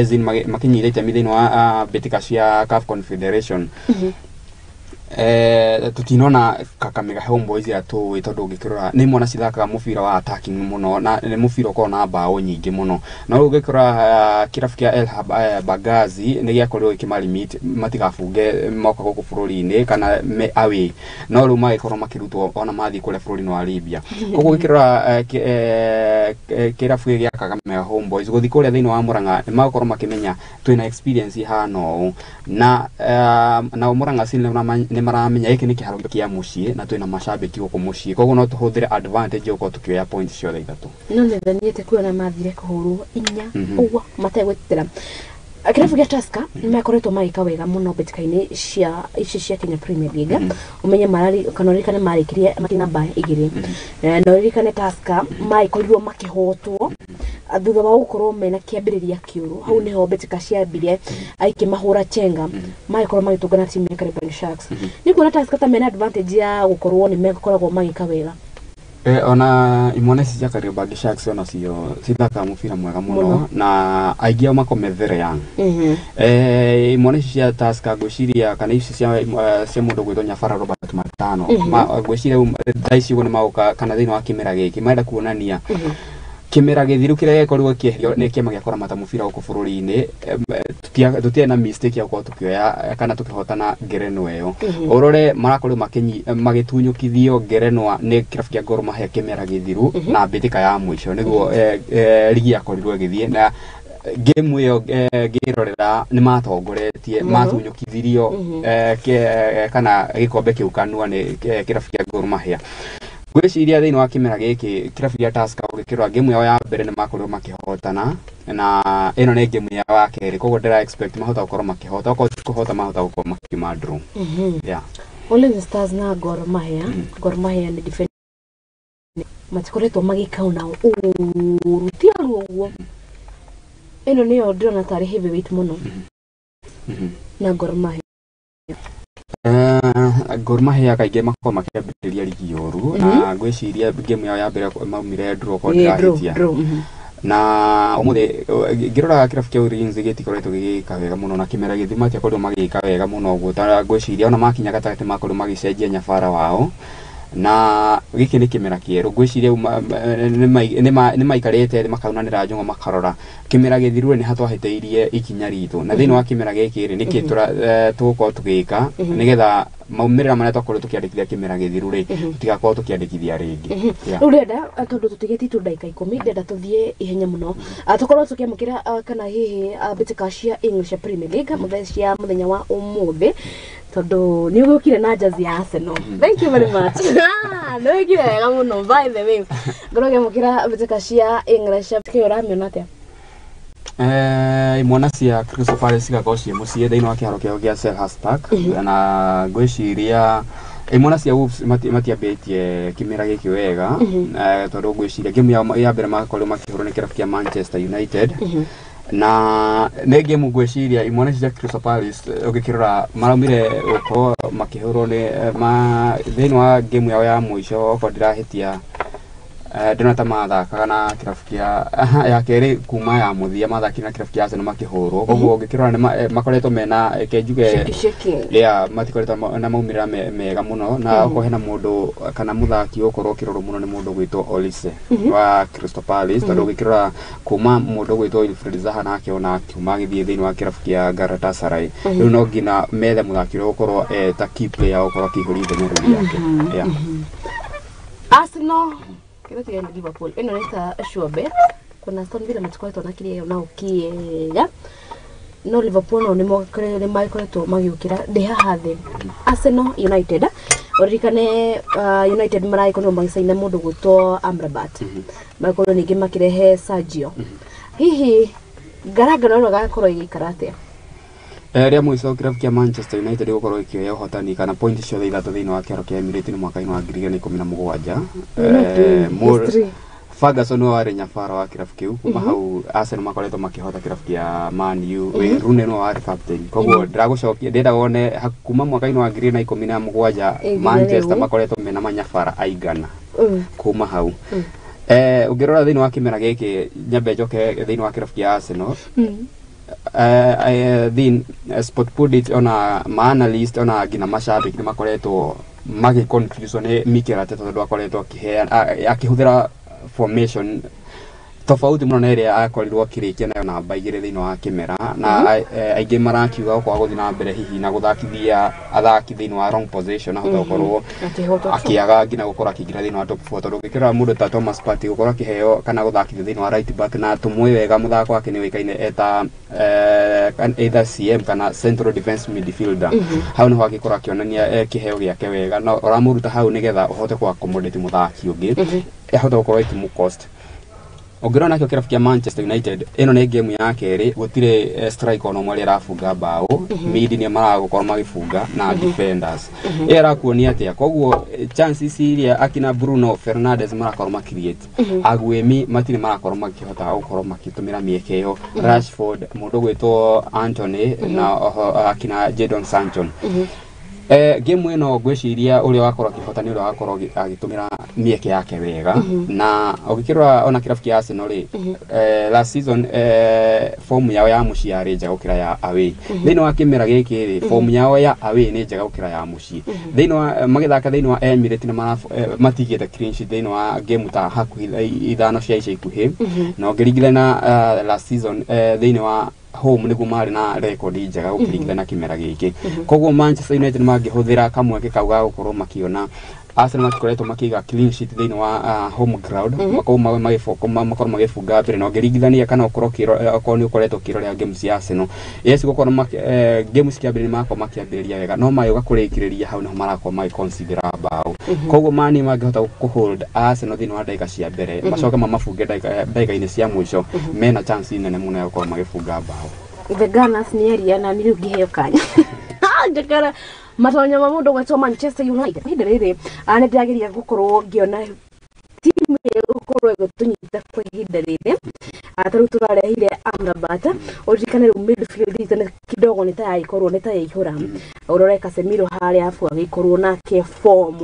as in makĩnyita itemi thĩinĩ wa mbĩtĩka cia CAF Confederation, tutinona Kakamega Homeboyz ĩrĩa tũĩ, tondũ ũngĩkĩrora nĩ imwe cithakaga mũbira wa attacking mũno na nĩ mũbira ũkoragwo na mbaũ nyingĩ mũno. No rĩu ũngĩkĩrora kĩrabu kĩa El Bagazi nĩ gĩakorirwo gĩkĩmalimit matigabunge moka gũkũ bũrũri-inĩ kana me away, no rĩu magĩkorwo makĩrutwo ona mathiĩ kũrĩa bũrũri-inĩ wa Libya. Koguo ũgĩkĩrora kĩrabu gĩkĩ gĩa Kakamega Homeboyz gũthiĩ kũrĩa thĩinĩ wa Murang'a, nĩ magũkorwo makĩmenya twĩna experience ihana ũũ, na nao Murang'a Seal nĩ maramenya gĩkĩ nĩ kĩharo kĩa mũciĩ na twĩna macambĩki gũkũ mũciĩ, koguo no tũhũthĩre advantage gũkorwo tũkĩoya point ciothe ithatũ.
No nĩ thenete kuona mathire kũhũrwo 4 ũguo mategwĩtĩra. Kĩrabu gĩa Tusker nĩmakoretwo magĩka wega mũno mbĩtĩka-inĩ cia ici cia Kenya Premier League. Ũmenye marari kana ũririkane marĩkirie makĩ namba 2. Na ũririkane Tusker magĩkorirwo makĩhotwo thutha wa gũkorwo mena kĩambĩrĩria kĩũru. Hau nĩho mbĩtĩka ciambirie aikĩmahũra chenga, magĩkorwo magĩtũngana timu ya Kariobangi Sharks. Nĩ kuona Tusker ta mena advantage ya gũkorwo nĩ makoragwo magĩka wega.
Ona imwana ici cia Kariobangi Sharks ona cio cithakaga mũbira mwega mũno na aingĩ ao makomethera young. Imwana ici cia Tusker ngwĩciria kana ici cia mũndũ gwĩtwo Nyabara Robert Matano, ngwĩciria thaa ici ũguo nĩ magoka kana thĩinĩ wa kĩmera gĩkĩ marenda kuonania kĩmera gĩthiru kĩrĩa gĩkorirwo kĩeherio nĩ kĩama gĩa kũramata mũbira gũkũ bũrũri-inĩ, tũtiarĩ na mistake ya gũkorwo tũkĩoya kana tũkĩhotana ngerenwa ĩyo. Ũrore marakorirwo magĩtunyũkithio ngerenwa nĩ kĩrabu kĩa Gor Mahia kĩmera gĩthiru na mbĩtĩka ya mũico nĩguo rigi yakorirwo ĩgĩthiĩ na game ĩyo ngĩrorera nĩ matongoretie matunyũkithirio kana gĩkombe kĩu kanua nĩ kĩrabu kĩa Gor Mahia. Ngwĩciria thĩinĩ wa kĩmera gĩkĩ kĩrabu gĩa Tusker ũgĩkĩrora game yao ya mbere nĩ makorirwo makĩhotana na ĩno nĩ game yao ya kerĩ, koguo ndĩra expect mahota gũkorwo makĩhota, okorwo ti kũhota mahota gũkorwo makiuma draw. Yeah.
Ulinzi Stars na Gor Mahia, Gor Mahia nĩ defend matikoretwo magĩka ona ũru ti ũru ũguo. Ĩno nĩyo ndĩrona tarĩ heavyweight mũno na Gor Mahia.
Gor Mahia kaingĩ makoragwo makĩambĩrĩria rigi ũru na ngwĩciria game yao ya mbere maumire draw korwo ndĩrahĩtia. Na ũmũthĩ ngĩrora kĩrabu kĩa Ulinzi gĩtikoretwo gĩgĩka wega mũno na kĩmera gĩthiru matiakorirwo magĩka wega mũno ũguo, ta ngwĩciria ona makinya gatagatĩ makorirwo magĩcenjia nyabara wao na gĩkĩ nĩ kĩmera kĩerũ. Ngwĩciria nĩ maikarĩte makaunanĩra njũng'wa makarora kĩmera gĩthiru nĩ hatwahĩtĩirie ikinya ritũ na thĩinĩ wa kĩmera gĩkĩ rĩ nĩkĩ tũgũkorwo tũgĩka nĩgetha maumĩrĩra marĩa twakorirwo tũkĩandĩkithia kĩmera gĩthiru rĩ tũtigakorwo tũkĩandĩkithia rĩngĩ.
Rĩu ndĩrenda tondũ tũtigĩtitwo ndagĩka 10 ndĩrenda tũthiĩ ihenya mũno tũkorwo tũkĩamũkĩra kana hihi mbĩtĩka cia English Premier League cia mũthenya wa ũmũthĩ tondũ nĩ ũgĩũkire na jazi ya Arsenal. Thank you very much. Nĩ wĩkire wega mũno by the way. Ngorwo ngĩamũkĩra mbĩtĩka cia English kĩo ũramĩona atĩa?
Imwana cia Crystal Palace cigakorwo ciĩ mũciĩ thĩinĩ wa kĩharo kĩao gĩa Selhurst Park na ngwĩciria imwana cia Wolves matiambĩtie kĩmera gĩkĩ wega tondũ ngwĩciria game yao ya mbere makorirwo makĩhũrwo nĩ kĩrabu kĩa Manchester United na nĩ game ngwĩciria imwana cia Crystal Palace ũgĩkĩrora maraumire gũkorwo makĩhũrwo nĩ thĩinĩ wa game yao ya mũico okorwo ndirahĩtia ndĩrona ta mathakaga na kĩrabu kĩa ya kerĩ kuma ya mũthia mathakire na kĩrabu kĩa Arsenal makĩhũrwo, koguo ũngĩkĩrora makoretwo mena kenjuge yeah matikoretwo na maumĩrĩra mega mũno na okorwo hena mũndũ kana mũthaki ũgũkorwo ũkĩrorwo mũno nĩ mũndũ ũgwĩtwo Olise wa Crystal Palace tondũ ũgĩkĩrora kuma mũndũ ũgwĩtwo Wilfried Zaha nake ona akiuma agĩthiĩ thĩinĩ wa kĩrabu kĩa Galatasaray rĩu no nginya methe mũthaki ũrĩa ũgũkorwo ta key player ũgũkorwo akĩihũria ithenya rĩu rĩake. Yeah.
Arsenal kĩrĩa nĩ Liverpool ĩno nĩ ta sure bet kuna Aston Villa matikoretwo na kĩrĩa nao kĩega no Liverpool nao nĩ makoretwo magĩũkĩra ndĩ haha thĩ. Arsenal United ũririkane United maragĩkorirwo magĩcaina mũndũ gwĩtwo Amrabat magakorwo ningĩ makĩrehe Sergio. Hihi ngarangano ĩno ĩgakorwo ĩgĩikara atĩa?
Rĩa mũico kĩrabu kĩa Manchester United gũkorwo ĩkĩoya ũhotani kana point ciothe 3 thĩinĩ wa kĩharo kĩa Emirates nĩ mwaka-inĩ wa 2017. Ferguson nĩwe warĩ nyabara wa kĩrabu kĩu kuma hau Arsenal makoretwo makĩhota kĩrabu kĩa Man U. Rooney nĩwe warĩ captain, koguo ndĩragũcokia ndĩrenda wone kuma mwaka-inĩ wa 2017 Manchester makoretwo mena manyabara aigana kuma hau. Ũngĩrora thĩinĩ wa kĩmera gĩkĩ nyambe njoke thĩinĩ wa kĩrabu kĩa Arsenal then Sport Pundit ona ma analyst ona nginya mashabiki nĩ makoretwo magĩ confuse nĩ Mikel Arteta tondũ akoretwo akĩhũthĩra formation tofauti mũno na ĩrĩa akorirwo akĩrĩkia nayo namba 2 thĩinĩ wa kĩmera na aingĩ marakiuga gũkorwo gũthiĩ na mbere hihi na gũthakithia athaki thĩinĩ wa wrong position ahota gũkorwo akĩaga nginya gũkorwo akĩingĩra thĩinĩ wa top 4 tondũ ũngĩkĩrora mũndũ ta Thomas Partey gũkorwo akĩheo kana gũthakithio thĩinĩ wa right back na tũmũĩ wega mũthako wake nĩ ũĩkaine eta either CM kana central defense midfielder hau nĩho angĩkorwo akĩonania kĩheo gĩake wega na ũramũruta hau nĩgetha ũhote kũ accommodate mũthaki ũngĩ ahote gũkorwo ĩkĩmũ cost. Ũngĩrora nakĩo kĩrabu kĩa Manchester United, ĩno nĩ game ya kerĩ gũtirĩ striker ona ũmwe ũrĩa ĩrabunga bao. Mid nĩ maragũkorwo magĩbunga na defenders. Ĩyo ĩrakuonia atĩa? Koguo chances iria akina Bruno Fernandes marakorwo makicreate, aguĩmi matirĩ marakorwo makĩhota gũkorwo makĩtũmĩra mĩeke ĩyo. Rashford, mũndũ ũgwĩtwo Antony, na oho akina Jadon Sancho. Game ĩno ngwĩciria ũrĩa wakorwo akĩhota nĩ ũrĩa wakorwo agĩtũmĩra mĩeke yake wega. Na ũgĩkĩrora ona kĩrabu kĩa Arsenal rĩ, last season form yao ya mũciĩ yarĩ njega gũkĩra ya away. Thĩinĩ wa kĩmera gĩkĩ rĩ, form yao ya away nĩ njega gũkĩra ya mũciĩ. Thĩinĩ wa magĩthaka thĩinĩ wa Emirates nĩ matigĩte clean sheet thĩinĩ wa game ta hakuhĩ 5 cia ica ikuhĩ. Na ũngĩringithania na last season, thĩinĩ wa home nĩguo marĩ na record njega gũkĩringithania na kĩmera gĩkĩ. Koguo Manchester United mangĩhũthĩra kamweke kau ga gũkorwo makĩona Arsenal matikoretwo makĩiga clean sheet thĩinĩ wa home ground, makorwo makorwo magĩbunga mbere. Na ũngĩringithania kana ũkorwo okorwo nĩ ũkoretwo ũkĩrorera games cia Arsenal, yes, gũkorwo games cia mbere nĩ marakorwo makĩambĩrĩria wega, no magĩũka kũrĩkĩrĩria hau nĩho marakorwo magĩconsidera bao. Koguo mani mangĩhota kũhold Arsenal thĩinĩ wa ndagĩka cia mbere, macoke mamabunge ndagĩka-inĩ cia mũico, mena chance nene mũno ya gũkorwo magĩbunga bao.
The Gunners nĩ area na nĩ rĩu ngĩheo kanya njikara matonya ma mũndũ gwetwo Manchester United ihinda rĩrĩ, nĩ ndĩrageria gũkorwo ngĩona timu ĩgũkorwo ĩgĩtũnyita kwa ihinda rĩrĩ. Ta rĩu tũrarehire Amrabat, ũririkane rĩu midfield itũ nĩ kidogo nĩ ta yagĩkorwo nĩ ta yaihũra. Ũrore Casemiro harĩa abu agĩkorwo nake form,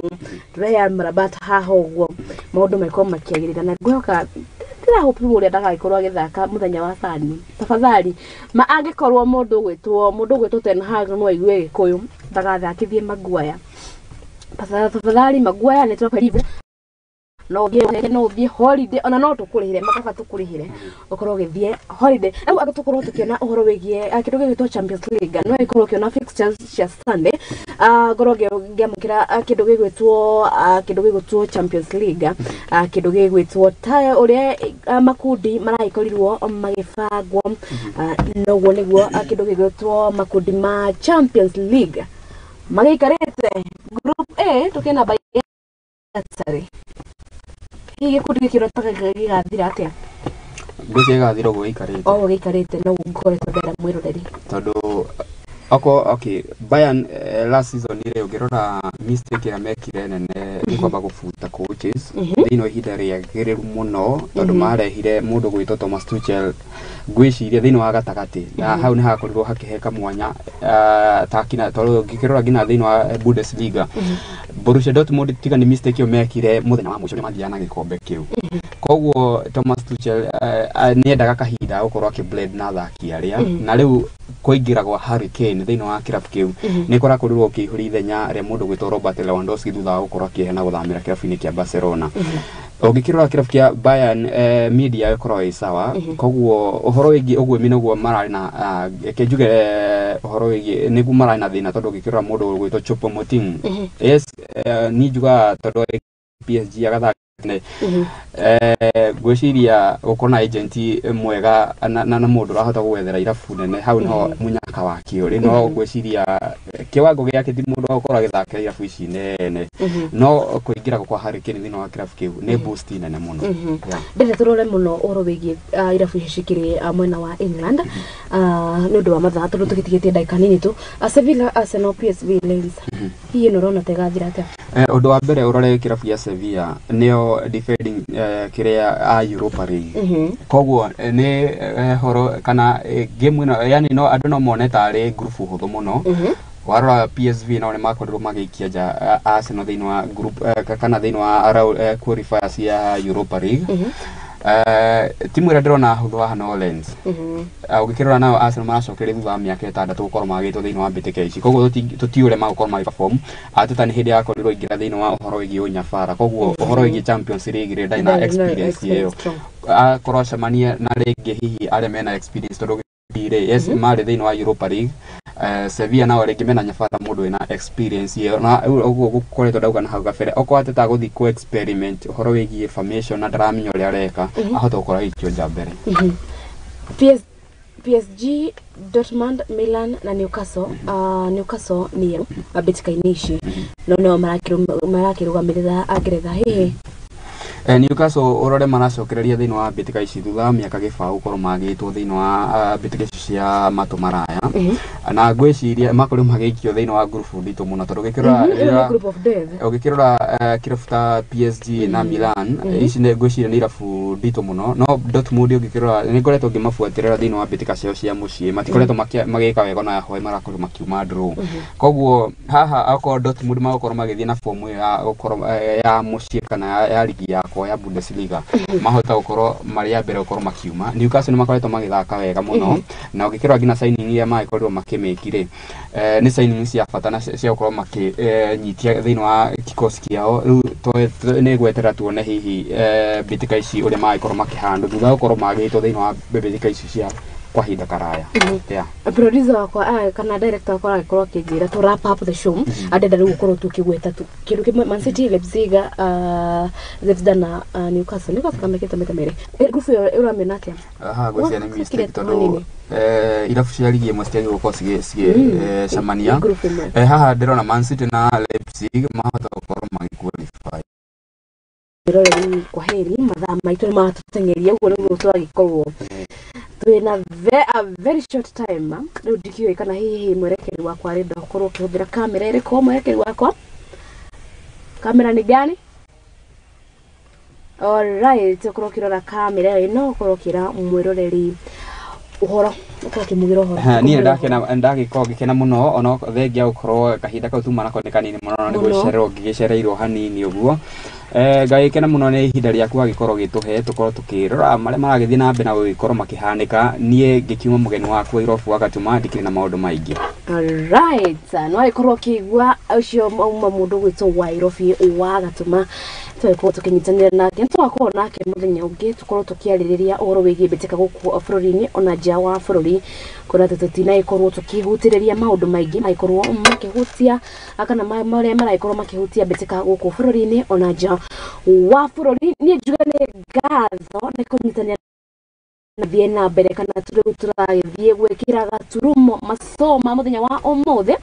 tũrehe Amrabat haha ũguo maũndũ makorwo makĩagĩrĩra, na ngwĩhoka ndĩrahope ũrĩa ndagagĩkorwo agĩthaka mũthenya wa Sunday. Tafadhali ma angĩkorwo mũndũ ũgwĩtwo Ten Hag no aigue Gĩkũyũ, ndagathakithie Maguire tafadhali. Maguire nĩ tũrakwĩra no ũthiĩ holiday, ona no tũkũrĩhĩre makaba tũkũrĩhĩre ũkorwo ũgĩthiĩ holiday. Rĩu anga tũkorwo tũkĩona ũhoro wĩgiĩ kĩndũ gĩgwĩtwo Champions League, no ĩkorwo ũkĩona fixtures cia Sunday. Ngorwo ngĩamũkĩra kĩndũ gĩgwĩtwo Champions League, kĩndũ gĩgwĩtwo ta ũrĩa makundi maragĩkorirwo magĩbangwo. Noguo nĩguo kĩndũ gĩgwĩtwo makundi ma Champions League magĩikarĩte. Group A tũkĩna Bayern. Hihi gĩkundi gĩkĩ ũrotaga gĩgathira atĩa?
Ngwĩciria gĩgathira ũguo gĩikarĩte.
O gĩikarĩte no ngoretwo ndera mwĩroreri.
Tondũ oko okay, Bayern last season rĩ, ũngĩrora mistake ĩrĩa mekire nene nĩ kwamba gũbuta coaches thĩinĩ wa ihinda rĩagĩrĩru mũno, tondũ marehire mũndũ gwĩtwo Thomas Tuchel ngwĩciria thĩinĩ wa gatagatĩ, na hau nĩ hakorirwo hakĩhe kamwanya ta kina, tondũ ũngĩkĩrora nginya thĩinĩ wa Bundesliga, Borussia Dortmund, tiga nĩ mistake ĩyo mekire mũthenya wa mũico, nĩ mathiaga na gĩkombe kĩu. Koguo Thomas Tuchel nĩ endaga kahinda gũkorwo akĩ blend na athaki arĩa, na rĩu kũingĩra gwa Harry Kane thĩinĩ wa kĩrabu kĩu nĩ kũrakorirwo ũkĩihũria ithenya rĩa mũndũ gwĩtwo Robert Lewandowski thutha wa gũkorwo akĩheana gũthamĩra kĩrabu-inĩ kĩa Barcelona. Ũngĩkĩrora kĩrabu kĩa Bayern, media ĩkoragwo ĩ sawa. Koguo ũhoro wĩgiĩ ũguĩmi nĩguo mararĩ na reke njuge ũhoro wĩgiĩ nĩguo mararĩ na thĩna, tondũ ũngĩkĩrora mũndũ ũgwĩtwo Choupo-Moting, yes, niĩ njugaga tondũ PSG agathaka, ngwĩciria gũkorwo na agent mwega na mũndũ ũrahota gwethera irabu nene hau niho mũnyaka wake ũrĩ. No ngwĩciria kĩwango gĩake ti mũndũ wa gũkorwo agĩthakĩra irabu ici nene, no kũingĩra kwa Harry Kane thĩinĩ wa kĩrabu kĩu nĩ boost nene mũno. Yeah.
Ndĩrenda tũrore mũno ũhoro wĩgiĩ irabu ici cikĩrĩ mwena wa England, nĩ ũndũ wa mathaa tondũ tũgĩtigĩtie ndagĩka nini tu. Sevilla, Arsenal, PSV, Lens, hihi ĩno ũrona ta ĩgathira atĩa?
Ũndũ wa mbere ũrore kĩrabu gĩa Sevilla nĩo defending kĩrĩa a Europa League. Koguo nĩ horo kana game ĩno yani no andũ no mone tarĩ group hũthũ mũno. Warora PSV nao nĩ makorirwo magĩikia nja Arsenal thĩinĩ wa group kana thĩinĩ wa qualifiers cia Europa League. Timu ĩrĩa ndĩrona hũthũ haha no Lens. Ũngĩkĩrora nao Arsenal maracokereria thutha wa mĩaka 6 gũkorwo magĩtwo thĩinĩ wa mbĩtĩka ici, koguo tũtiũĩ ũrĩa magũkorwo magĩ perform. Arteta nĩ hĩndĩ yakorirwo aingĩra thĩinĩ wa ũhoro wĩgiĩ ũnyabara, koguo ũhoro wĩgiĩ Champions League rĩ, ndarĩ na experience ĩyo, akorwo acemanie na rĩngĩ hihi arĩa mena experience, tondũ rĩ, yes, marĩ thĩinĩ wa Europa League. Sevilla nao rĩngĩ mena nyabara mũndũ wĩna experience ĩyo, na rĩu ũguo gũkoretwo ndauga na hau gabere, okorwo Arteta gũthiĩ kũ experiment ũhoro wĩgiĩ formation na ndaramenya ũrĩa areka, ahota gũkorwo agĩikio nja mbere.
PSG, Dortmund, Milan na Newcastle. Newcastle nĩ mbĩtĩka-inĩ ici no nĩo marakĩrũgamĩrĩra Ngeretha hihi?
Newcastle urore maracokereria thĩinĩ wa mbĩtĩka ici thutha wa mĩaka gĩbaũ gũkorwo magĩtwo thĩinĩ wa mbĩtĩka ici cia matũ maraya, na ngwĩciria makorirwo magĩikio thĩinĩ wa ngurubu nditũ mũno tondũ ũgĩkĩrora kĩrabu ta PSG na Milan ici ngwĩciria nĩ irabu nditũ mũno. No Dortmund ũngĩkĩrora nĩ ngoretwo ngĩmabuatĩrĩra thĩinĩ wa mbĩtĩka ciao cia mũciĩ, matikoretwo magĩka wega na hwaĩ marakorwo makiuma draw. Koguo haha akorwo Dortmund magũkorwo magĩthiĩ na fomu ĩyo ya gũkorwo ya mũciĩ kana ya ligi yakwa ya Bundesliga, mahota gũkorwo marĩ a mbere gũkorwo makiuma. Newcastle nĩ makoretwo magĩthaka wega mũno, na ũngĩkĩrora nginya signing iria magĩkorirwo makĩmĩki rĩ, nĩ signing cia bata na cia gũkorwo makĩnyitia thĩinĩ wa kikosi kĩao. Rĩu nĩ gweterera tuone hihi mbĩtĩka ici ũrĩa magĩkorwo makĩhandwo thutha wa gũkorwo magĩtwo thĩinĩ wa mbĩtĩka ici cia kwa hinda karaya.
Producer wakwa kana director wakwa arakorwo akĩnjĩra to wrap up the show, andenda rĩu gũkorwo tũkĩgweta tu kĩndũ kĩmwe: Man City, Leipzig, Leipzig na Newcastle. Newcastle kamekĩte maita merĩ. Group ĩyo ũramĩona atĩa?
Haha ngwĩciria nĩ mistake tondũ irabu cia ligi ĩmwe citiagĩrĩirwo gũkorwo cigĩcemania. Haha ndĩrona Man City na Leipzig mahota gũkorwo magĩqualify.
Roreri, kwa heri, mathaa maitũ nĩ matũteng'eria, ũguo nĩguo twagĩkorwo twĩna a very short time. Rĩu ndikĩũĩ kana hihi mwerekeri wakwa arenda gũkorwo ũkĩhũthĩra kamera ĩrĩkũ. Mwerekeri wakwa, kamera nĩ gani? Alright, ũkorwo ũkĩrora kamera ĩno, ũkorwo ũkĩra mwĩroreri ũhoro, ũkorwo ũkĩmugĩra ũhoro.
Niĩ ndakena, ndagĩkorwo ngĩkena mũno ona thengia gũkorwo kahinda kau tuma nako nĩ kanini mũno, no nĩ gũcererwo ngĩgĩcereirwo hanini ũguo. Ngagĩkena mũno nĩ ihinda rĩaku wagĩkorwo ũgĩtũhe tũkorwo tũkĩrora marĩa maragĩthiĩ na mbere na gũgĩkorwo makĩhanĩka. Niĩ ngĩkiuma mũgeni waku wa Irobu wa Gatuma, ndikĩrĩ na maũndũ maingĩ.
Alright, no agĩkorwo ũkĩigua ũcio auma mũndũ gwĩtwo Wairobi wa Gatuma, tũgĩkorwo tũkĩnyitanĩra nake, nĩtũgakorwo nake mũthenya ũngĩ tũkorwo tũkĩarĩrĩria ũhoro wĩgiĩ mbĩtĩka gũkũ bũrũri-inĩ ona nja wa bũrũri, kuona atĩ tũtinagĩkorwo tũkĩhutĩrĩria maũndũ maingĩ magĩkorwo makĩhutia kana marĩa maragĩkorwo makĩhutia mbĩtĩka gũkũ bũrũri-inĩ ona nja wa bũrũri. Niĩ njuge nĩ ngatho nĩ kũnyitanĩra thiĩ na mbere kana rĩu tũragĩthiĩ gwĩkĩra gaturumo masoma mũthenya wa ũmũthĩ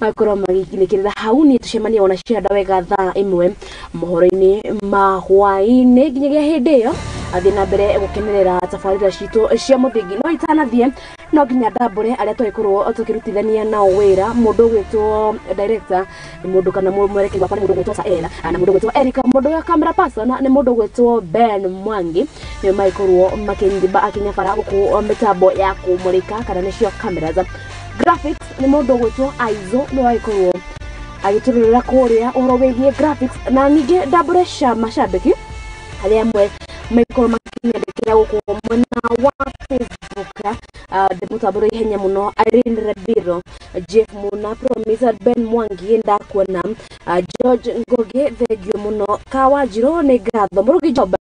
magĩkorwo magĩkinyĩkĩrĩra hau. Niĩ tũcemanie ona cianda wega thaa 1 mohoro-inĩ ma hwaĩ-inĩ. Nginyagia hĩndĩ ĩyo, athiĩ na mbere gũkenerera tabarĩra citũ cia mũthingi. No itanathiĩ, no nginya ndambũre arĩa twagĩkorwo tũkĩrutithania nao wĩra. Mũndũ ũgwĩtwo director nĩ mũndũ kana mwerekeri wakwa nĩ mũndũ ũgwĩtwo Saela, na mũndũ ũgwĩtwo Eric, mũndũ wa camera person nĩ mũndũ ũgwĩtwo Ben Mwangi, nĩo magĩkorwo makĩnyimba akĩnyabara gũkũ mĩtambo ya kũmũrĩka kana nĩcio cameras. Graphics nĩ mũndũ ũgwĩtwo Aizo, nĩ wagĩkorwo agĩtũrũrĩra kũrĩa ũhoro wĩgiĩ graphics. Na ningĩ ndambũre macambĩki arĩa amwe maikorwo makĩnyandĩkĩra gũkũ mwena wa Facebook. Ndĩmũtambũre ihenya mũno: Irene Rabiro, Jeff Muna, Promise Ben Mwangi, ndakuona George Ngogi, thengio mũno, Kawanjirũ nĩ ngatho, Mũrugi Joba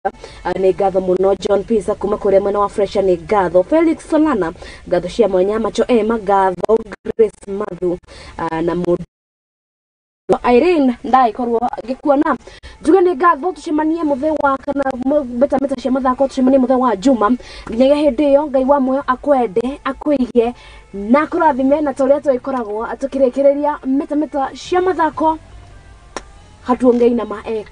nĩ ngatho mũno, John Pisa kuma kũrĩa mwena wa Fresha nĩ ngatho, Felix Solana ngatho cia mwanya, Macho Emma ngatho, Grace Mathu na mũndũ Irene ndagĩkorwo ngĩkuona, njuge nĩ ngatho. Tũcemanie mũthenya wa kana mĩtamĩta cia mathako, tũcemanie mũthenya wa Juma. Nginyagia hĩndĩ ĩyo, Ngai wa muoyo akwende, akwĩige na akũrathime, na ta ũrĩa tũgĩkoragwo tũkĩrĩkĩrĩria mĩtamĩta cia mathako, hatuongei na ma ex.